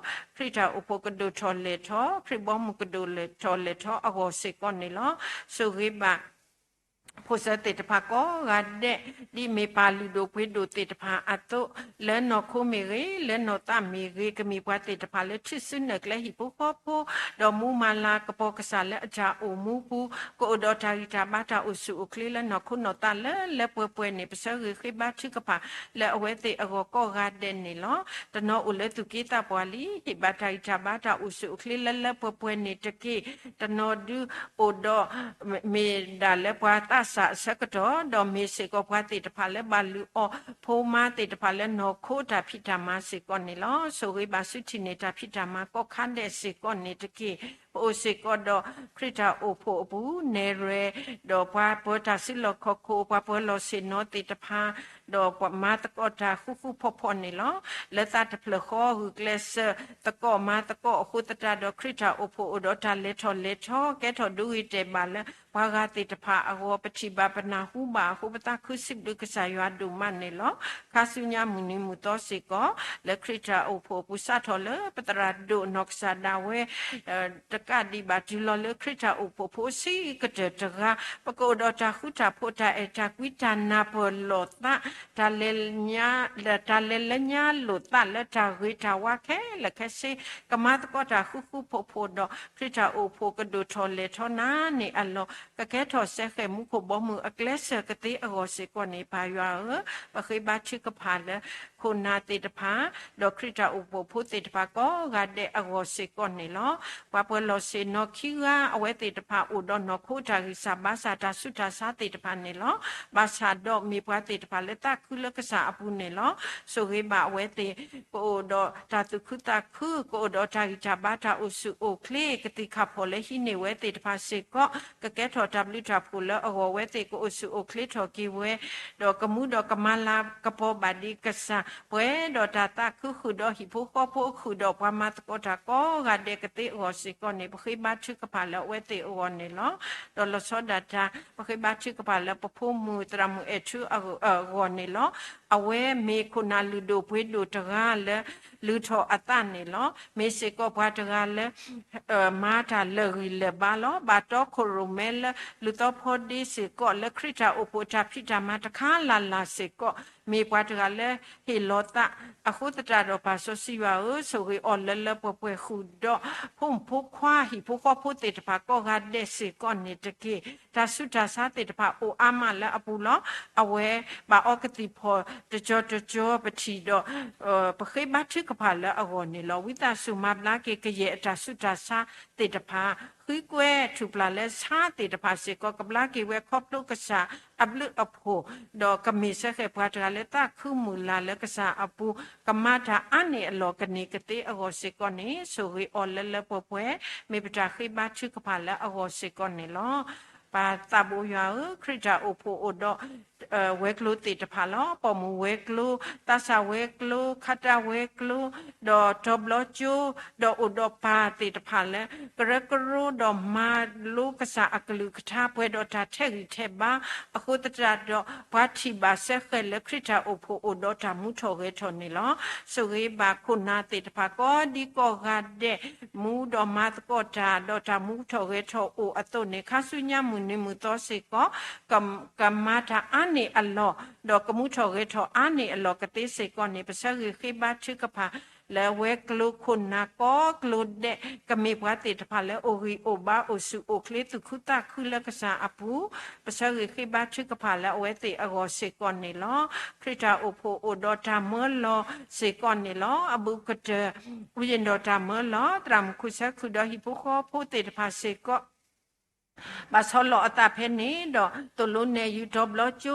ခရံာ်တၢ်အိၣ်ဖှိၣ်ကဒိၣ်ထီၣ်လဲၢ်ထီၣ် ခရံာ်ဘီမုၢ်ကဒိၣ်ထီၣ်လဲၢ်ထီၣ်အဂီၢ်စ့ၢ်ကီးန့ၣ်လီၤ. ဆိၣ်ဂ့ၤဘၣ် ဖိၣ်စၢၤသ့ၣ်တဖၣ်ကိးဂၤဒဲး ဒ်မ့ၢ်ပၢ်လုၢ်ဒိၣ်ပှ့ၤဒိၣ်သ့ၣ်တဖၣ်အသိး လၢနီၢ်ခိမ့ၢ်ဂ့ၤ လၢနီၢ်သးမ့ၢ်ဂ့ၤ ကမ့ၢ်ပှၤသ့ၣ်တဖၣ်လၢထူၣ်စုနဲၣ်ကျဲဟံၣ်ဖိဃီဖိ ဒီးမူမၤလၤကပီၤကစၢ်လၢအတၢ်အိၣ်မူပူၤ ကအိၣ်ဒီးတၢ်ဂံၢ်တၢ်ဘါတၢ်အိၣ်ဆူၣ်အိၣ်ချ့လၢနီၢ်ခိနီၢ်သးလၢလၢပှဲၤပှဲၤန့ၣ် ပဆၢဂ့ၤဃ့ဘါထုကဖၣ်လၢအဝဲသ့ၣ်အဂီၢ်ကိးဂၤဒဲးန့ၣ်လီၤ. တနီၤအိၣ်လၢသူၣ်က့သးပှၢ်လံ ဟ့ၣ်ဘၣ်တၢ်ဂံၢ်တၢ်ဘါတၢ်အိၣ်ဆူၣ်အိၣ်ချ့လၢလၢပှဲၤပှဲၤန့ၣ်တက့ၢ်. တနီၤဒုးအိၣ်ဒီး မ့ၢ်ဒၣ်လၢပှၤသးစၢ်အဆၢကတီၢ် ဒီးမ့ၢ်စ့ၢ်ကီးပှၤသ့ၣ်တဖၣ်လၢဘၣ်လုၢ်အီၣ်ဖိမါသ့ၣ်တဖၣ်လၢနီၢ်ခိတၢ်ဖံးတၢ်မၤစ့ၢ်ကီးန့ၣ်လီၤ. ဆိၣ်ဂ့ၤဘၣ်ဆူထံၣ်န့ၢ်တၢ်ဖံးတၢ်မၤကိးခါဒဲးစ့ၢ်ကီးန့ၣ်တက့ၢ်. ပအိၣ်စ့ၢ်ကီးဒီးခရံာ်တၢ်အိၣ်ဖှိၣ်အပူၤ နဲၣ်ရွဲၣ် ဒီးပှၤပၢၤတၢ်စုလီၢ်ခီၣ်ခိၣ် ပှၤပၢၤလီၢ်ဆ့ၣ်နီၤသ့ၣ်တဖၣ် ဒီးပှၤမၤသကိးတၢ်ဃူဃူဖိးဖိးန့ၣ်လီၤ. လၢသးတဖျၢၣ်ဃီ ဂုာ်ကျဲးစၢးသကိးမၤသကိးအဃိသတးဒီး ခရံာ်တၢ်အိၣ်ဖှိၣ်အိၣ်ဒီးတၢ်လဲၤထီၣ်လဲၤထီ ကဲထီၣ်ဒိဂ့ၤတဲာ်ဘၣ်လၢ ပှၤဂၤသ့ၣ်တဖၣ်အဂီၢ် ပထံၣ်ဘၣ်ပနၢ်ဟူဘၣ်အဃိ ပသးခုစံးဘျုးကစၢ်ယွၤဒိၣ်မးန့ၣ်လီၤ. ခါဆူညါမုၢ်နံၤမုၢ်သီစ့ၢ်ကီး လၢခရံာ်တၢ်အိၣ်ဖှိၣ်အပူၤစးထီၣ်လၢပသရၣ်ဒိၣ်နီၢ်ကစၢ်ဒၣ်ဝဲ တကးဒံးဘၣ်တုၤလီၤလၢခရံာ်တၢ်အိၣ်ဖှိၣ်ဖိဆံးကတၢၢ်တဂၤ ပကအိၣ်ဒီးတၢ်ဃူတၢ်ဖိး တၢ်အဲၣ်တၢ်ကွံ တၢ်နၢ်ပၢၢ်လိာ်သး တၢ်လဲၤလၢညါလိာ်သးလၢတၢ်ဂ့ၤတၢ်ဝါခဲလၢာ်ခဲဆ့ ကမၤသကိးတၢ်ဃူဃူဖိးဖိးဒီး ခရံာ်တၢ်အိၣ်ဖှိၣ်ကဒိၣ်ထီၣ်လဲၤထီၣ်နၤန့ၣ်အလီၢ် ကကဲထီၣ်စဲဃဲၣ်မူခိၣ်ဘီမုၢ်အကျဲးစၢၤကသ့အဂီၢ်စ့ၢ်ကီးန့ၣ် ပၢ်ယွၤဧၢ, ပဃ့ဘါထုကဖၣ်လၢ ခိၣ်နၢ်သ့ၣ်တဖၣ် ဒီးခရံာ်တၢ်အိၣ်ဖှိၣ်ဖိသ့ၣ်တဖၣ်ကိးဂၤဒဲးအဂီၢ်စ့ၢ်ကီးန့ၣ်လီၤ. ပှၤပၢၤလီၢ်ဆ့ၣ်နီၤခံဂၤ အဝဲသ့ၣ်တဖၣ်အိၣ်ဒီးနီၢ်ခိတၢ်ဂံၢ်စၢ်ဘါစၢ်တၢ်ဆူးတၢ်ဆါသ့ၣ်တဖၣ်န့ၣ်လီၤ. ဘၣ်ဆၣ်ဒီးမ့ၢ်ပှၤသ့ၣ်တဖၣ်လၢသးခုလၢကစၢ်အပူၤန့ၣ်လီၤ. ဆိၣ်ဂ့ၤဘၣ်အဝဲသ့ၣ် ကအိၣ်ဒီးတၢ်သူၣ်ခုသးခု ကအိၣ်ဒီးတၢ်ဂံၢ်တၢ်ဘါတၢ်အိၣ်ဆူၣ်အိၣ်ချ့ ကသံၣ်ခၣ်ဖီၣ်လၢဟံးန့ၢ်ဝဲသ့ၣ်တဖၣ်စ့ၢ်ကီး ကကဲထီၣ်တၢ်ဘျုးတၢ်ဖှိၣ်လၢအဂီၢ် အဝဲသ့ၣ်ကအိၣ်ဆူၣ်အိၣ်ချ့ထီၣ်က့ၤဝဲ ဒီးကမူဒီးကမၤလၤကပီၤဘၣ်ဒံးကစၢ် ပှဲၤဒီးတၢ်သးခုဃုာ်ဒီးဟံၣ်ဖိဃီဖိ ဃုာ်ဒီးပှၤမၤသကိးတၢ်ကိးဂၤဒဲးကသ့အဂီၢ်စ့ၢ်ကီးန့ၣ် ပဃ့ဘါထုကဖၣ်လၢအဝဲသ့ၣ်အဂီၢ်န့ၣ်လီၤ. ဒီးလီၤဆီဒၣ်တၢ် ပဃ့ဘါထုကဖၣ်လၢပဖိမုၣ်သရၣ်မုၣ်အဲၣ်ထူအဂီၢ်န့ၣ်လီၤ. အဝဲမ့ၢ်ခိၣ်နၢ်လုၢ်ဒိၣ်ပှ့ၤဒိၣ်တဂၤလၢ လုၢ်ထီၣ်အသးန့ၣ်လီၤ. မ့ၢ်စ့ၢ်ကီးပှၤတဂၤလၢ မၤတၢ်လၢာ်ဂံၢ်လၢာ်ဘါလီၤ. ဘၣ်တီခိၣ်ရိၣ်မဲလၢ လုၢ်သီဖီဒ့စ့ၢ်ကီး လၢခရံာ်တၢ်အိၣ်ဖှိၣ်အတၢ်ဖံးတၢ်မၤတခါလၢ်လၢ်စ့ၢ်ကီး မ့ၢ်ပှၤတဂၤလၢဟ့ၣ်လီၤသး အဃိသတးဒီး ပၢ်စီဆှံယွၤဧၢ, ဆိၣ်ဂ့ၤအီၤလၢလၢပှဲၤပှဲၤဃုာ်ဒီး ဖိမုၣ်ဖိခွါ ဟံၣ်ဖိဃီဖိသ့ၣ်တဖၣ်ကိးဂၤဒဲးစ့ၢ်ကီးန့ၣ်တက့ၢ်. တၢ်ဆူးတၢ်ဆါသ့ၣ်တဖၣ်အိၣ်အါမးလၢအပူၤလီၤ. အဝဲဘၣ်အီကသံၣ်ဖီၣ်တကၠီၤတကၠီၤ ပထံၣ်ဒီး ပဃ့ဘါထုကဖၣ်လၢအဂီၢ်န့ၣ်လီၤ. ဝံသးစူၤမၤဘျါက့ၤကယဲၢ်အတၢ်ဆူးတၢ်ဆါသ့ၣ်တဖၣ်, ဃုကွဲထူၣ်ပျၢ်လၢဆါသ့ၣ်တဖၣ်စ့ၢ်ကီး ကဘျါက့ၤဝဲခီဖျိကစၢ်အဘျုးအဖှိၣ်, ဒီးကမ့ၢ်စ့ၢ်ကီးပှၤတဂၤလၢသးခုမုၢ်လၢ်လၢကစၢ်အပူၤ ကမၤတၢ်အါန့ၢ်အလီၢ်ကန့ၢ်ကသ့အဂီၢ်စ့ၢ်ကီးန့ၣ် ဆိၣ်ဂ့ၤအီၤလၢလၢပှဲၤပှဲၤ မ့ၢ်ပတၢ်ဃ့ဘါထုကဖၣ်လၢအဂီၢ်စ့ၢ်ကီးန့ၣ်လီၤ. ပၢ်သးဘိယွၤဧၢ, ခရံာ်တၢ်အိၣ်ဖှိၣ်အိၣ်ဒီး ဝဲၤကျိၤသ့ၣ်တဖၣ်လီၤ. ပိာ်မုၣ်ဝဲၤကျိၤ, သးစၢ်ဝဲၤကျိၤ, ခါတၢ်ဝဲၤကျိၤ, ဒီးတီၤဘျီကၠိ, ဒီးအိၣ်ဒီးပၢ်သ့ၣ်တဖၣ်လၢ ကရၢကရိဒီးမၤလိကစၢ်အကလုၢ်ကထါ ပှဲၤဒီးတၢ်ထဲးဂံၢ်ထဲးဘါ အဃိသတးဒီး ပှၤထံၣ်ဘၣ်စ့ၢ်ကီးလၢခရံာ်တၢ်အိၣ်ဖှိၣ်အိၣ်ဒီးတၢ်မူထီၣ်ဂဲၤထီၣ်န့ၣ်လီၤ. ဆိၣ်ဂ့ၤဘၣ်ခိၣ်နၢ်သ့ၣ်တဖၣ် ကိးဒံကိးဂၤဒဲး မူဒီးမၤသကိးတၢ် ဒီးတၢ်မူထီၣ်ဂဲၤထီၣ်အိၣ်အသိးန့ၣ် ခါဆူညါမုၢ်နံၤမုၢ်သီစ့ၢ်ကီး ကမၤတၢ်အါန့ၢ်အလီၢ် ဒီးကမူထီၣ်ဂဲၤထီၣ်အါန့ၢ်အလီၢ်ကသ့စ့ၢ်ကီးန့ၣ် ပဆၢဂ့ၤဃ့ဘါထုကဖၣ် လၢဝဲၤကျိၤခိၣ်နၢ်ကိးကျိၤဒဲး ကမ့ၢ်ပှၤသ့ၣ်တဖၣ်လၢအိၣ်ဂံၢ်အိၣ်ဘါ အိၣ်ဆူၣ်အိၣ်ချ့သူၣ်ခုသးခုလၢကစၢ်အပူၤ, ပဆၢဂ့ၤဃ့ဘါထုကဖၣ်လၢအဝဲသ့ၣ်အဂီၢ်စ့ၢ်ကီးန့ၣ်လီၤ. ခရံာ်တၢ်အိၣ်ဖှိၣ်အိၣ်ဒီးတၢ်မၢလီၤစ့ၢ်ကီးန့ၣ်လီၤ. အဘူးကတၢၢ် ဝံယံၤဒီးတၢ်မၢလီၤ သရၣ်မုၣ်ခိၣ်ဆၢခုၣ်ဒီးဟံၣ်ဖိဃီဖိသ့ၣ်တဖၣ်စ့ၢ်ကီး ဘၣ်ဆီလီၤအသးဖဲန့ၣ်ဒီး သိၣ်လိနဲၣ်ယုာ်တီၤဘျီ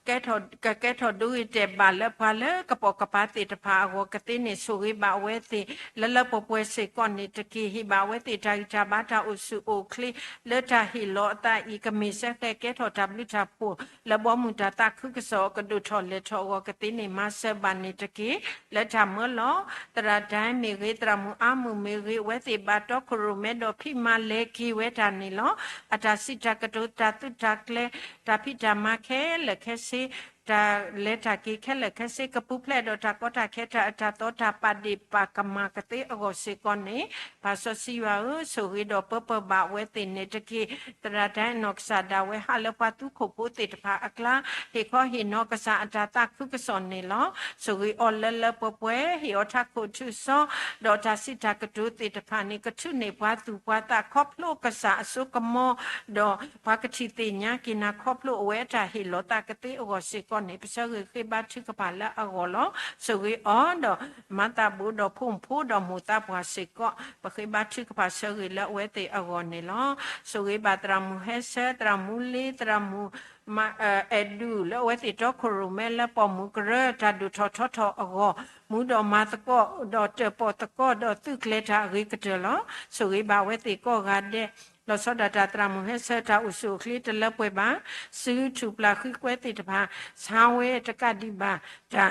ကၠိဒီး ကဲထီၣ်ဒိဂ့ၤတဲာ်ဘၣ်လၢပှၤလၢကပိာ်ကပၤသ့ၣ်တဖၣ်အဂီၢ်ကသ့န့ၣ် ဆိၣ်ဂ့ၤဘၣ်အဝဲသ့ၣ် လၢလၢပှဲၤပှဲၤစ့ၢ်ကီးန့ၣ်တက့ၢ်. ဟ့ၣ်ဘၣ်အဝဲသ့ၣ်တၢ်ဂံၢ်တၢ်ဘါတၢ်အိၣ်ဆူၣ်အိၣ်ချ့ လၢတၢ်ဟ့ၣ်လီၤအသးအံၤ ကမ့ၢ်စ့ၢ်ကီးကဲထီၣ်တၢ်ဘျုးတၢ်ဖှိၣ် လၢဘီမုၢ်တၢ်သးခုကစီၣ်ကဒိၣ်ထီၣ်လဲၤထီၣ်အဂီၢ်ကသ့န့ၣ် မၤစၢၤဘၣ်န့ၣ်တက့ၢ်. လၢတၢ်မၢလီၤ သရၣ်ဒဲမ့ၢ်ဂ့ၤ သရၣ်မုၣ်အါမုၢ်မ့ၢ်ဂ့ၤ အဝဲသ့ၣ်ဘၣ်တီခိၣ်ရိၣ်မဲဒီးဖံးမၤလဲၤက့ၤဝဲတၢ်န့ၣ်လီၤ. အတၢ်စံးတၢ်ကတိၤတၢ်သုးတၢ်ကျဲၤ တၢ်ဖံးတၢ်မၤခဲလၢာ်ခဲဆ့ တၢ်လဲၤတၢ်က့ၤခဲလၢာ်ခဲဆ့ ကပူၤဖျဲးဒီးတၢ်ကီတၢ်ခဲတၢ်အၢတၢ်သီတၢ်ပာ်ဒ့ၣ်ပာ်ကမၣ်ကသ့အဂီၢ်စ့ၢ်ကီးန့ၣ် ပၢ်စီဆှံယွၤဧၢ, ဆိၣ်ဂ့ၤဒီးပၢပၢဘၣ်အဝဲသ့ၣ်န့ၣ်တက့ၢ်. သရၣ်ဒဲနီၢ်ကစၢ်ဒၣ်ဝဲဟးလၢပှၤသူခိၣ်ဖိသ့ၣ်တဖၣ်အကျါ ဟ့ၣ်ခီဟ့ၣ်နီၤကစၢ်အတၢ်သးခုကစီၣ်န့ၣ်လီၤ. ဆိၣ်ဂ့ၤအီၤလၢလၢပှဲၤပှဲၤ ဟ့ၣ်အီၤထးခိၣ်ထူၣ်စီ ဒီးတၢ်စံးတၢ်ကတိၤသ့ၣ်တဖၣ်န့ၣ် ကထုးန့ၢ်ပှၤသူၣ်ပှၤသးခီဖျိကစၢ်အစိကမီၤ ဒီးပှၤကထံၣ်သ့ၣ်ညါက့ၤနၤခီဖျိအဝဲအတၢ်ဟ့ၣ်လီၤသးကသ့အဂီၢ်စ့ၢ်ကီးန့ၣ် ပဆၢဂ့ၤဃ့ဘါထုကဖၣ်လၢအဂီၢ်လီၤ. ဆိၣ်ဂ့ၤအီၤဒီး မၤသးဘိဒီးဖိမုၣ်ဖိဒီးမိၢ်သးပှၢ်စ့ၢ်ကီး ပဃ့ဘါထုကဖၣ်ဆၢဂ့ၤလၢအဝဲသ့ၣ်အဂီၢ်န့ၣ်လီၤ. ဆိၣ်ဂ့ၤဘၣ်သရၣ်မုၣ်ဟဲဆၢ သရၣ်မုၣ်လ့ သရၣ်မုၣ် အဲၣ်ဒူၣ် လၢအဝဲသ့ၣ်တီခိၣ်ရိၣ်မဲလၢပိာ်မုၣ်ကရၢတၢ်ဒိၣ်ထီၣ်ထီထီၣ်အဂီၢ် မူဒီးမၤသကိး ဒီးတၢၣ်ပီၣ်သကိးဒီးသုးကျဲၤတၢ်အဂ့ၤကတၢၢ်လီၤ. ဆိၣ်ဂ့ၤဘၣ်အဝဲသ့ၣ်ကိးဂၤဒဲး လီၤဆီဒၣ်တၢ်သရၣ်မုၣ်ဟဲဆၢတၢ်အိၣ်ဆူၣ်အိၣ်ချ့တလၢပှဲၤဘၣ် စုထူၣ်ပျၢ်ဃံကွဲသ့ၣ်တဖၣ် ဆါဝဲတကးဒံးဘၣ် တၢ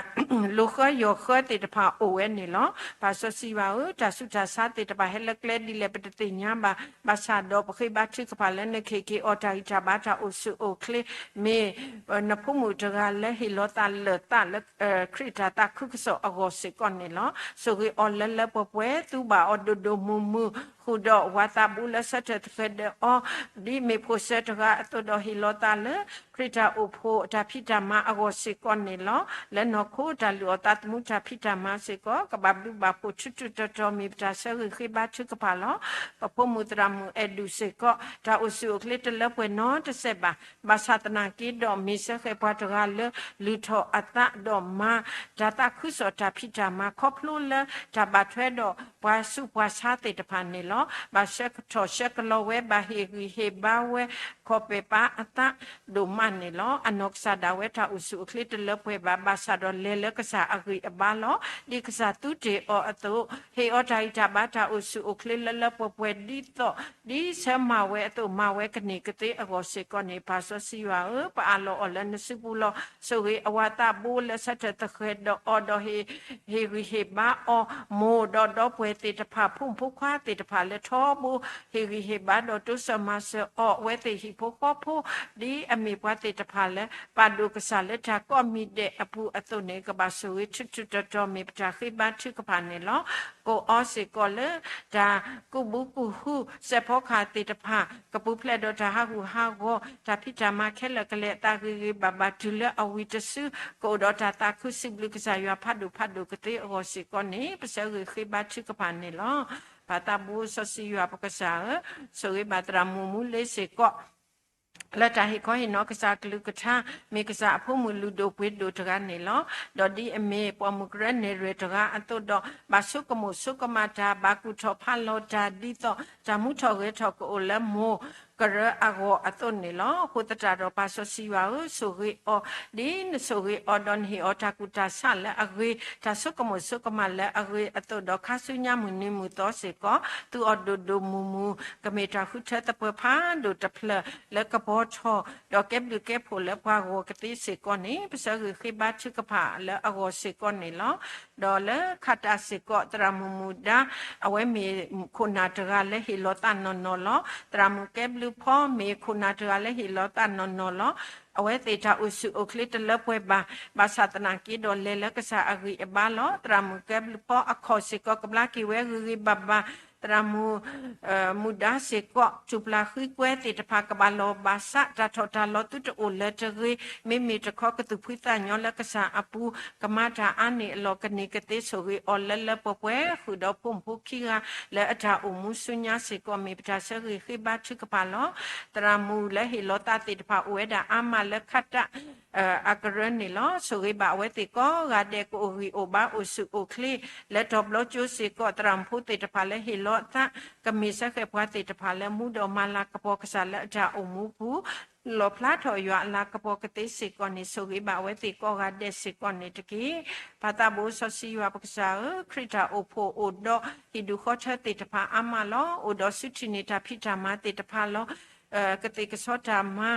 ်လိာ်ဃၢယီၤဃၢသ့ၣ်တဖၣ်အိၣ်ဝဲန့ၣ်လီၤ. ပၢ်စီဆှံယွၤဧၢ, တၢ်ဆူးတၢ်ဆါသ့ၣ်တဖၣ်ဟဲလၢကျဲဒ်လဲၣ်ပတသ့ၣ်ညါဘၣ်, ဘၣ်ဆၣ်ဒီးပဃ့ဘါထုကဖၣ်လၢနခ့ၣ်က့ၤအီၤတၢ်ဂံၢ်တၢ်ဘါတၢ်အိၣ်ဆူၣ်အိၣ်ချ့ မ့ၢ်နဖိမုၣ်တဂၤလၢဟ့ၣ်လီၤသးလၢာ်သးလၢ ခရံာ်တၢ်သးခုကစီၣ်အဂီၢ်စ့ၢ်ကီးန့ၣ်လီၤ. ဆိၣ်ဂ့ၤအီၤလၢလၢပှဲၤပှဲၤ သူဘၣ်အီၤဒိၣ်ဒိၣ်မုၢ်မုၢ် ဃုာ်ဒီးဝၤသးဘိလၢဆၢထၢၣ်သဃဲၤဒၢးအီၤ ဒ်မ့ၢ်ဖိၣ်စၢၤတဂၤအသိးဒီးဟ့ၣ်လီၤသးလၢ ခရံာ်တၢ်အိၣ်ဖှိၣ်တၢ်ဖံးတၢ်မၤအဂီၢ်စ့ၢ်ကီးန့ၣ်လီၤ. လၢနီၢ်ခိတၢ်လုၢ်အီၣ်သးသမူတၢ်ဖံးတၢ်မၤစ့ၢ်ကီး ကဘၣ်ဘျုးဘၣ်ဖှိၣ်ထူးထူးတီၤတီၤ မ့ၢ်ပတၢ်ဆၢဂ့ၤဃ့ဘါထုကဖၣ်လီၤ. ပဖိမုၣ်သရၣ်မုၣ်အဲၣ်ဒူၣ်စ့ၢ်ကီး တၢ်အိၣ်ဆူၣ်အိၣ်ချ့တလၢပှဲၤနီတစဲးဘၣ်. ဘၣ်ဆၣ်သနာ်က့ဒီး မ့ၢ်စ့ၢ်ကီးပှၤတဂၤလၢ လုၢ်ထီၣ်အသးဒီးမၤ တၢ်သးခုကစီၣ်တၢ်ဖံးတၢ်မၤ ခီဖျိလၢတၢ်ဘၣ်ထွဲဒီးပှၤဆူးပှၤဆါသ့ၣ်တဖၣ်န့ၣ်လီၤ. ဘၣ်ဆၢကတီၢ်ဆၢကလီၤဝဲ ဘၣ်ဟ့ၣ်ဂံၢ်ဟ့ၣ်ဘါဝဲ ခီၣ်ပဲာ်ပာ်အသးဒိၣ်မးန့ၣ်လီၤ. အနီၢ်ကစၢ်ဒၣ်ဝဲတၢ်အိၣ်ဆူၣ်အိၣ်ချ့တလၢပှဲၤဘၣ်, ဘၣ်ဆၣ်ဒီးလဲၤလၢကစၢ်အဂံၢ်အဘါလီၤ. ဒ်ကစၢ်သူတ့ၢ်အီၤအသိး ဟ့ၣ်အီၤတၢ်ဂံၢ်တၢ်ဘါတၢ်အိၣ်ဆူၣ်အိၣ်ချ့လၢလၢပှဲၤပှဲၤ ဒ်သိး ဒ်ဆၢမၤဝဲအသိး မၤဝဲကန့ၢ်ကသ့အဂီၢ်စ့ၢ်ကီးန့ၣ် ပၢ်စီဆှံယွၤဧၢ, ပအးလီၤအီၤလၢနစုပူၤလီၤ. ဆိၣ်ဂ့ၤအဝၤသးဘိလၢဆၢထၢၣ်သဃဲၤဒီးအီၤဒီး ဟ့ၣ်ဂံၢ်ဟ့ၣ်ဘါအီၤ မိၢ်ဒီးဒီပုၢ်ဝဲၢ်သ့ၣ်တဖၣ် ဖိမုၣ်ဖိခွါသ့ၣ်တဖၣ်လၢထီဘိ ဟ့ၣ်ဂံၢ်ဟ့ၣ်ဘါဒီးတိစၢၤမၤစၢၤအီၤ အဝဲသ့ၣ် ပှၤလၢအမ့ၢ်ဖိဃီဖိ ဒ်အမ့ၢ်ပှၤသ့ၣ်တဖၣ်လၢ ပာ်ဒိၣ်ကစၢ်လၢတၢ်ကိးမံၤဒဲးအပူၤအသိးန့ၣ် ကဘၣ်ဆိၣ်ဂ့ၤထူးထူးတီၤတီၤ မ့ၢ်ပတၢ်ဃ့ဘါထုကဖၣ်န့ၣ်လီၤ. ကအိၣ်စ့ၢ်ကီးလၢ တၢ်ကူၣ်ဘုကူၣ်ဟု စဲးဖီကဟၣ်သ့ၣ်တဖၣ် ကပူၤဖျဲးဒီးတၢ်ဟးဂူာ်ဟးဂီၤ တၢ်ဖံးတၢ်မၤခဲလၢာ်ကလဲာ် အသးဂ့ၤဂ့ၤဘၣ်ဘၣ် တုၤလၢအဝံၤတစု ကအိၣ်ဒီးတၢ်သးခုစံးဘျုးကစၢ်ယွၤဖးဒိၣ်ဖးဒိၣ်ကသ့အဂီၢ်စ့ၢ်ကီးန့ၣ် ပဆၢဂ့ၤဃ့ဘါထုကဖၣ်န့ၣ်လီၤ. ပၢ်သးဘိစီဆှံယွၤပကစၢ်ဧၢ, ဆိၣ်ဂ့ၤဘၣ်သရၣ်မုၣ်မူလ့စ့ၢ်ကီး လၢတၢ်ဟ့ၣ်ခီဟ့ၣ်နီၤကစၢ်အကလုၢ်ကထါ မ့ၢ်ကစၢ်အဖိမုၣ်လုၢ်ဒိၣ်ပှ့ၤဒိၣ်တဂၤန့ၣ်လီၤ. ဒီးဒ်အမ့ၢ်ပှၤမုၢ်ကရၢနဲၣ်ရွဲၣ်တဂၤအသိးဒီး ဘၣ်ဆိကမိၣ်ဆိကမးတၢ် ဘၣ်ကူၣ်ထီၣ်ဖးလီၤတၢ် ဒ်သိးတၢ်မူထီၣ်ဂဲၤထီၣ်ကအိၣ်လၢမိၢ်ကရၢအဂီၢ်အသိးန့ၣ်လီၤ. အဃိသတးဒီး ပၢ်စီဆှံယွၤဧၢ, ဆိၣ်ဂ့ၤအီၤ ဒ်နဆိၣ်ဂ့ၤအီၤဒီးနဟ့ၣ်အီၤတၢ်ကူၣ်တၢ်ဆးလၢအဂ့ၤ, တၢ်ဆိကမိၣ်ဆိကမးလၢအဂ့ၤအသိးဒီး ခါဆူညါမုၢ်နံၤမုၢ်သီစ့ၢ်ကီး သူအီၤဒိၣ်ဒိၣ်မုၢ်မုၢ် ကမ့ၢ်တၢ်ဃုထၢသပှၢၤဖးဒိၣ်တဖျၢၣ်လၢကပီၤထီၣ် ဒီးကဲဘျုးကဲဖှိၣ်လၢပှၤဂီၢ်ကသ့စ့ၢ်ကီးန့ၣ် ပဆၢဂ့ၤဃ့ဘါထုကဖၣ်လၢအဂီၢ်စ့ၢ်ကီးန့ၣ်လီၤ. ဒီးလၢခးတၢ်စ့ၢ်ကီး သရၣ်မုၣ်မူဒါ အဝဲမ့ၢ်ခိၣ်နၢ်တဂၤလၢဟ့ၣ်လီၤသးနီၢ်နီၢ်လီၤ. သရၣ်မုၣ်ကဲဘျုးဖီ မ့ၢ်ခိၣ်နၢ်တဂၤလၢဟ့ၣ်လီၤသးနီၢ်နီၢ်လီၤ. အဝဲသ့ၣ်တၢ်အိၣ်ဆူၣ်အိၣ်ချ့တလၢပှဲၤဘၣ်, ဘၣ်ဆၣ်သနာ်က့ဒီးလဲၤလၢကစၢ်အဂံၢ်အဘါလီၤ. သရၣ်မုၣ်ကဲဘျုးဖီအခီၣ်စ့ၢ်ကီး ကဘျါက့ၤဝဲဂ့ၤဂ့ၤဘၣ်ဘၣ်, သရၣ်မုၣ် မူဒါစ့ၢ်ကီး ထူၣ်ပျၢ်ဃံကွဲသ့ၣ်တဖၣ် ကဘၣ်လီၢ်ဘၣ်စး တၢ်ထီၣ်တၢ်လီၤသုတအိၣ်လၢၤတဂ့ၤ, မ့မ့ၢ်တခီကသူၣ်ဖှံသးညီလၢကစၢ်အပူၤ, ကမၤတၢ်အါန့ၢ်အလီၢ် ကန့ၢ်ကသ့ ဆိၣ်ဂ့ၤအီၤလၢလၢပှဲၤပှဲၤ ဃုာ်ဒီးဖိမုၣ်ဖိခံဂၤ လၢအတၢ်အိၣ်မူဆူညါစ့ၢ်ကီး မ့ၢ်ပတၢ်ဆၢဂ့ၤဃ့ဘါထုကဖၣ်လီၤ. သရၣ်မုၣ်လၢဟ့ၣ်လီၤသးသ့ၣ်တဖၣ် အိၣ်ဝဲဒၣ်အါမးလၢခးတၢ် အကရၢန့ၣ်လီၤ. ဆိၣ်ဂ့ၤဘၣ်အဝဲသ့ၣ်ကိးဂၤဒဲး ကအိၣ်ဂံၢ်အိၣ်ဘါ အိၣ်ဆူၣ်အိၣ်ချ့ လၢတီၤဘျီကၠိစ့ၢ်ကီး သရၣ်မုၣ်ဖိသ့ၣ်တဖၣ်လၢဟ့ၣ်လီၤသး ကမ့ၢ်စၢဃဲၣ်ပှၤသ့ၣ်တဖၣ်လၢမူဒီးမၤလၤကပီၤကစၢ်လၢအတၢ်အိၣ်မူပူၤ လီၣ်ဖျါထီၣ်ယွၤအလၤကပီၤကသ့စ့ၢ်ကီးန့ၣ် ဆိၣ်ဂ့ၤဘၣ်အဝဲသ့ၣ်ကိးဂၤဒဲးစ့ၢ်ကီးန့ၣ်တက့ၢ်. ပၢ်သးဘိစီဆှံယွၤပကစၢ်ဧၢ, ခရံာ်တၢ်အိၣ်ဖှိၣ်အိၣ်ဒီး ဟံၣ်ဒူၣ်ဃီထၢသ့ၣ်တဖၣ်အါမးလီၤ. အိၣ်ဒီးဆူထံၣ်န့ၢ်တၢ်ဖံးတၢ်မၤသ့ၣ်တဖၣ်လီၤ. ကသ့ၣ်ကဆီတၢ်မၤ,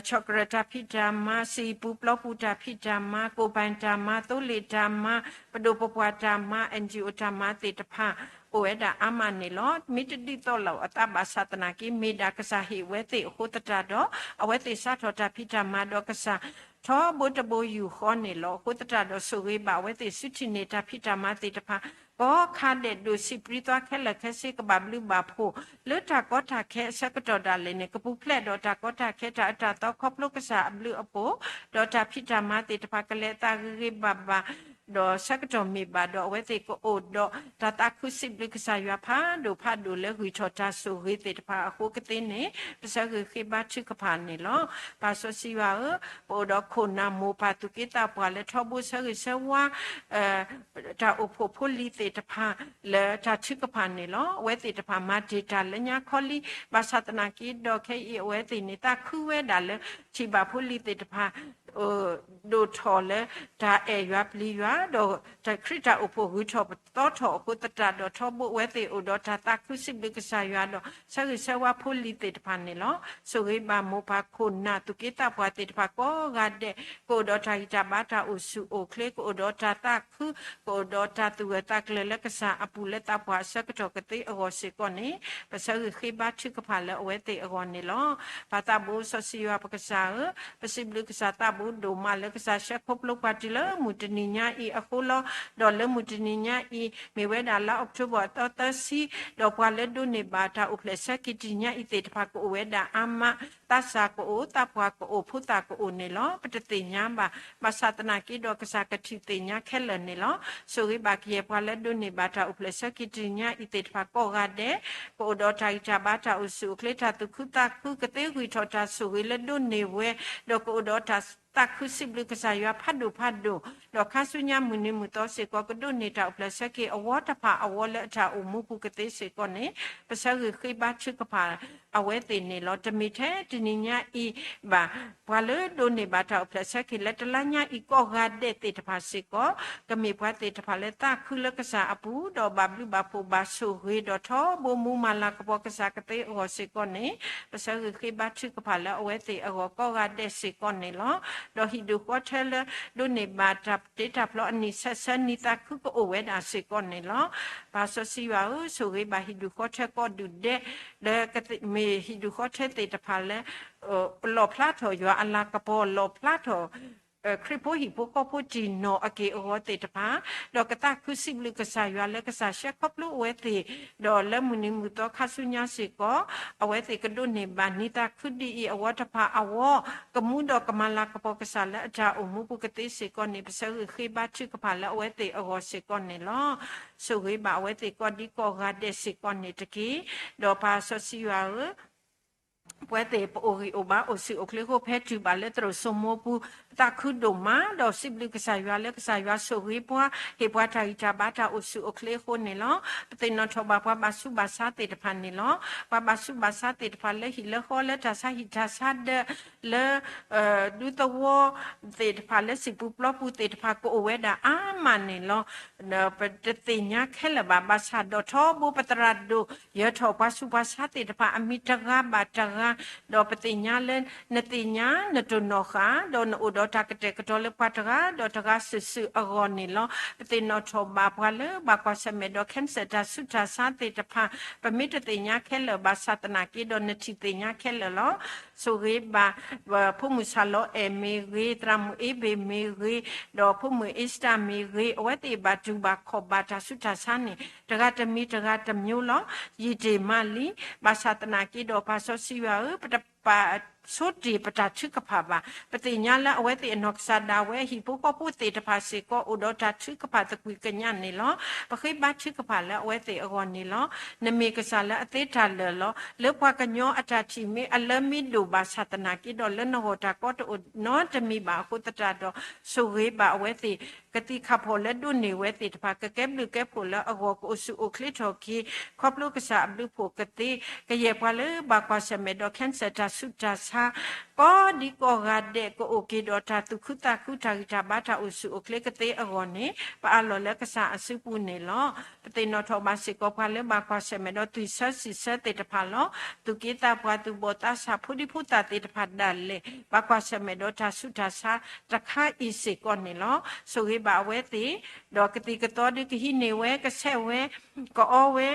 ဆီၣ်ကရၢၢ်တၢ်ဖံးတၢ်မၤ, စံာ်ပူၤပျီပူၤတၢ်ဖံးတၢ်မၤ, ကိၣ်ပၤတၢ်မၤ, သိလ့ၣ်တၢ်မၤ, ပဒိၣ်ပပှၢ်တၢ်မၤ, အၣ်အၣ်ၣ်အိၣ် တၢ်မၤသ့ၣ်တဖၣ် အိၣ်ဝဲဒၣ်အါမးန့ၣ်လီၤ. မ့ၢ်တဒုးသီၣ်လီၤအသးဘၣ်ဆၣ်သနာ်က့ မ့ၢ်ဒၣ်ကစၢ်ဟ့ၣ်အဝဲသ့ၣ်အဃိသတးဒီး အဝဲသ့ၣ်စးထီၣ်တၢ်ဖံးတၢ်မၤဒီးကစၢ် ထီဘိတဘိယူၢ်ဃီန့ၣ်လီၤ. အဃိသတးဒီး ဆိၣ်ဂ့ၤဘၣ်အဝဲသ့ၣ်ဆူထံၣ်န့ၢ်တၢ်ဖံးတၢ်မၤသ့ၣ်တဖၣ် ကိးခါဒဲးဒိၣ်ဆံးပြံသွါခဲလၢာ်ခဲဆ့ ကဘၣ်ဘျုးဘၣ်ဖှိၣ် လၢတၢ်ကီတၢ်ခဲအဆၢကတီၢ်ဒၣ်လဲာ်န့ၣ် ကပူၤဖျဲးဒီးတၢ်ကီတၢ်ခဲတၢ်အၢတၢ်သီခီဖျိကစၢ်အဘျုးအဖှိၣ် ဒီးတၢ်ဖံးတၢ်မၤသ့ၣ်တဖၣ် ကလဲၤအသးဂ့ၤဂ့ၤဘၣ်ဘၣ် ဒီးဆၢကတီၢ်မ့ၢ်ဘၣ်ဒီး အဝဲသ့ၣ်ကအိၣ်ဒီးတၢ်သးခုစံးဘျုးကစၢ်ယွၤဖးဒိၣ်ဖးဒိၣ်လၢဂံၢ်ထီၣ်တၢ်ဆိၣ်ဂ့ၤသ့ၣ်တဖၣ်အဃိကသ့န့ၣ် ပဆၢဂ့ၤဃ့ဘါထုကဖၣ်န့ၣ်လီၤ. ပၢ်စီဆှံယွၤဧၢ, ပအိၣ်ဒီးခိၣ်နၢ်မိၢ်ပၢ်သူၣ်က့သးပှၢ်လၢထီဘိဆၢဂ့ၤဆၢဝါ တၢ်အိၣ်ဖှိၣ်ဖိလံၤသ့ၣ်တဖၣ် လၢတၢ်ထုကဖၣ်န့ၣ်လီၤ. အဝဲသ့ၣ်တဖၣ်မၤတ့ၢ်တၢ်လၢညါခီလံ, ဘၣ်ဆၣ်သနာ်က့ဒီးခဲအံၤအဝဲသ့ၣ်န့ၣ် သးခုဝဲဒၣ်လၢ ထံၣ်ဘၣ်ဖိလံၤသ့ၣ်တဖၣ် ဒိၣ်ထီၣ်လၢတၢ်အဲၣ်ယွၤပျံၤယွၤ ဒီးခရံာ်တၢ်အိၣ်ဖှိၣ်ဂုၤထီၣ်ပသီထီၣ်အဃိသတးဒီး ထီဘိအဝဲသ့ၣ်အိၣ်ဒီးတၢ်သးခုစံးဘျုးကစၢ်ယွၤဒီး ဆၢဂ့ၤဆၢဝါဖိလံၤသ့ၣ်တဖၣ်န့ၣ်လီၤ. ဆိၣ်ဂ့ၤဘၣ်မိၢ်ပၢ်ခိၣ်နၢ်သူၣ်က့သးပှၢ်သ့ၣ်တဖၣ်ကိးဂၤဒဲး ကအိၣ်ဒီးတၢ်ဂံၢ်တၢ်ဘါတၢ်အိၣ်ဆူၣ်အိၣ်ချ့ ကအိၣ်ဒီးတၢ်သးခု ကအိၣ်ဒီးတၢ်သူၣ်ဂၢၢ်သးကျၢၤလၢကစၢ်အပူၤလၢသးပှၢ်အဆၢကတီၢ်ကသ့အဂီၢ်စ့ၢ်ကီးန့ၣ် ပဆၢဂ့ၤဃ့ဘါထုကဖၣ်လၢအဝဲသ့ၣ်အဂီၢ်န့ၣ်လီၤ. ပၢ်သးဘိစီဆှံယွၤပကစၢ်ဧၢ, ပစံးဘျုးကစၢ်သးဘိဒိၣ်မးလၢကစၢ်ဆှၢခီဖျိပှၤတုၤလၢမုၢ်တနံၤညါအံၤအဃိလီၤ. ဒီးလၢမုၢ်တနံၤညါအံၤ မ့ၢ်ဝဲဒၣ်လါအီးကထိဘၢၣ်အသီသၢဆံ, ဒီးပှၤလၢဒိးန့ၢ်ဘၣ်တၢ်အိၣ်ဖျဲၣ်ဆၢက့ၤတနံၤညါအံၤသ့ၣ်တဖၣ်ကအိၣ်ဝဲဒၣ်အါမး သးစၢ်ကအိၣ် သးပှၢ်ကအိၣ် ဖိသၣ်ကအိၣ်န့ၣ်လီၤ. ပတသ့ၣ်ညါဘၣ်, ဘၣ်ဆၣ်သနာ်က့ဒီးကစၢ်ကထံၣ်သ့ၣ်ညါခဲလၢာ်န့ၣ်လီၤ. ဆိၣ်ဂ့ၤဘၣ်ကယဲၢ်ပှၤလၢဒိးန့ၢ်ဘၣ်တၢ်အိၣ်ဖျဲၣ်ဆၢက့ၤတနံၤညါအံၤသ့ၣ်တဖၣ်ကိးဂၤဒဲး, ကအိၣ်ဒီးတၢ်ဂံၢ်တၢ်ဘါတၢ်အိၣ်ဆူၣ်အိၣ်ချ့ တၢ်သူၣ်ခုသးခု ကသ့ဂံၢ်ထီၣ်တၢ်ဆိၣ်ဂ့ၤလၢဒိးန့ၢ်ဝဲ, ဒီးကအိၣ်ဒီးတၢ်သးခုစံးဘျုးကစၢ်ယွၤဖးဒိၣ်ဖးဒိၣ်, ဒီးခါဆူညါမုၢ်နံၤမုၢ်သီစ့ၢ်ကီး ကဒိးန့ၢ်တၢ်အိၣ်ဖျဲၣ်ဆၢက့ၤအဝီတဖၣ်အဝီလၢအတၢ်အိၣ်မူပူၤကသ့စ့ၢ်ကီးန့ၣ် ပဆၢဂ့ၤဃ့ဘါထုကဖၣ် အဝဲသ့ၣ်န့ၣ်လီၤ. တမ့ၢ်ထဲတနံၤညါအံၤဘၣ်, ပှၤလၢဒိးန့ၢ်ဘၣ်တၢ်အိၣ်ဖျဲၣ်ဆၢက့ၤလၢတလါညါအံၤကိးဂၤဒဲးသ့ၣ်တဖၣ်စ့ၢ်ကီး ကမ့ၢ်ပှၤသ့ၣ်တဖၣ်လၢသးခုလၢကစၢ်အပူၤ ဒီးဘၣ်ဘျုးဘၣ်ဖှိၣ်ဘၣ်ဆိၣ်ဂ့ၤ ဒီးထီဘိမူမၤလၤကပီၤကစၢ်ကသ့အဂီၢ်စ့ၢ်ကီးန့ၣ် ပဆၢဂ့ၤဃ့ဘါထုကဖၣ်လၢအဝဲသ့ၣ်အဂီၢ်ကိးဂၤဒဲးစ့ၢ်ကီးန့ၣ်လီၤ. ဒီးဟံၣ်ဒူၣ်ဃီထၢလၢ ဒိးန့ၢ်ဘၣ်တၢ်တ့တၢ်ဖျီအနံၣ်ဆၢဆၢ နံၤသးခုကအိၣ်ဝဲဒၣ်စ့ၢ်ကီးန့ၣ်လီၤ. ပၢ်စီဆှံယွၤဧၢ, ဆိၣ်ဂ့ၤဘၣ်ဟံၣ်ဒူၣ်ဃီထၢကိးဒူၣ်ဒဲး လၢမ့ၢ်ဟံၣ်ဒူၣ်ဃီထၢသ့ၣ်တဖၣ်လၢ လီၣ်ဖျါထီၣ်ယွၤအလၤကပီၤ, လီၣ်ဖျါထီၣ် ခရံာ်ဖိဟံၣ်ဖိဃီဖိတံၢ်နီၢ်အက့ၢ်အဂီၤသ့ၣ်တဖၣ်, ဒီးကသးခုစံးဘျုးကစၢ်ယွၤလၢကစၢ်ရှဲခီဖျိအဝဲသ့ၣ်, ဒီးလၢမုၢ်နံၤမုၢ်သီခါဆူညါစ့ၢ်ကီး, အဝဲသ့ၣ်ကဒိးန့ၢ်ဘၣ်နံၤသးခုဒ်အံၤအဝဲတဖၣ်အဂီၢ်, ကမူဒီးကမၤလၤကပီၤကစၢ်လၢအတၢ်အိၣ်မူပူၤကသ့စ့ၢ်ကီးန့ၣ် ပဆၢဂ့ၤဃ့ဘါထုကဖၣ်လၢအဝဲသ့ၣ်အဂီၢ်စ့ၢ်ကီးန့ၣ်လီၤ. ဆိၣ်ဂ့ၤဘၣ်အဝဲသ့ၣ်ကိးဒံကိးဂၤဒဲးစ့ၢ်ကီးန့ၣ်တက့ၢ်. ဒီးပၢ်စီဆှံယွၤဧၢ, ပဝဲသ့ၣ်ပအိၣ်ဂံၢ်အိၣ်ဘါအိၣ်ဆူၣ်အိၣ်ချ့အဃိ ဖဲတုၤဘၣ်လၢသရိာ်စိမိပူၤ, ပသးခုဒိၣ်မး, ဒီးစံးဘျုးကစၢ်ယွၤလၢကစၢ်ယွၤဆိၣ်ဂ့ၤပှၤ, ဟ့ၣ်ပှၤတၢ်ဂံၢ်တၢ်ဘါတၢ်အိၣ်ဆူၣ်အိၣ်ချ့အဃိန့ၣ်လီၤ. ပသ့ၣ်နီၣ်ထီၣ်ဘၣ်ပှၤဘၣ်ဆူးဘၣ်ဆါသ့ၣ်တဖၣ်န့ၣ်လီၤ. ပှၤဘၣ်ဆူးဘၣ်ဆါသ့ၣ်တဖၣ်လၢဟံၣ်လၢဃီလၢတၢ်ဆါဟံၣ်တၢ်ဆါဒၢး လၢ ဒူသဝီသ့ၣ်တဖၣ်လၢစံၣ်ပူၤပျီပူၤသ့ၣ်တဖၣ်ကအိၣ်ဝဲဒၣ်အါမးန့ၣ်လီၤ. ပတသ့ၣ်ညါခဲလၢာ်ဘၣ် ဘၣ်ဆၣ်ဒီးထီဘိပသရၣ်ဒိၣ် ယၢၤထီၣ်ပှၤဆူးပှၤဆါသ့ၣ်တဖၣ်အမံၤတဂၤဘၣ်တဂၤ, ဒီးပသ့ၣ်ညါလၢ နသ့ၣ်ညါနတိၢ်နီၣ်ဃာ် ဒီးနအိၣ်ဒီးတၢ်ကတဲာ်ကတီၤလၢပှၤတဂၤဒီးတဂၤစုာ်စုာ်အဂီၢ်န့ၣ်လီၤ. ပသ့ၣ်နီၣ်ထီၣ်ဘၣ်ပှၤလၢဘၣ်ကွၢ်ဆၢၣ်မဲာ်ဒီး cancer တၢ်ဆူးတၢ်ဆါသ့ၣ်တဖၣ်, ပမ့ၢ်တသ့ၣ်ညါခဲလၢာ်ဘၣ်ဆၣ်သနာ်က့ဒီးနထံၣ်သ့ၣ်ညါခဲလၢာ်လီၤ. ဆိၣ်ဂ့ၤဘၣ် ဖိမုၣ်ဆၣ်လီၤအဲၣ်မ့ၢ်ဂ့ၤ, သရၣ်မုၣ်အ့ဘ့ၣ်မ့ၢ်ဂ့ၤ, ဒီးဖိမုၣ်အ့စတၢ်မ့ၢ်ဂ့ၤ, အဝဲသ့ၣ်ဘၣ်တူၢ်ဘၣ်ခီၣ်ဘၣ်တၢ်ဆူးတၢ်ဆါန့ၣ် တဂၤတမံၤတဂၤတမျိုးလီၤ. ယံာ်တ့ၢ်မးလံ, ဘၣ်ဆၣ်သနာ်က့ဒီး ပၢ်စီဆှံယွၤဧၢ, ပတပာ်ဆိတ့ၢ်ပတၢ်ထုကဖၣ်ဘၣ်. ပသ့ၣ်ညါလၢအဝဲသ့ၣ်အနီၢ်ကစၢ်ဒၣ်ဝဲ ဟံၣ်ဖိဃီဖိသ့ၣ်တဖၣ်စ့ၢ်ကီး အိၣ်ဒီးတၢ်ထုကဖၣ်သကွံၢ်ကညးန့ၣ်လီၤ. ပဃ့ဘါထုကဖၣ်လၢအဝဲသ့ၣ်အဂီၢ်န့ၣ်လီၤ. နမ့ၢ်ကစၢ်လၢအသ့တၢ်လၢာ်လီၤ. လၢပှၤကညီအတၢ်ထံၣ်မ့ၢ်အလၢမ့ၢ်ဒိၣ်ဘၣ်ဆၣ်သနာ်က့ဒီး လၢနဂီၢ်တၢ်ကီတအိၣ်နီတမံၤဘၣ်အဃိသတးဒီး ဆိၣ်ဂ့ၤဘၣ်အဝဲသ့ၣ် ကသံၣ်ခၣ်ဖှီၣ်လၢဒိးန့ၢ်ဝဲသ့ၣ်တဖၣ် ကကဲဘျုးကဲဖှိၣ်လၢအဂီၢ် ကအိၣ်ဆူၣ်အိၣ်ချ့ထီၣ်က့ၤ ခီဖျိကစၢ်အဘျုးဖှိၣ်ကသ့ ကယဲၢ်ပှၤလၢဘၣ်ကွၢ်ဆၢၣ်မဲာ်ဒီး cancer တၢ်ဆူးတၢ်ဆါ ကိးဒံကိးဂၤဒဲး ကအိၣ်က့ၤဒီးတၢ်သူၣ်ခုသးခု တၢ်ဂံၢ်တၢ်ဘါတၢ်အိၣ်ဆူၣ်အိၣ်ချ့ကသ့အဂီၢ်န့ၣ် ပအးလီၤလၢကစၢ်အစုပူၤန့ၣ်လီၤ. ပသ့ၣ်နီၣ်ထီၣ်ဘၣ်စ့ၢ်ကီးပှၤလၢဘၣ်ကွၢ်ဆၢၣ်မဲာ်ဒီး သွံၣ်ဆၢစံၣ်ဆၢသ့ၣ်တဖၣ်လီၤ. သူၣ်က့သးပှၢ် သူၣ်ဘီၣ်သးစၢ် ဖိဒံဖိသၣ်သ့ၣ်တဖၣ်ဒၣ်လဲာ် ဘၣ်ကွၢ်ဆၢၣ်မဲာ်ဒီးတၢ်ဆူးတၢ်ဆါတခါအံၤစ့ၢ်ကီးန့ၣ်လီၤ. ဆိၣ်ဂ့ၤဘၣ်အဝဲသ့ၣ် ဒီးကသံၣ်ကသီဒုးကဟံးန့ၢ်ဝဲ ကဆဲးဝဲ ကအီဝဲ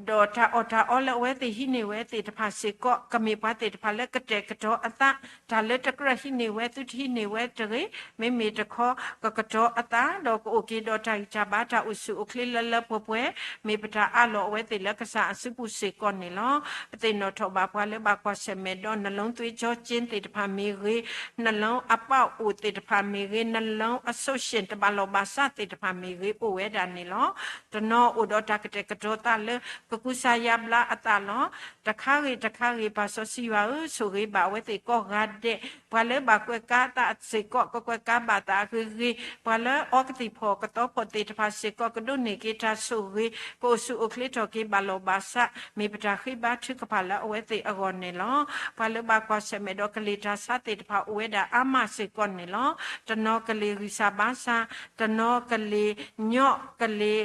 ဒီးတၢ်အီၣ်တၢ်အီလၢအဝဲသ့ၣ်ဟံးန့ၢ်ဝဲသ့ၣ်တဖၣ်စ့ၢ်ကီး ကမ့ၢ်ပှၤသ့ၣ်တဖၣ်လၢကတဲာ်ကတီၤအသး တၢ်လၢတကြၢးဟံးန့ၢ်ဝဲ သုတဟံးန့ၢ်ဝဲတဂ့ၤ, မ့မ့ၢ်တခီ ကကတီၤအသး ဒီးကအိၣ်က့ၤဒီးတၢ်ဂံၢ်တၢ်ဘါ တၢ်အိၣ်ဆူၣ်အိၣ်ချ့လၢလၢပှဲၤပှဲၤ မ့ၢ်ပတၢ်အးလီၤအဝဲသ့ၣ်လၢကစၢ်အစုပူၤစ့ၢ်ကီးန့ၣ်လီၤ. ပသ့ၣ်နီၣ်ထီၣ်ဘၣ်ပှၤလၢဘၣ်ကွၢ်ဆၢၣ်မဲာ်ဒီး နလူင်သွေးကြောကျိန်းသ့ၣ်တဖၣ်မ့ၢ်ဂ့ၤ, နလူင်အပၣ်အိၣ်သ့ၣ်တဖၣ်မ့ၢ်ဂ့ၤ, နလူင်အစိးရှ့ၣ်တဘၣ်လီၢ်ဘၣ်စးသ့ၣ်တဖၣ်မ့ၢ်ဂ့ၤ အိၣ်ဝဲဒၣ်န့ၣ်လီၤ. တနီၤအိၣ်ဒီးတၢ်ကတဲာ်ကတီၤသးလၢ ကကူစါယါဘျါအသးလီၤ. တခါဂ့ၤတခါဂ့ၤ ပၢ်စီဆှံယွၤဧၢ, ဆိၣ်ဂ့ၤဘၣ်အဝဲသ့ၣ်ကိးဂၤဒဲး, ပှၤလၢဘၣ်ကွဲးကါအသးစ့ၢ်ကီး ကကွဲးကါဘၣ်သးဂ့ၤဂ့ၤ, ပှၤလၢအီကသံၣ်ဖီၣ်ကသီဖီၣ်သ့ၣ်တဖၣ်စ့ၢ်ကီး ကဒိးန့ၢ်က့ၤတၢ်ဆိၣ်ဂ့ၤ ကအိၣ်ဆူၣ်အိၣ်ချ့ထီၣ်က့ၤဘၣ်လီၢ်ဘၣ်စး မ့ၢ်ပတၢ်ဃ့ဘါထုကဖၣ်လၢအဝဲသ့ၣ်အဂီၢ်န့ၣ်လီၤ. ပှၤလၢဘၣ်ကွၢ်ဆၢၣ်မဲာ်ဒီးကလံၤတၢ်ဆါသ့ၣ်တဖၣ် အိၣ်ဝဲဒၣ်အါမးစ့ၢ်ကီးန့ၣ်လီၤ. တနီၤကလံၤဂံၢ်စၢ်ဘါစၢ်, တနီၤကလံၤညီၣ်ကလံၤ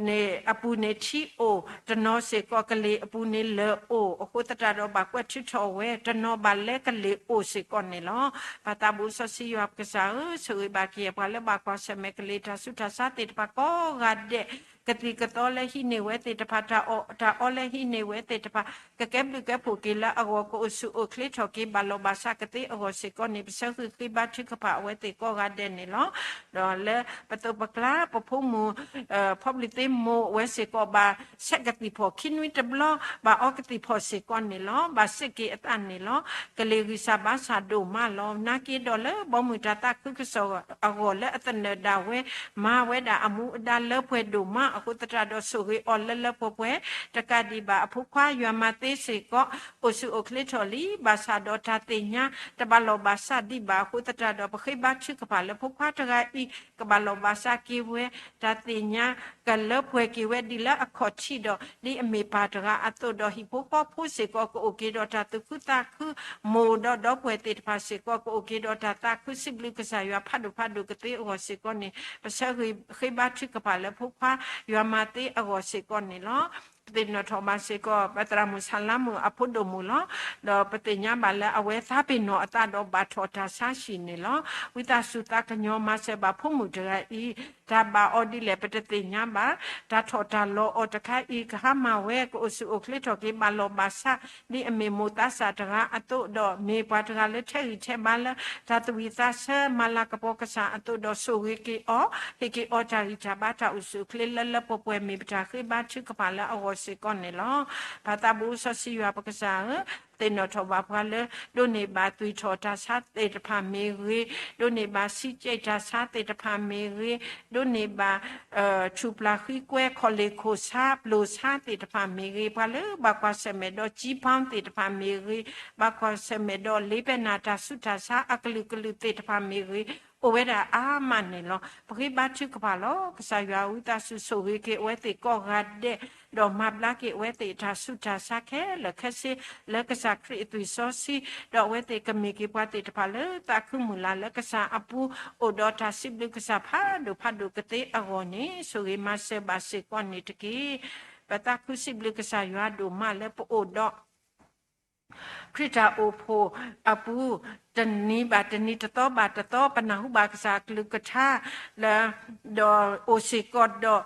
န့ၣ် အပူၤန့ၣ်ထံအိၣ်, တနီၤစ့ၢ်ကီးကလံၤအပူၤန့ၣ်လၢၢ်အိၣ်, အဃိသတးဒီးဘၣ်ကွဲးထုးထီၣ်ဝဲ, တနီၤဘၣ်လဲကလံၤအိၣ်စ့ၢ်ကီးန့ၣ်လီၤ. ပၢ်သးဘိစီဆှံယွၤပကစၢ်ဧၢ, ဆိၣ်ဂ့ၤဘၣ်ကယဲၢ်ပှၤလၢဘၣ်ကွၢ်ဆၢၣ်မဲာ် ကလံၤတၢ်ဆူးတၢ်ဆါသ့ၣ်တဖၣ်ကိးဂၤဒဲး, ကသံၣ်ကသီလၢဟံးန့ၢ်ဝဲသ့ၣ်တဖၣ်, တၢ်အီၣ်တၢ်အီလၢဟံးန့ၢ်ဝဲသ့ၣ်တဖၣ်, ကကဲဘျုးကဲဖှိၣ်က့ၤလၢအဂီၢ် ကအိၣ်ဆူၣ်အိၣ်ချ့ထီၣ်က့ၤဘၣ်လီၢ်ဘၣ်စးကသ့အဂီၢ်စ့ၢ်ကီးန့ၣ် ပဆၢဂ့ၤဃ့ဘါထုကဖၣ်အဝဲသ့ၣ်ကိးဂၤဒဲးန့ၣ်လီၤ. ဒီးလၢပသိးပကျါ ပဖိမုၣ် ဖီဘျံးသ့မိၢ်ဝဲစ့ၢ်ကီး ဘၣ်ဆဲးကသံၣ်ဖီၣ်ခံနွံတဘျီ, ဘၣ်အီကသံၣ်ဖီၣ်စ့ၢ်ကီးန့ၣ်လီၤ. ဘၣ်စ့းက့ၤအသးန့ၣ်လီၤ. ကလံၤဂံၢ်စၢ်ဘါစၢ်ဒိၣ်မးလီၤ. နာ်က့ဒီးလၢဘီမုၢ်တၢ်သးခုကစီၣ်အဂီၢ်လၢအသနၢၣ်ဒၣ်ဝဲ မၤဝဲဒၣ်အမူအဒါလၢပှဲၤဒိၣ်မးအဃိသတးဒီး ဆိၣ်ဂ့ၤအီၤလၢလၢပှဲၤပှဲၤ, တကးဒံးဘၣ်အဖိခွါယွၤမၤသ့စ့ၢ်ကီး အိၣ်ဆူၣ်အိၣ်ချ့ထီၣ်လံ, ဘၣ်ဆၣ်ဒီးတၢ်သ့ၣ်ညါတဘၣ်လီၢ်ဘၣ်စးဒံးဘၣ်အဃိသတးဒီး ပဃ့ဘါထုကဖၣ်လၢဖိခွါတဂၤအံၤ ကဘၣ်လီၢ်ဘၣ်စးက့ၤဝဲ, တၢ်သ့ၣ်ညါကလၢပှဲၤက့ၤဝဲဒ်လၢအခီၣ်ထံးဒီး ဒ်အမ့ၢ်ပၢ်တဂၤအသိးဒီး ဟံၣ်ဖိဃီဖိစ့ၢ်ကီး ကအိၣ်က့ၤဒီးတၢ်သူၣ်ခုသးခု, မိၢ်ဒီးဒီပုၢ်ဝဲၢ်သ့ၣ်တဖၣ်စ့ၢ်ကီး ကအိၣ်က့ၤဒီးတၢ်သးခုစံးဘျုးကစၢ်ယွၤဖးဒိၣ်ဖးဒိၣ်ကသ့အဂီၢ်စ့ၢ်ကီးန့ၣ် ပဆၢဂ့ၤဃ့ဘါထုကဖၣ်လၢဖိခွါယွၤမၤသ့အဂီၢ်စ့ၢ်ကီးန့ၣ်လီၤ. သ့ၣ်နီၣ်ထီၣ်ဘၣ်စ့ၢ်ကီး ပသရၣ်မုၣ်ဆၣ်လါမုၣ်အဖိဒိၣ်မုၣ်လီၤ. ဒီးပသ့ၣ်ညါဘၣ်လၢအဝဲသးပ့ၤနီၣ်အသးဒီးဘၣ်ထီၣ်တၢ်ဆါဟံၣ်န့ၣ်လီၤ. ဝံသးစူၤသးကညီၤမၤစၢၤဘၣ်ဖိမုၣ်တဂၤအံၤ, တၢ်ဘၣ်အီၤဒ်လဲၣ်ပတသ့ၣ်ညါဘၣ်. တၢ်ထီၣ်တၢ်လီၤအီၤတခါအံၤ ကဟါမၢ်ဝဲ ကအိၣ်ဆူၣ်အိၣ်ချ့ထီၣ်က့ၤဘၣ်လီၢ်ဘၣ်ဆး ဒ်အမ့ၢ်မိၢ်သးစၢ်တဂၤအသိး ဒီးမ့ၢ်ပှၤတဂၤလၢထဲးဂံၢ်ထဲးဘါလၢ တၢ်သူၣ်ဝံၣ်သးဆၢမၤလၤကပီၤကစၢ်အသိး ဒီးဆိၣ်ဂ့ၤက့ၤအီၤ, ဟ့ၣ်က့ၤအီၤတၢ်ဂံၢ်တၢ်ဘါတၢ်အိၣ်ဆူၣ်အိၣ်ချ့လၢလၢပှဲၤပှဲၤ မ့ၢ်ပတၢ်ဃ့ဘါထုကဖၣ်လၢအဂီၢ်စ့ၢ်ကီးန့ၣ်လီၤ. ပၢ်သးဘိစီဆှံယွၤပကစၢ်ဧၢ, သ့ၣ်နီၣ်ထီၣ်ဘၣ်ပှၤလၢ ဒိးန့ၢ်ဘၣ်သွံၣ်ထီၣ်တၢ်ဆါသ့ၣ်တဖၣ်မ့ၢ်ဂ့ၤ, ဒိးန့ၢ်ဘၣ်ဆံးကဲးတၢ်ဆါသ့ၣ်တဖၣ်မ့ၢ်ဂ့ၤ, ဒိးန့ၢ်ဘၣ် ထူၣ်ပျၢ်ဃံကွဲ ခီၣ်လ့ၢ်ခိၣ်ဆါ ပျိၢ်ဆါသ့ၣ်တဖၣ်မ့ၢ်ဂ့ၤ, ပှၤလၢဘၣ်ကွၢ်ဆၢၣ်မဲာ်ဒီး ကၠံဖီသ့ၣ်တဖၣ်မ့ၢ်ဂ့ၤ, ဘၣ်ကွၢ်ဆၢၣ်မဲာ်ဒီး လ့ပဲနၢ်တၢ်ဆူးတၢ်ဆါအကလုာ်ကလုာ်သ့ၣ်တဖၣ်မ့ၢ်ဂ့ၤ, အိၣ်ဝဲဒၣ်အါမးန့ၣ်လီၤ. ပဃ့ဘါထုကဖၣ်လီၤ. ကစၢ်ယွၤဝံသးစူၤဆိၣ်ဂ့ၤက့ၤအဝဲသ့ၣ်ကိးဂၤဒဲး, ဒီးမၤဘျါက့ၤအဝဲသ့ၣ်တၢ်ဆူးတၢ်ဆါခဲလၢာ်ခဲဆ့ လၢကစၢ်ခရံာ်အသွံၣ်စီဆှံ, ဒီးအဝဲသ့ၣ်ကမ့ၢ်က့ၤပှၤသ့ၣ်တဖၣ်လၢသးခုမုၢ်လၢ်လၢကစၢ်အပူၤ, အိၣ်ဒီးတၢ်စံးဘျုးကစၢ်ဖးဒိၣ်ဖးဒိၣ်ကသ့အဂီၢ်န့ၣ် ဆိၣ်ဂ့ၤမၤစၢၤဘၣ်စ့ၢ်ကီးန့ၣ်တက့ၢ်. ပသးခုစံးဘျုးကစၢ်ယွၤဒိၣ်မးလၢပအိၣ်ဒီး ခရံာ်တၢ်အိၣ်ဖှိၣ်အပူၤ, တနံၤဘၣ်တနံၤ တသီဘၣ်တသီ ပနၢ်ဟူဘၣ်ကစၢ်အကလုၢ်ကထါလၢ ဒီးအိၣ်စ့ၢ်ကီးဒီး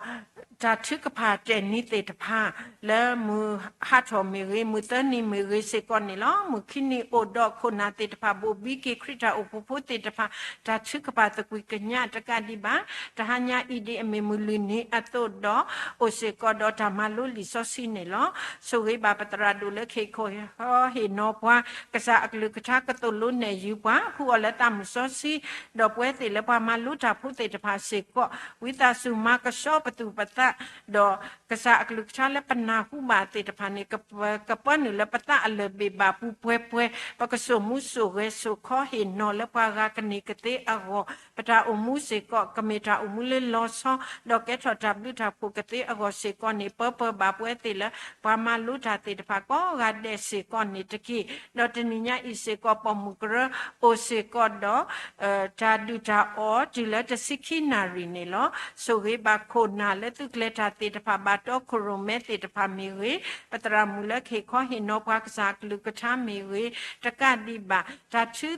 တၢ်ထုကဖၣ်တဲာ်နံၤသ့ၣ်တဖၣ် လၢမုၢ်ဟးထီၣ်မ့ၢ်ဂ့ၤ မုၢ်သၢနံၤမ့ၢ်ဂ့ၤစ့ၢ်ကီးန့ၣ်လီၤ. မုၢ်ခံနံၤအိၣ်ဒီးခိၣ်နၢ်သ့ၣ်တဖၣ် ဘိၣ်ဘံက့ၤခရံာ်တၢ်အိၣ်ဖှိၣ်ဖိသ့ၣ်တဖၣ် တၢ်ထုကဖၣ်သကွံၢ်ကညးတကးဒံးဘၣ် တဟါညါအံၤဒ်အမ့ၢ်မုၢ်လွံၢ်နံၤအသိးဒီး အိၣ်စ့ၢ်ကီးဒီးတၢ်မၤလိလံာ်စီဆှံန့ၣ်လီၤ. ဆိၣ်ဂ့ၤဘၣ်ပသရၣ်ဒိၣ်လၢ ခ့ၣ်ခီဟ့ၣ်နီၤပှၤ ကစၢ်အကလုၢ်ကထါကသိၣ်လိနဲၣ်ယုၤပှၤ ဟူအီၤလၢသးမုၣ်စီဆှံ, ဒီးပဝဲသ့ၣ်လၢပှၤမၤလိတၢ်ဖိသ့ၣ်တဖၣ်စ့ၢ်ကီး ဝံသးစူၤမၤကဆှီပသူၣ်ပသး, ဒီးကစၢ်အကလုၢ်ကထါလၢပနၢ်ဟူဘၣ်သ့ၣ်တဖၣ်န့ၣ် ကပၢနုာ်လၢပသးအလၢၢ်ဘ့ၣ်ဘၣ်ပူၤပှဲၤပှဲၤ, ပကစိာ်မူစိာ်ဂဲၤစိာ်ခီဟ့ၣ်နီၤလၢပှၤဂၤကန့ၢ်ကသ့အဂီၢ် ပတၢ်အိၣ်မူစ့ၢ်ကီး ကမ့ၢ်တၢ်အိၣ်မူလၢလီၤဆီ ဒီးကဲထီၣ်တၢ်ဘျုးတၢ်ဖှိၣ်ကသ့အဂီၢ်စ့ၢ်ကီးန့ၣ် ပၢပၢဘၣ်ပဝဲသ့ၣ်လၢ ပှၤမၤလိတၢ်သ့ၣ်တဖၣ်ကိးဂၤဒဲးစ့ၢ်ကီးန့ၣ်တက့ၢ်. ဒီးတနံၤညါအံၤစ့ၢ်ကီး ပိာ်မုၣ်ကရၢအိၣ်စ့ၢ်ကီးဒီး တၢ်ဒုၣ်တၢ်အီၣ်တုၤလၢတဆံခံနၣ်ရံၣ်န့ၣ်လီၤ. ဆိၣ်ဂ့ၤဘၣ်ခိၣ်နၢ်လၢသုးကျဲၤတၢ်သ့ၣ်တဖၣ် ဘၣ်တီခိၣ်ရိၣ်မဲသ့ၣ်တဖၣ်မ့ၢ်ဂ့ၤ, ပသရၣ်မုၣ်လၢကဟ့ၣ်ခီဟ့ၣ်နီၤပှၤကစၢ်အကလုၢ်ကထါမ့ၢ်ဂ့ၤ, တကးဒံးဘၣ် တၢ်ထု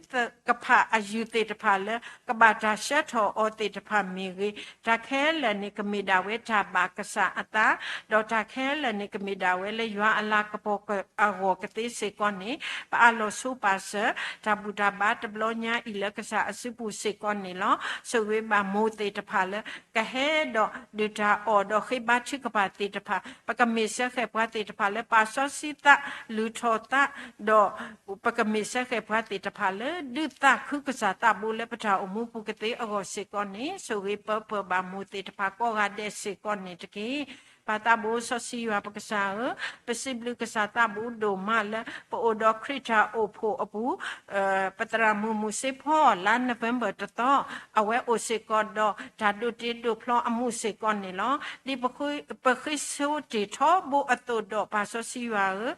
ကဖၣ်အယုၢ်သ့ၣ်တဖၣ်လၢ ကဘၣ်တၢ်ဆှၢထီၣ်အီၤသ့ၣ်တဖၣ်မ့ၢ်ဂ့ၤ, တၢ်ခဲလၢာ်န့ၣ် ကမ့ၢ်ဒၣ်ဝဲတၢ်ဘၣ်ကစၢ်အသး, ဒီးတၢ်ခဲလၢာ်န့ၣ် ကမ့ၢ်ဒၣ်ဝဲလၢယွၤအလၤကပီၤအဂီၢ်ကသ့စ့ၢ်ကီးန့ၣ် ပအးလီၤဆိပာ်စၢၤ တၢ်ဘူၣ်တၢ်ဘါတဘျီညါအံၤလၢကစၢ်အစုပူၤစ့ၢ်ကီးန့ၣ်လီၤ. ဆိၣ်ဂ့ၤဘၣ်မိၢ်သ့ၣ်တဖၣ်လၢ ကဟဲဒီးဒုၣ်တၢ်အီၣ်ဒီးဃ့ဘါထုကဖၣ်သ့ၣ်တဖၣ် ပကမ့ၢ်စၢဃဲၣ်ပှၤသ့ၣ်တဖၣ်လၢပာ်စီဆှံသး လုၢ်ထီၣ်သး ဒီးပကမ့ၢ်စၢဃဲၣ်ပှၤသ့ၣ်တဖၣ်လၢ ဒုးသးခုကစၢ်သးဘိလၢပတၢ်အိၣ်မူပူၤကသ့အဂီၢ်စ့ၢ်ကီးန့ၣ် ဆိၣ်ဂ့ၤပၢပၢဘၣ်မိၢ်သ့ၣ်တဖၣ်ကိးဂၤဒဲးစ့ၢ်ကီးန့ၣ်တက့ၢ်. ပၢ်သးဘိစီဆှံယွၤပကစၢ်ဧၢ, ပစံးဘျုးကစၢ်သးဘိဒိၣ်မးလၢ ပအိၣ်ဒီးခရံာ်တၢ်အိၣ်ဖှိၣ်အပူၤ ပသရၣ်မုၣ်မုၢ်စ့ဖီ လါ November တသီ, အဝဲအိၣ်စ့ၢ်ကီးဒီးတၢ်ဒိးတ့ဒိးဖျီအမူးစ့ၢ်ကီးန့ၣ်လီၤ. ဒ်ပဃ့ဆိတ့ၢ်ထီဘိအသိးဒီး ပၢ်စီဆှံယွၤဧၢ,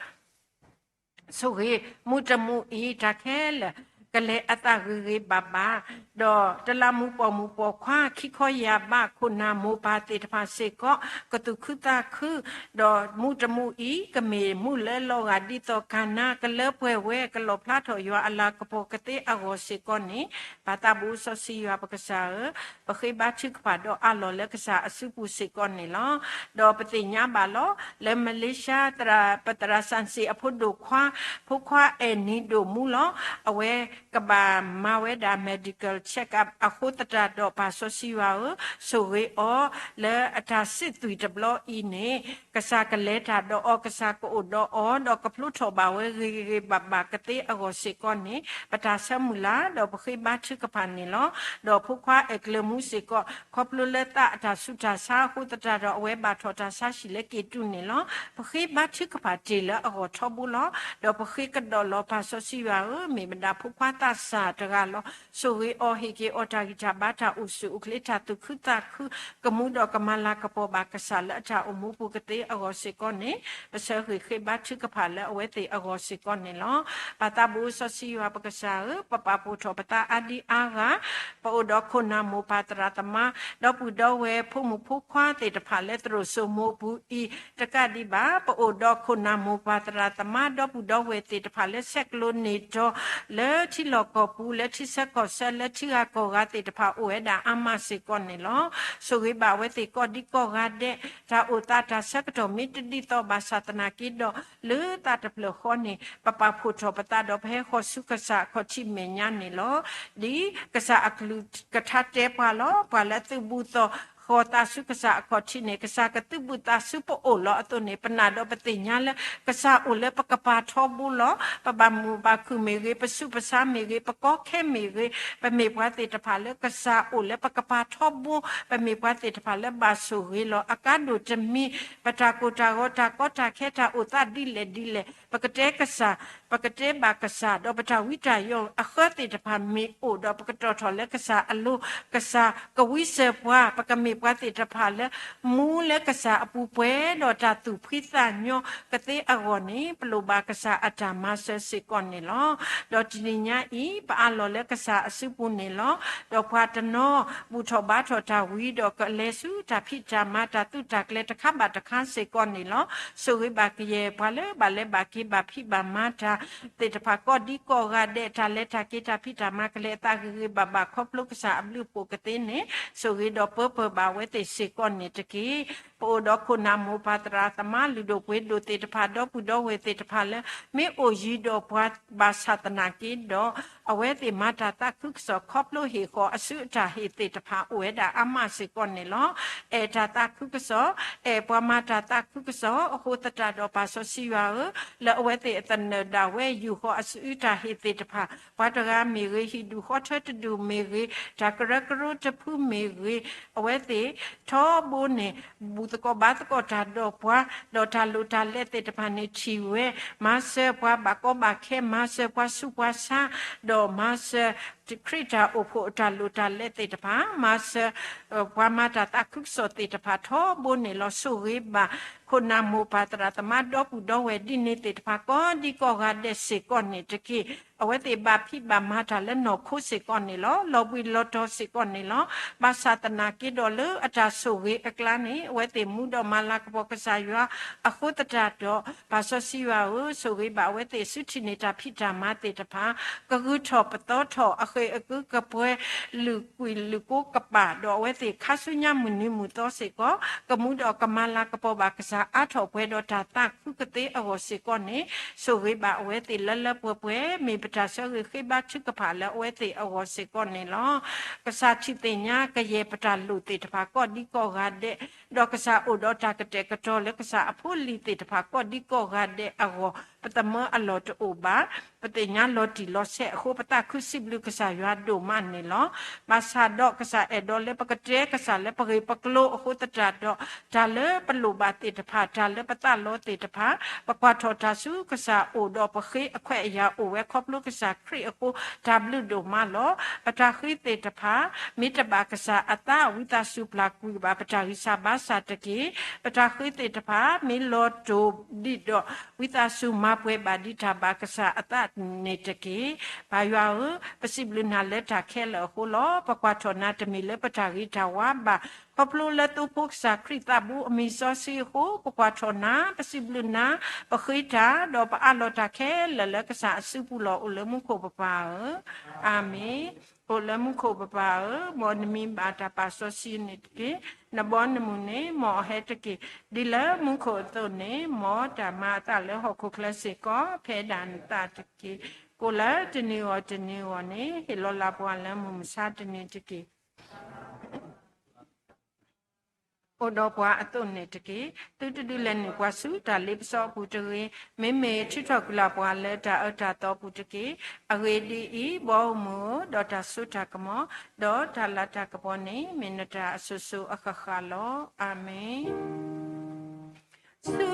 ဆိၣ်ဂ့ၤမူးတမူးအံၤ တၢ်ခဲလၢာ် ကလဲၤအသးဂ့ၤဂ့ၤဘၣ်ဘၣ်, ဒီးတလးမူးပိာ်မုၣ်ပိာ်ခွါ ခံခီယၢ်ဘး ခိၣ်နၢ်မိၢ်ပၢ်သ့ၣ်တဖၣ်စ့ၢ်ကီး ကသူၣ်ခုသးခု, ဒီးမူးတမူးအံၤ ကမ့ၢ်မူးလၢလီၤဂာ်ဒ်သိးကၤနါ ကလၢပှဲၤဝဲ ကလီၣ်ဖျါထီၣ်ယွၤအလၤကပီၤကသ့အဂီၢ်စ့ၢ်ကီးန့ၣ်, ပၢ်သးဘိစီဆှံယွၤပကစၢ်ဧၢ, ပဃ့ဘါထုကဖၣ်ဒီးအးလီၢ်လၢကစၢ်အစုပူၤစ့ၢ်ကီးန့ၣ်လီၤ. ဒီးပသ့ၣ်ညါဘၣ်လီၤ လၢမလ့ၡါ သရၣ် ပသရၣ်စၣ်စ့ၣ်အဖိဒိၣ်ခွါ ဖိခွါအဲၣ်နံၤဒိၣ်မူလီၤ. အဝဲကဘၣ်မၤဝဲဒၣ် medical check up အဃိသတးဒီး ပၢ်စီဆှံယွၤဧၢ, ဆိၣ်ဂ့ၤအီၤလၢအတၢ်စံးသွံၣ်တဘျီအံၤန့ၣ် ကစၢ်ကလဲၤတၢ်ဒီးအီၤ, ကစၢ်ကအိၣ်ဒီးအီၤ, ဒီးကဖျိထီၣ်ဘၣ်ဝဲဂ့ၤဂ့ၤဘၣ်ဘၣ်ကသ့အဂီၢ်စ့ၢ်ကီးန့ၣ် ပတၢ်ဆၢမုၢ်လၢ် ဒီးပဃ့ဘါထုကဖၣ်န့ၣ်လီၤ. ဒီးဖိခွါအဲၣ်ကျၢၤမူစ့ၢ်ကီး ခီဖျိလၢသးအတၢ်ဆူးတၢ်ဆါအဃိသတးဒီး အဝဲဘၣ်ထီၣ်တၢ်ဆါဟံၣ်လၢက့ၤတုၤန့ၣ်လီၤ. ပဃ့ဘါထုကဖၣ်တ့ၢ်လၢအဂီၢ်ထီဘိလီၤ. ဒီးပဃ့ကဒီးလီၤ ပၢ်စီဆှံယွၤဧၢ, မ့ၢ်မတၤဖိခွါ သးစၢ်တဂၤလီၤ. ဆိၣ်ဂ့ၤအီၤ ဟ့ၣ်က့ၤအီၤတၢ်ဂံၢ်တၢ်ဘါ တၢ်အိၣ်ဆူၣ်အိၣ်ချ့ တၢ်သူၣ်ခုသးခု ကမူဒီးကမၤလၤကပီၤဘၣ်ကစၢ်လၢအတၢ်အိၣ်မူပူၤကသ့အဂီၢ်စ့ၢ်ကီးန့ၣ် ပဆၢဂ့ၤဃ့ဘါထုကဖၣ်လၢအဝဲသ့ၣ်အဂီၢ်စ့ၢ်ကီးန့ၣ်လီၤ. ပၢ်သးဘိစီဆှံယွၤပကစၢ်ဧၢ, ပပာ်ဖှိၣ်ထီၣ်ပသးအါဒံအါဂၤ, ပအိၣ်ဒီးခိၣ်နၢ်မိၢ်ပၢ်သရၣ်သမါ ဒီပုၢ်ဒီဝဲၢ် ဖိမုၣ်ဖိခွါသ့ၣ်တဖၣ်လၢသရိာ်စိမိၤပူၤအံၤ တကးဒံးဘၣ် ပအိၣ်ဒီးခိၣ်နၢ်မိၢ်ပၢ်သရၣ်သမါ ဒီပုၢ်ဒီဝဲၢ်သ့ၣ်တဖၣ်လၢဆဲးကျိးန့ၢ်တီၤ လၢထံလီၢ်ကီၢ်ပူၤ လၢထံဆၢကီၢ်ဆၢ လၢထံဂၤကီၢ်ဂၤသ့ၣ်တဖၣ် အိၣ်ဝဲဒၣ်အါမးစ့ၢ်ကီးန့ၣ်လီၤ. ဆိၣ်ဂ့ၤဘၣ်အဝဲသ့ၣ်ကိးဒံကိးဂၤဒဲး, တၢ်အိၣ်သးတၢ်ဆၢကတီၢ်မ့ၢ်တဒ်သိးဘၣ်ဆၣ်သနာ်က့ဒီး လၢသးတဖျၢၣ်ဃီန့ၣ် ပပာ်ဖှိၣ်ထီၣ်ပသးဒီး ပဟဲဃီၤဆူကစၢ်အခီၣ်ထံးမဲာ်ညါန့ၣ်လီၤ. ဒ်ကစၢ်အကလုၢ်ကထါတဲပှၤလီၤ. ပှၤလၢသုးဘူးသီၣ် ဃီၤသးဆူကစၢ်အခီၣ်ထံးန့ၣ် ကစၢ်ကသုးဘူးသးဆူပအိၣ်လီၤ. အသိးန့ၣ် ပနာ်ဒီးပသ့ၣ်ညါလၢ ကစၢ်အိၣ်လၢပကပၤထီဘိလီၤ. ပဘၣ်မုာ်ဘၣ်ခုၣ်မ့ၢ်ဂ့ၤ, ပဆူးပဆါမ့ၢ်ဂ့ၤ, ပကီခဲမ့ၢ်ဂ့ၤ, ပမ့ၢ်ပှၤသ့ၣ်တဖၣ်လၢကစၢ်အိၣ်လၢပကပၤထီဘိ, ပမ့ၢ်ပှၤသ့ၣ်တဖၣ်လၢဘၣ်ဆိၣ်ဂ့ၤလီၤ. အကါဒိၣ်တမံၤ ပတၢ်ကိၢ်တၢ်ဂီၤ တၢ်ကီတၢ်ခဲ တၢ်အိၣ်သးဒ်လဲၣ်ဒ်လဲၣ် ပကတဲကစၢ် ပကတဲဘၣ်ကစၢ် ဒီးပတၢ်ဝံတၢ်ယိးအဃၢသ့ၣ်တဖၣ်မ့ၢ်အိၣ်ဒီး ပကတီၢ်ထီၣ်လၢကစၢ်အလိၤ, ကစၢ်ကဝံစၢၤပှၤ, ပကမ့ၢ်ပှၤသ့ၣ်တဖၣ်လၢ မူလၢကစၢ်အပူၤပှဲၤဒီးတၢ်သူၣ်ဖှံသးညီကသ့အဂီၢ်န့ၣ် ပလိၣ်ဘၣ်ကစၢ်အတၢ်မၤစၢၤစ့ၢ်ကီးန့ၣ်လီၤ. ဒီးတနံၤညါအံၤ ပအးလီၤလၢကစၢ်အစုပူၤန့ၣ်လီၤ. ဒီးပှၤတနီၤ ဘူၣ်ထီၣ်ဘါထီၣ်တၢ်ဝံဒီး ကလဲၤဆူတၢ်ဖံးတၢ်မၤ တၢ်သုးတၢ်ကျဲၤတခါဘၣ်တခါစ့ၢ်ကီးန့ၣ်လီၤ. ဆိၣ်ဂ့ၤဘၣ်ကယဲၢ်ပှၤလၢဘၣ်လဲၤဘၣ်က့ၤ ဘၣ်ဖံးဘၣ်မၤတၢ်သ့ၣ်တဖၣ် ကိးဒံကိးဂၤဒဲး တၢ်လဲၤတၢ်က့ၤ တၢ်ဖံးတၢ်မၤ ကလဲၤအသးဂ့ၤဂ့ၤဘၣ်ဘၣ် ခီဖျိကစၢ်အဘျုးအဖှိၣ်ကသ့န့ၣ် ဆိၣ်ဂ့ၤဒီးပၢပၢၢ်ဘၣ်အဝဲသ့ၣ်စ့ၢ်ကီးန့ၣ်တက့ၢ်. ပအိၣ်ဒီးခိၣ်နၢ်မိၢ်ပၢ်သရၣ်သမါ လုၢ်ဒိၣ်ပှ့ၤဒိၣ်သ့ၣ်တဖၣ် ဒီပုၢ်ဒီဝဲၢ်သ့ၣ်တဖၣ်လၢ မ့ၢ်အိၣ်ယံၤဒီးပှၤဘၣ်ဆၣ်သနာ်က့ဒီး အဝဲသ့ၣ်မၤတၢ်သးခုကစီၣ် ခီဖျိဟ့ၣ်ဃီၤအစုအတၢ်ဟ့ၣ်သ့ၣ်တဖၣ် အိၣ်ဝဲဒၣ်အါမးစ့ၢ်ကီးန့ၣ်လီၤ. အဲၣ်တၢ်သးခုကစီၣ်, အဲၣ်ပှၤမၤတၢ်သးခုကစီၣ်အဃိသတးဒီး ပၢ်စီဆှံယွၤဧၢ, လၢအဝဲသ့ၣ်အသနၢၣ်ဒၣ်ဝဲ ယူာ်ဃီၤအစုအတၢ်ဟ့ၣ်သ့ၣ်တဖၣ် ပှၤတဂၤမ့ၢ်ဂ့ၤ, ဟံၣ်ဒူၣ်ဃီထၢတဒူၣ်မ့ၢ်ဂ့ၤ, တၢ်ကရၢကရိတဖုမ့ၢ်ဂ့ၤ, အဝဲသ့ၣ်ထီဘိန့ၣ် ဘူၣ်သကိးဘါသကိးတၢ်ဒီးပှၤ, ဒီးတၢ်လိၣ်တၢ်လဲသ့ၣ်တဖၣ်န့ၣ်ထံၣ်ဝဲ, မၤစၢၤပှၤဘၣ်ကီဘၣ်ခဲ, မၤစၢၤပှၤဆူးပှၤဆါ, ဒီးမၤစၢၤ ခရံာ်တၢ်အိၣ်ဖှိၣ်အတၢ်လိၣ်တၢ်လဲသ့ၣ်တဖၣ်, မၤစၢၤ ပှၤမၤတၢ်သးခုကစီၣ်သ့ၣ်တဖၣ်ထီဘိန့ၣ်လီၤ. ဆိၣ်ဂ့ၤဘၣ် ခိၣ်နၢ်မိၢ်ပၢ်သရၣ်သမါ ဒီပုၢ်ဒီဝဲၢ်ဒ်န့ၣ်သ့ၣ်တဖၣ် ကိးဒံကိးဂၤဒဲးစ့ၢ်ကီးန့ၣ်တက့ၢ်. အဝဲသ့ၣ်ဘၣ်ဖံးဘၣ်မၤတၢ်လၢနီၢ်ခိစ့ၢ်ကီးန့ၣ်လီၤ. လီၤဘှံးလီၤတီၤစ့ၢ်ကီးန့ၣ်လီၤ. ဘၣ်ဆၣ်သနာ်က့ဒီး လၢအတၢ်ဆိၣ်ဂ့ၤအကျါန့ၣ် အဝဲသ့ၣ်မူဒီးမၤလၤကပီၤကစၢ်ယွၤအဃိသတးဒီး ပၢ်စီဆှံယွၤဧၢ, ဆိၣ်ဂ့ၤဘၣ်အဝဲသ့ၣ်ဆူထံၣ်န့ၢ်တၢ်ဖံးတၢ်မၤသ့ၣ်တဖၣ်, ကဂုာ်ထီၣ်ပသီထီၣ် အဃ့ၢ်အကုကပှဲၤ လုၢ်ကွံာ်လုၢ်ကိကပၤ, ဒီးအဝဲသ့ၣ်ခါဆူညါမုၢ်နံၤမုၢ်သီစ့ၢ်ကီး ကမူဒီးကမၤလၤကပီၤဘၣ်ကစၢ် အါထီၣ်ပှဲၤဒီးတၢ်သးခုကသ့အဂီၢ်စ့ၢ်ကီးန့ၣ် ဆိၣ်ဂ့ၤဘၣ်အဝဲသ့ၣ်လၢလၢပှဲၤပှဲၤ, မ့ၢ်ပတၢ်ဆၢဂ့ၤဃ့ဘါထုကဖၣ်လၢအဝဲသ့ၣ်အဂီၢ်စ့ၢ်ကီးန့ၣ်လီၤ. ကစၢ်ထံၣ်သ့ၣ်ညါကယဲၢ်ပတၢ်လိၣ်သ့ၣ်တဖၣ် ကိးဒံကိးဂၤဒဲး, ဒီးကစၢ်အိၣ်ဒီးတၢ်ကတဲာ်ကတီၤလၢကစၢ်အဖိလံၤသ့ၣ်တဖၣ် ကိးဒံကိးဂၤဒဲးအဂီၢ်, ပသမၢအလီၢ်တအိၣ်ဘၣ်, ပသ့ၣ်ညါလီၤတံၢ်လီၤဆဲးအဃိ ပသးခုစံးဘျုးကစၢ်ယွၤဒိၣ်မးန့ၣ်လီၤ. ဘၣ်ဆၣ်ဒီးကစၢ်အဲၣ်ဒိးလၢပကတဲကစၢ်လၢပဂ့ၢ်ပကျိၤအဃိသတးဒီး တၢ်လၢပလိၣ်ဘၣ်သ့ၣ်တဖၣ်, တၢ်လၢပသးလီသ့ၣ်တဖၣ်, ပကွၢ်ထီၣ်တၢ်ဆူကစၢ်အိၣ်ဒီးပဃ့အခွဲးအယာ်အိၣ်ဝဲခီဖျိကစၢ်ခရံာ်အဃိ တၢ်ဘျုးဒိၣ်မးလီၤ. ပတၢ်ဃ့သ့ၣ်တဖၣ် မ့ၢ်တဘၣ်ကစၢ်အသး ဝံသးစူၤပျၢ်ကွံာ်ဘၣ်ပတၢ်ဂံၢ်စၢ်ဘါစၢ်တက့ၢ်. ပတၢ်ဃ့သ့ၣ်တဖၣ် မ့ၢ်လီၤတိၢ်ဒံးဒီး ဝံသးစူၤမၤပှဲၤဘၣ်ဒံးတၢ်ဘၣ်ကစၢ်အသးန့ၣ်တက့ၢ်. ပၢ်ယွၤဧၢ, ပစံးဘျုးနၤလၢတၢ်ခဲလၢာ်အဃိလီၤ. ပကွၢ်ထီၣ်နၤတမ့ၢ်လၢပတၢ်ဂ့ၤတၢ်ဝါဘၣ်, ခီဖျိလၢသိဖိကစၢ်ခရံာ်သးဘိအမံၤစီဆှံအဃိ ပကွၢ်ထီၣ်နၤ, ပစံးဘျုးနၤ, ပဃ့တၢ်, ဒီးပအးလီၤတၢ်ခဲလၢာ်လၢကစၢ်အစုပူၤလီၤ. အိၣ်လၢမူခိၣ်ပပၢ်ဧၢ, အၤမ့ၣ်. အိၣ်လၢမူခိၣ်ပပၢ်ဧၢ, မ်နမံၤဘၣ်တၢ်ပာ်စီဆှံန့ၣ်တက့ၢ်. နဘီနမုၢ်န့ၣ် မ်အဟဲတက့ၢ်. ဒ်လၢမူခိၣ်အသိးန့ၣ် မ်တၢ်မၤအသးလၢဟီၣ်ခိၣ်ချၢစ့ၢ်ကီး ဖဲဒၣ်နသးတက့ၢ်. ကိၣ်လၢတနံၤဂီၢ်တနံၤဂီၢ်န့ၣ် ဟ့ၣ်လီၤလၢ်ပှၤလၢမုၢ်မဆါတနံၤတက့ၢ်. အိၣ်ဒီးပှၤအသိးန့ၣ်တက့ၢ်. သုတဒုးလဲၤနုာ်ပှၤဆူတၢ်လ့ပစီအပူၤတဂ့ၤ, မ့မ့ၢ်ထုးထီၣ်ကွံာ်လၢ်ပှၤလၢတၢ်အၢတၢ်သီပူၤတက့ၢ်. အဂ့ၢ်ဒ်အံၤ, ဘီမုၢ်ဧၢ, ဒီးတၢ်စိတၢ်ကမီၤ, ဒီးတၢ်လၤတၢ်ကပီၤန့ၣ် မ့ၢ်နတၢ်အစိၤစိၤအဃၣ်ဃၣ်လီၤ. အၤမ့ၣ်. ဆူ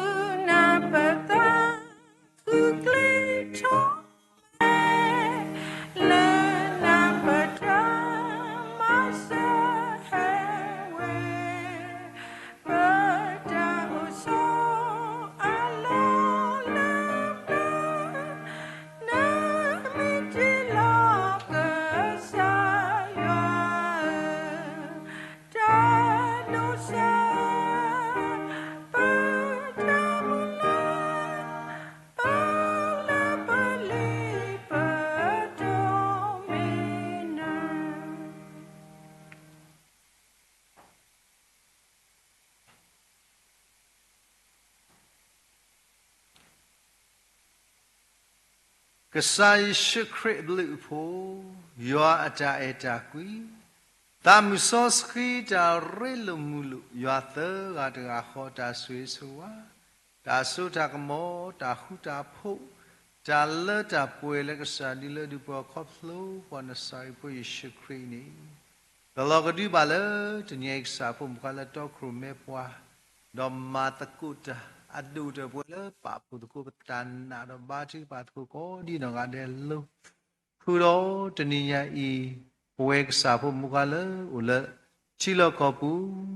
နၤပသး ဃုကျဲထီၣ်လဲၣ် ကစၢ်ယ့ၣ်ၡူးခရံာ်အဘျုးအဖှိၣ်, ယွၤအတၢ်အဲၣ်တၢ်ကွံ, သးမုၢ်စီဆှံတၢ်ရ့လိာ်မုာ်လိာ်, ယွၤသၢဂၤတဂၤဃီတၢ်ဆိၣ်ဂ့ၤဆိၣ်ဝါ, တၢ်စိတၢ်ကမီၤ, တၢ်ဃူတၢ်ဖိး, တၢ်လၢတၢ်ပှဲၤလၢကစၢ်ဒုးလၢဒုးပှဲၤခီဖျိပှၤနစၤရ့းဖိယ့ၣ်ၡူးခရံာ်အံၤန့ၣ်, ကလီၤကဒုဘၣ်လၢတနံၤအံၤကစၢ်ဖိမုၣ်ခွါလၢတီခိၣ်ရိၣ်မဲပှၤ, ဒီးမၤသကိးတၢ်အဒိၣ်တၢၢ်ပှဲၤလၢပာ်ဖှိၣ်သကိးပတၢ်နာ် ဒီးဘါထုကဖၣ်သကိးကိးဒံနီၢ်ဂၤဒဲးအလိၤ, ဃုာ်ဒီးတနံၤညါအံၤ, ပဝဲကစၢ်ဖိမုၣ်ခွါလၢအိၣ်လၢထံလီၢ်ကီၢ်ပူ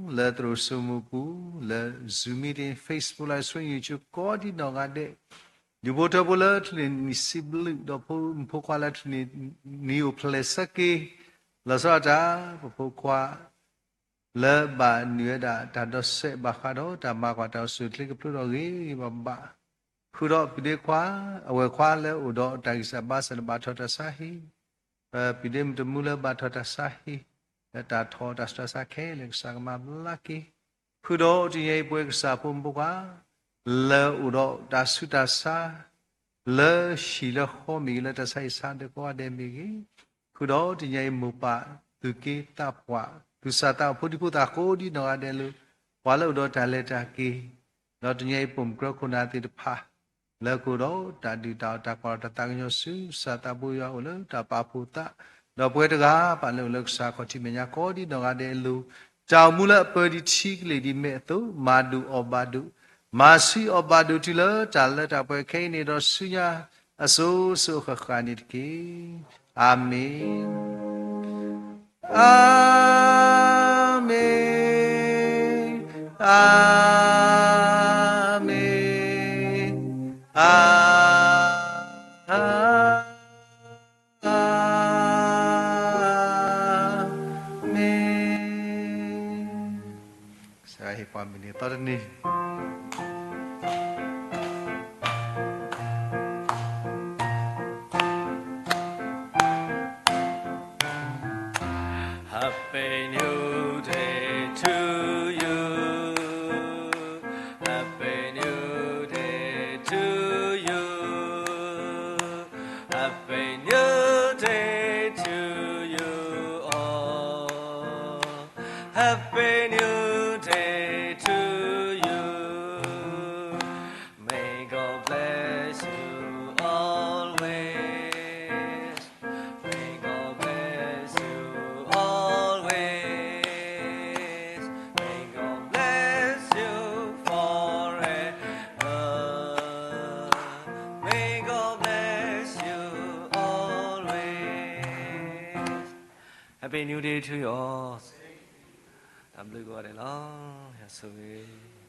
ၤ, လၢသရိာ်စိမိၢ်ပူၤ, လၢ Zoom meeting, Facebook Live Stream, YouTube ကိးဒံနီၢ်ဂၤဒဲး, ဒူၣ်ဖိထၢဖိလၢထူၣ်န့ၢ်နံၣ်စံးဘျုး, ဒီးဖိမုၣ်ဖိခွါလၢထူၣ်န့ၢ်နံၣ်အိၣ်ဖျဲၣ်ဆၢက့ၤ, လီၤဆီဒၣ်တၢ်, ပဖိခွါ လၢဘၣ်နုာ်ဝဲဒၣ်တၢ်ဒီးစဲးဘၣ်ဃးဒီးတၢ်မၤကွၢ်တၢ်အိၣ်ဆူၣ်အိၣ်ချ့ကဖျိဒီးဂ့ၤဂ့ၤဘၣ်ဘၣ်, ဃုာ်ဒီးပဒ့ခွါ, အဝဲၢ်ခွါလၢအိၣ်ဒီးတၢ်ဂံၢ်စၢ်ဘါစၢ်လၢဘၣ်ထီၣ်တၢ်ဆါဟံၣ်, ပဒ့မုၣ်တမူလၢဘၣ်ထီၣ်တၢ်ဆါဟံၣ်, လၢတၢ်ထီၣ်တၢ်ဆူးတၢ်ဆါခဲလၢာ်ကစၢ်ကမၤဘျါက့ၤ, ဃုာ်ဒီးတနံၤအံၤပဝဲကစၢ်ဖိမုၣ်ဖိခွါ, လၢအိၣ်ဒီးတၢ်ဆူးတၢ်ဆါ လၢဟံၣ်လၢဃီမ့ၢ်ဂ့ၤ, လၢတၢ်ဆါဟံၣ်ဆါဒၢးကိးဂၤဒဲးမ့ၢ်ဂ့ၤ, ဃုာ်ဒီးတနံၤအံၤမိၢ်ပၢ်သူၣ်က့သးပှၢ်, သူၣ်စၢ်သးဘီၣ်ဖိဒံဖိသၣ်ကိးဒံနီၢ်ဂၤဒဲးအလိၤ, ပှၤလၢအိၣ်ဒီးတၢ်လဲၤတၢ်က့ၤ, ဒီးတနံၤအံၤပိာ်မုၣ်ကြၢခိၣ်နၢ်သ့ၣ်တဖၣ်, လၢကအိၣ်ဒီးတၢ်ဒုၣ်တၢ်အီၣ်တၢ်ကွၢ်ဒီးတၢ်သးကညီၤဆူ သူၣ်စၢ်သးဘီၣ်ယွၤအိၣ်လၢတၢ်ပာ်ဖှိၣ်သး, ဒီးပဝဲတဂၤပာ်လၢအိၣ်လၢကစၢ်ခီၣ်ထံးမဲာ်ညါကိးဒံနီၢ်ဂၤဒဲးအလိၤ, တၢ်အိၣ်မူလၢအပၢဒံးထံကလ့ၢ်ဒံးမဲာ်အသိး, မၤဒိၣ်အီၣ်ဘၣ်ဒိၣ်, မၤဆူအီၣ်ဘၣ်ဒိၣ်တုၤလၢတၢ်လၢတၢ်ပှဲၤခဲအံၤန့ၣ်ဒီးဆူညါအစိၤစိၤအဃၣ်ဃၣ်န့ၣ်တက့ၢ်. အၤမ့ၣ်. အၤမ့ၣ်, အၤမ့ၣ်, အၤမ့ၣ်. ကစၢ်ယွၤဟ့ၣ်ပှၤမုၢ်နံၤသီတနံၤ. Happy New Day to you. Happy New Day to you. Happy New Day to you all. Happy New Day to you. May God bless you always. May God bless you always. May God bless you forever. May God bless you always. Happy New Day to you all. တၢ်ဘျုးကိးဂၤဒဲးလီၤ. ယွၤဆိၣ်ဂ့ၤ